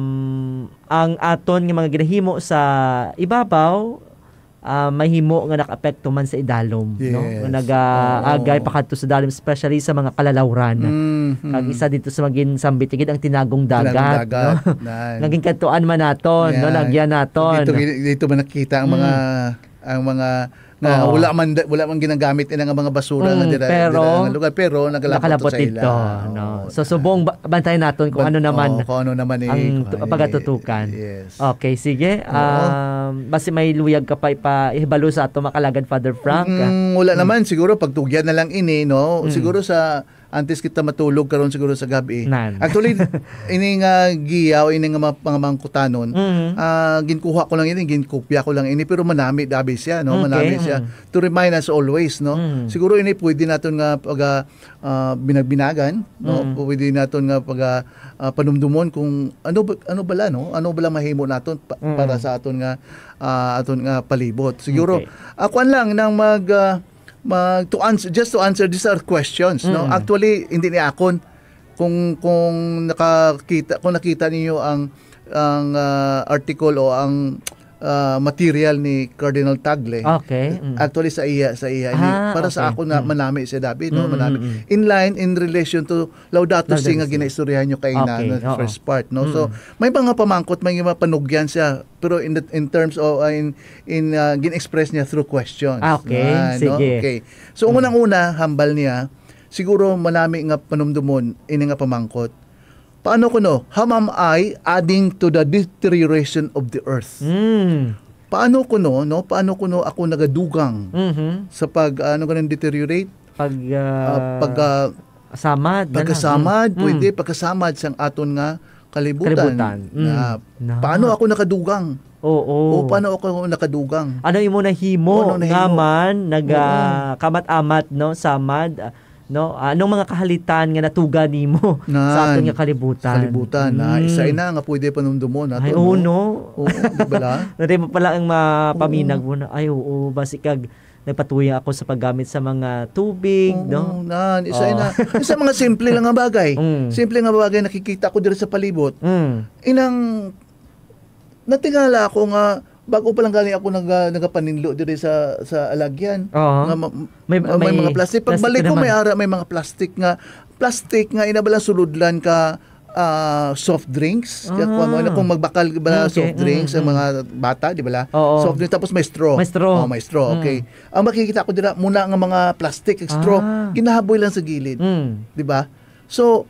ang aton nga mga ginahimo sa ibabaw, ah, mahimo nga nakaapekto man sa idalom, no? Yes. Nga nagaagay Oo. pakadto sa dalom, especially sa mga kalalawran. Mm, mm. Kag isa dito sa mga ginsambit, gid ang tinagong Tinagong dagat, dagat, no? nan. Nga ginkadtuan man naton, no? Yan. Nagyan naton. Dito, dito man nakita ang mga, Mm. ang mga nga Oo. wala man, wala man ginagamit ina nga mga basura nga Mm, dira, pero dira nga lugar, pero nakalabot nakalabot sa ila. dito, no? Oo, So, na. subong ba-, bantayan naton kung Ban-, ano naman oo, kung ano naman ang eh, tu-, kung ano pagatutukan. eh, yes. Okay, sige. Oo. Um, basi may luyag ka pa ipa-, ihibalo sa ato, mga kalagad, Father Frank, ah. Mm, wala Mm. naman. Siguro pagtugyan na lang ini, no? Mm. Siguro sa, Antes kita matulog karon siguro sa gabi. Nan. Actually, ini nga giya o ini nga mga, mga mangkutanon, Mhm. ah, ginkuha ko lang ini, ginkopya ko lang ini, pero manami dabi siya, no? Okay, Manami siya. mm. To remind us always, no? Mm. Siguro ini pwede naton nga pag, ah, ah, binagbinagan, no? Mm. Pwede naton nga pag, ah, ah, panumdumon kung ano ba, ano bala, no? Ano bala mahimo naton pa-, Mm. para sa aton nga, ah, aton nga palibot. Siguro, Okay. ah, kuwan lang nang mag, ah, mag, to ans-, just to answer, these are questions, no? Mm. Actually, hindi ni akon. Kung, kung nakakita, kung nakita ninyo ang, ang, ah, article o ang, ah, material ni Cardinal Tagle, Okay, mm. actually sa iya, sa iya, ini, Ah, para sa okay. ako na Mm. manami siya, David, no? Mm, Manami. mm, mm. In line, in relation to Laudato Si nga Laudato Si. ginaistoryahan nyo kaina Okay, na oo. first part, no? So, Mm. may mga pamangkot, may mga panugyan siya, pero in the, in terms of, uh, in, in, uh, gin-express niya through questions. Ah, okay. Yan, no? Sige. Okay. So, Mm. unang-una, hambal niya, siguro manami nga panumdumon ini nga pamangkot. Paano kuno? How am I adding to the deterioration of the earth? Mm. Paano kuno, no? Paano kuno ako nagadugang Mhm. sa pag, ano ganun, deteriorate? Pag, Ah, ah, pag, ah, samad, na lang. pagkasamad, Mm. pwede, Mm. pagkasamad sang aton nga kalibutan. Kalibutan. Mm. Na, Na. paano ako nakadugang? Oo. O paano ako nakadugang? Ano imo nahimo O ano nga nahimo? man, nag, Oo. ah, kamat-amat, no? Samad, ah, no? Anong mga kahalitan nga natuga nimo sa aton Nan, nga kalibutan? sa kalibutan, na Mm. isa ina nga pwede panumdumon nato, Ay, oo, no? no? Oo, di ba la? Nari mo pala ang mapaminag Oo. mo na, "Ay, oo, basi kag nagpatuya ako sa paggamit sa mga tubig," Oo, no? nan, isa Oh. ina. Isa mga simple lang nga bagay. Mm. Simple nga bagay nakikita ko diri sa palibot. Mm. Inang natingala ako nga bago pa lang gani ako naga-, nagapaninlo diri sa, sa alagyan. Oo. Nga ma-, May, ma-, may may mga plastic. plastic Pagbalik ko, may naman. ara, may mga plastic nga, plastic nga ina bala sulodlan ka, ah, soft drinks. Kaya kung ano, Ah. kung magbakal ba Okay, soft drinks, mm, ang mm. mga bata, di ba la? Oo. Soft drinks, tapos may straw. May straw. Oh, may straw. Mm. Okay. Ang makikita ko dira, muna nga mga plastic, straw, Ah. ginahaboy lang sa gilid. Mm. Di ba? So,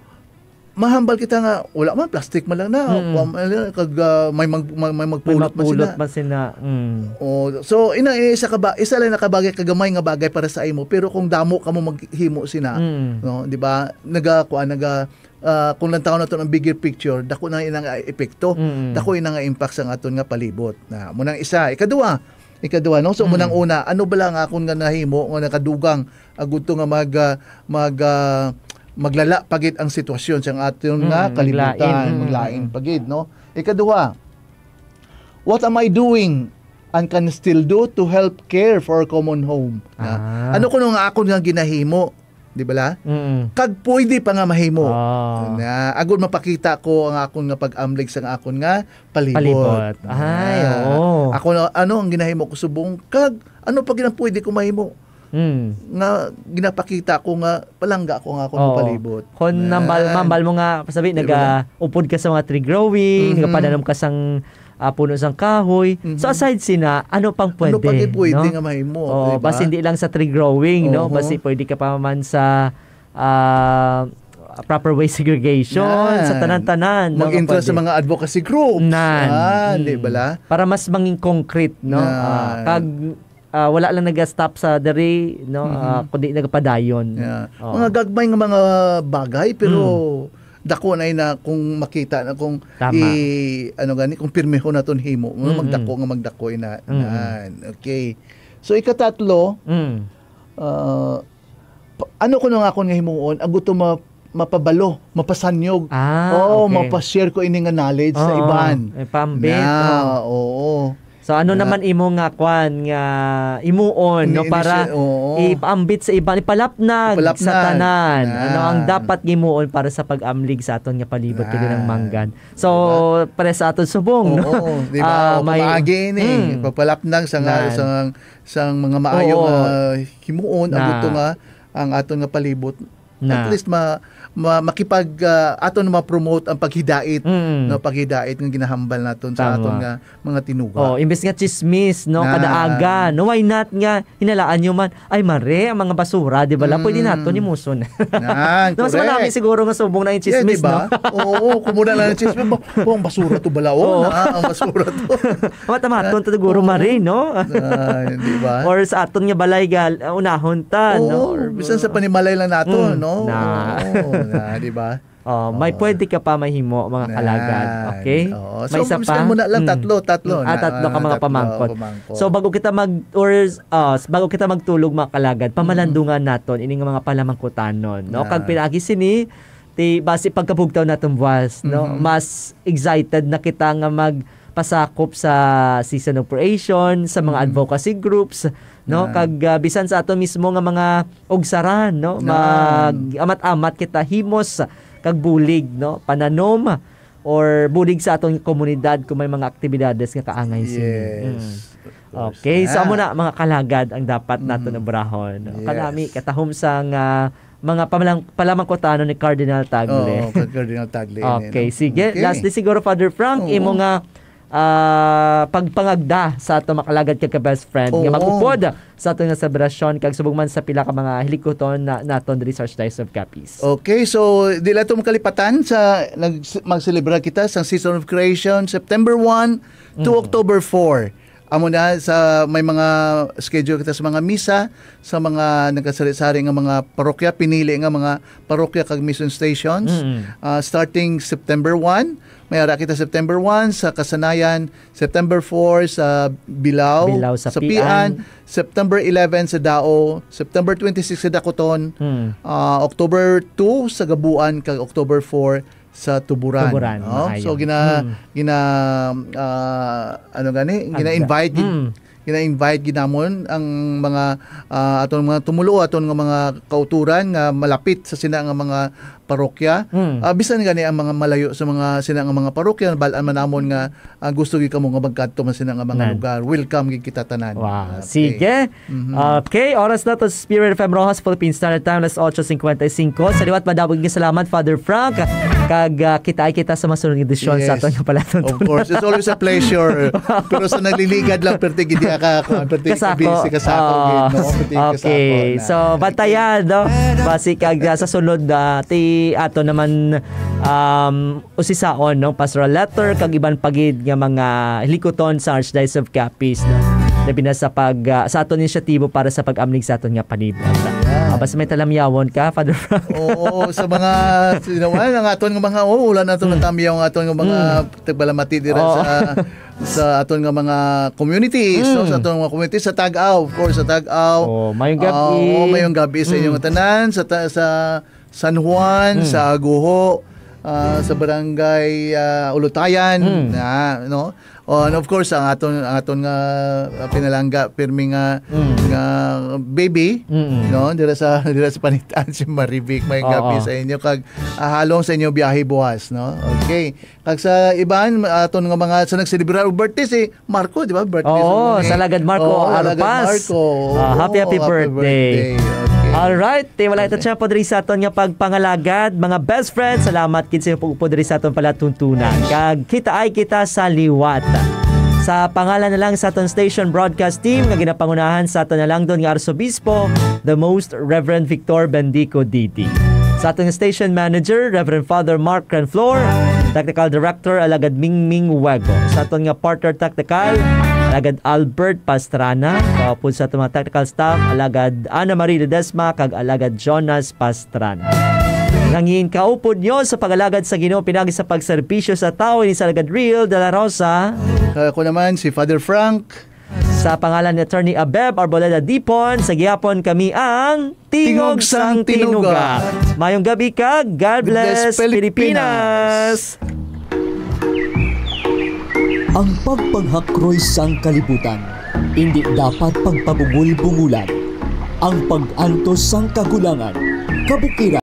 mahambal kita nga, wala man, plastic man lang na. Mm. Kuwan man lang, kag, ah, may mag-, may, may May magpulot man mapulot sila. man sila. Mm. Oh, so, ina, eh, isa ka ba, isa lang nakabagay, kagamay nga bagay para sa imo, pero kung damo ka mo maghimo sina, Mm. no, di ba? Naga, kuwan, naga, ah, kung lantaw naton ang bigger picture, dako na ina nga epekto, Mm. dako ina nga impact sa aton nga palibot. Na, munang isa, ikaduha, ikaduha, no? So, Mm. munang una, ano ba lang akon nga nahimo nga nakadugang agud to nga mag, ah, mag, ah, maglala pa gid ang sitwasyon sa aton nga Mm, kalibutan, maglain. Mm, maglain mm. pa gid, no? Ikaduha, what am I doing and can still do to help care for our common home? Na, Ah. ano kuno nga akon nga ginahimo, di ba la? Mm. Kag pwede pa nga mahimo. Ah. Na, agud mapakita ko ang akon nga pag-amlig sa akon nga palibot. Palibot. Ay, Na, oo. ako na, ano ang ginahimo ko subong? Kag ano pa gid ang pwede ko mahimo? Mm. Nga ginapakita ko nga palangga ko nga akong Oo. palibot. Kon Na. nambal, mambal mo nga, sabi, Di ba? nagaupod ka sa mga tree growing, Mhm. nagapananom ka sang, ah, puno sang kahoy. So, Mhm. aside sina, ano pang Ano pwede, pa gid pwede no? nga mahimo, Oo, di ba? basi hindi lang sa tree growing, no? Oho. Basi pwede ka pa man sa, ah, proper waste segregation, Nan. sa tanan-tanan, no? Mag-intro sa Pwede. mga advocacy groups. Nan. Ah, di Mm. ba la? Para mas mangin concrete, no? Nan. Ah, kag ah, wala lang naga-stop sa diri, no? Mhm. Ah, kundi nagapadayon. Yeah. Oo. Mga gagmay nga mga bagay, pero Mm. dako na ina kung makita na kung Tama. i-, ano gani, kung pirmihon naton himo, no? Mm-mm. Magdako nga magdako ina. Mm-mm. Yan. Okay. So, ikatatlo, Mm. ah, pa-, ano kuno nga akon nga himuon, agud to ma-, mapabalo, mapasanyog. Ah, Oo, okay. mapashare ko ini nga knowledge sa Oo, iban. eh, pambit, Na, oo. oo. So, ano Na. naman imo nga kwan nga imuon, Ini-, no, para initi-, oo. ipaambit sa iban, ipalapnag sa Ipalapnag. tanan? Na. Ano ang dapat nga imuon para sa pag-amlig sa aton nga palibot, kini ng Na. manggan? So, Diba? para sa aton subong, no? Oo, di ba? Ah, O, may pamaagi ini. Mm. Ipapalapnag sa nga, Na. sa, sa mga maayo Oo. nga himuon, ang Na. gusto nga, ang aton nga palibot. Na. At least ma-, ma-, makipag, ah, aton ma-promote ang paghidait, Mm. no, paghidait nga ginahambal naton sa Tama. aton nga mga tinuga. Oh, imbes nga chismis, no, Na. kadaagan, no, why not nga hinalaan nyo man, ay, mare, ang mga basura, di ba, la? Pwede Mm. naton imuson. Yan, No, mas correct. marami siguro nga subong na yung Yeah, chismis, di ba? no? Oo, kumuna lang ang chismis. Ba, oh, ang basura to bala, oh, Oo. na, ang basura to. Mata-maton to siguro, Oo. mare, no? Ah, di ba? Or sa aton nga balay, gal-, unahon ta, Oo, no? Or bisan sa panimalay lang naton, Mm. no? Oo, Na. oo, na, di ba? Oh, may Oo. pwede ka pa mahimo, mga kalagad. Yan. Okay? Oo. May So, isa bisan pa? mo na lang, Mm. tatlo, tatlo Mm. Ah, na, tatlo ka ah, mga tatlo, pamangkot. pamangkot. So, bago kita mag-, or, ah, bago kita magtulog, mga kalagad, Mm. pamalandungan naton ini nga mga palamangkutanon, no? Na. Kag pinaagi sini, ti, basi pagkabugtaw naton buwas, no? Mhm. Mas excited na kita nga magpasakop sa season of creation, sa mga Mhm. advocacy groups, no? Na. Kag, ah, bisan sa aton mismo nga mga ugsaran, no? Na. Mag-amat-amat kita himos kag bulig, no? Pananom or bulig sa aton komunidad kung may mga aktibidades nga kaangay sini. Yes. Mm. Of course. Okay, so Na. amo na, mga kalagad, ang dapat naton Mm. obrahon, no? Yes. Kanami, katahom sang, ah, mga pamalang-, palamangkutanon ni Cardinal Tagle. Oo, kay Cardinal Tagle ini, Okay, no? sige. Okay. Lastly siguro, Father Frank, Oo. imo nga, ah, pagpangagda sa aton mga kalagad kag ka-best friend nga Oo. mag-upod sa aton nga selebrasyon kag subong man sa pila ka mga hilikuton na naton diri sa Archdiocese of Capiz. Okay, so di lang ito makalipatan sa nag-, mag-celebra kita sa Season of Creation, September one to Mm. October four. Amo na sa may mga schedule kita sa mga misa, sa mga nagkasari-sari nga mga parokya, pinili nga mga parokya kag mission stations. Mm. Ah, starting September one, may ara kita September one sa Kasanayan, September four sa Bilao, Bilao sa sa Pian. Pian, September eleven sa Dao, September twenty-six sa Dacoton, Mm. ah, October two sa Gabuan, kag October four sa Tuburan, Tuburan, no? maayo. So, gina-, Mm. gina-, ah, ano gani? Agda. Gina-invite gid, Mm. gina-invite gid namon ang mga, ah, aton mga tumuluo, aton nga mga kauturan nga malapit sa sina nga mga parokya. Mm. Ah, bisan gani ang mga malayo sa mga sina nga mga parokya, bal-an man namon nga, ah, gusto gid kamo nga magkadto man sina nga mga Nan. lugar. Welcome gid kita tanan. Wow. Okay. Sige. Mhm. Okay, oras na to sa Spirit F M Roxas Philippine Standard Time, alas otso cincuenta y cinco. Sa liwat, madamo nga salamat, Father Frank. Kag, ah, kitaay kita sa masunod nga edisyon sa Yes. aton nga palatuntunan. Of course, it's always a pleasure. Pero sa nagliligad lang, perti gid ka, kuwan, perti Kasako. busy, kasako Oo. gid, no? Perti kasako Okay. na. So, bantayan, no? Basi kag, ah, sa sunod, ah, ti ato naman, um, usisaon, no? Pastoral letter, kag iban pa gid nga mga hilikuton sa Archdiocese of Capiz, no? Labi na sa pag, ah, sa aton inisyatibo para sa pag-amlig sa aton nga palibot. Yan. Ah, basta may talamyawon ka, Father Frank. Oo, sa mga, you know, ang aton nga mga, oh, wala na aton Mm. natamyaw ang aton nga mga Mm. tagbalamati dira Oo. sa, sa aton nga mga communities, no? Mm. Sa aton nga community, sa Tag-Aw, of course, sa Tag-Aw. Oh, mayong Ah, gabi. oh, mayong gabi sa Mm. inyong tanan, sa ta-, sa San Juan, Mm. sa Aguho, ah, sa barangay, ah, Ulutayan, Mm. na, no? Oh, and of course, ang aton, ang aton nga, ah, pinalangga, pirmi nga, Mm. nga baby, Mm. no? Dira sa, dira sa Panitan, si Marivic. Mayong Oo. gabi sa inyo, kag, ah, halong sa inyo biyahe buwas, no? Okay. Kag sa iban, aton nga mga, sa nagselebrar og birthday, si Marco, di ba? Birthday Oo, sa mga sa Alagad Marco Oo, Alagad Arpas. Marco. Ah, happy, Oo, happy happy birthday. birthday. Okay. Alright, te, wala ito Okay. siya po diri sa aton nga pagpangalagad, mga best friends. Salamat gid sa inyo pag-upod diri sa aton palatuntunan. Kag kitaay kita sa liwat. Sa pangalan na lang sa aton station broadcast team nga ginapangunahan sa aton nalangdon nga Arsobispo, the Most Reverend Victor Bendico D D. Sa aton station manager, Reverend Father Mark Cranflor, technical director, Alagad Mingming Wego. Sa aton nga partner technical, Alagad Albert Pastrana. Kaupod sa aton mga technical staff, Alagad Ana Marie Ledesma, kag Alagad Jonas Pastrana. Nangin kaupod nyo sa pag-alagad sa Ginoo pinagi sa pagserbisyo sa tawo, ini sa Alagad Real de la Rosa. Ako naman, si Father Frank. Sa pangalan ni Attorney Abeb Arboleda Dipon, sa gihapon kami ang Tingog sang Tinuga. Mayong gabi kag God God bless bless Pilipinas. Pilipinas. Ang pagpanghakroy sang kalibutan indi dapat pagpabungol-bungolan. Ang pag-antos sang kagulangan, kabukiran,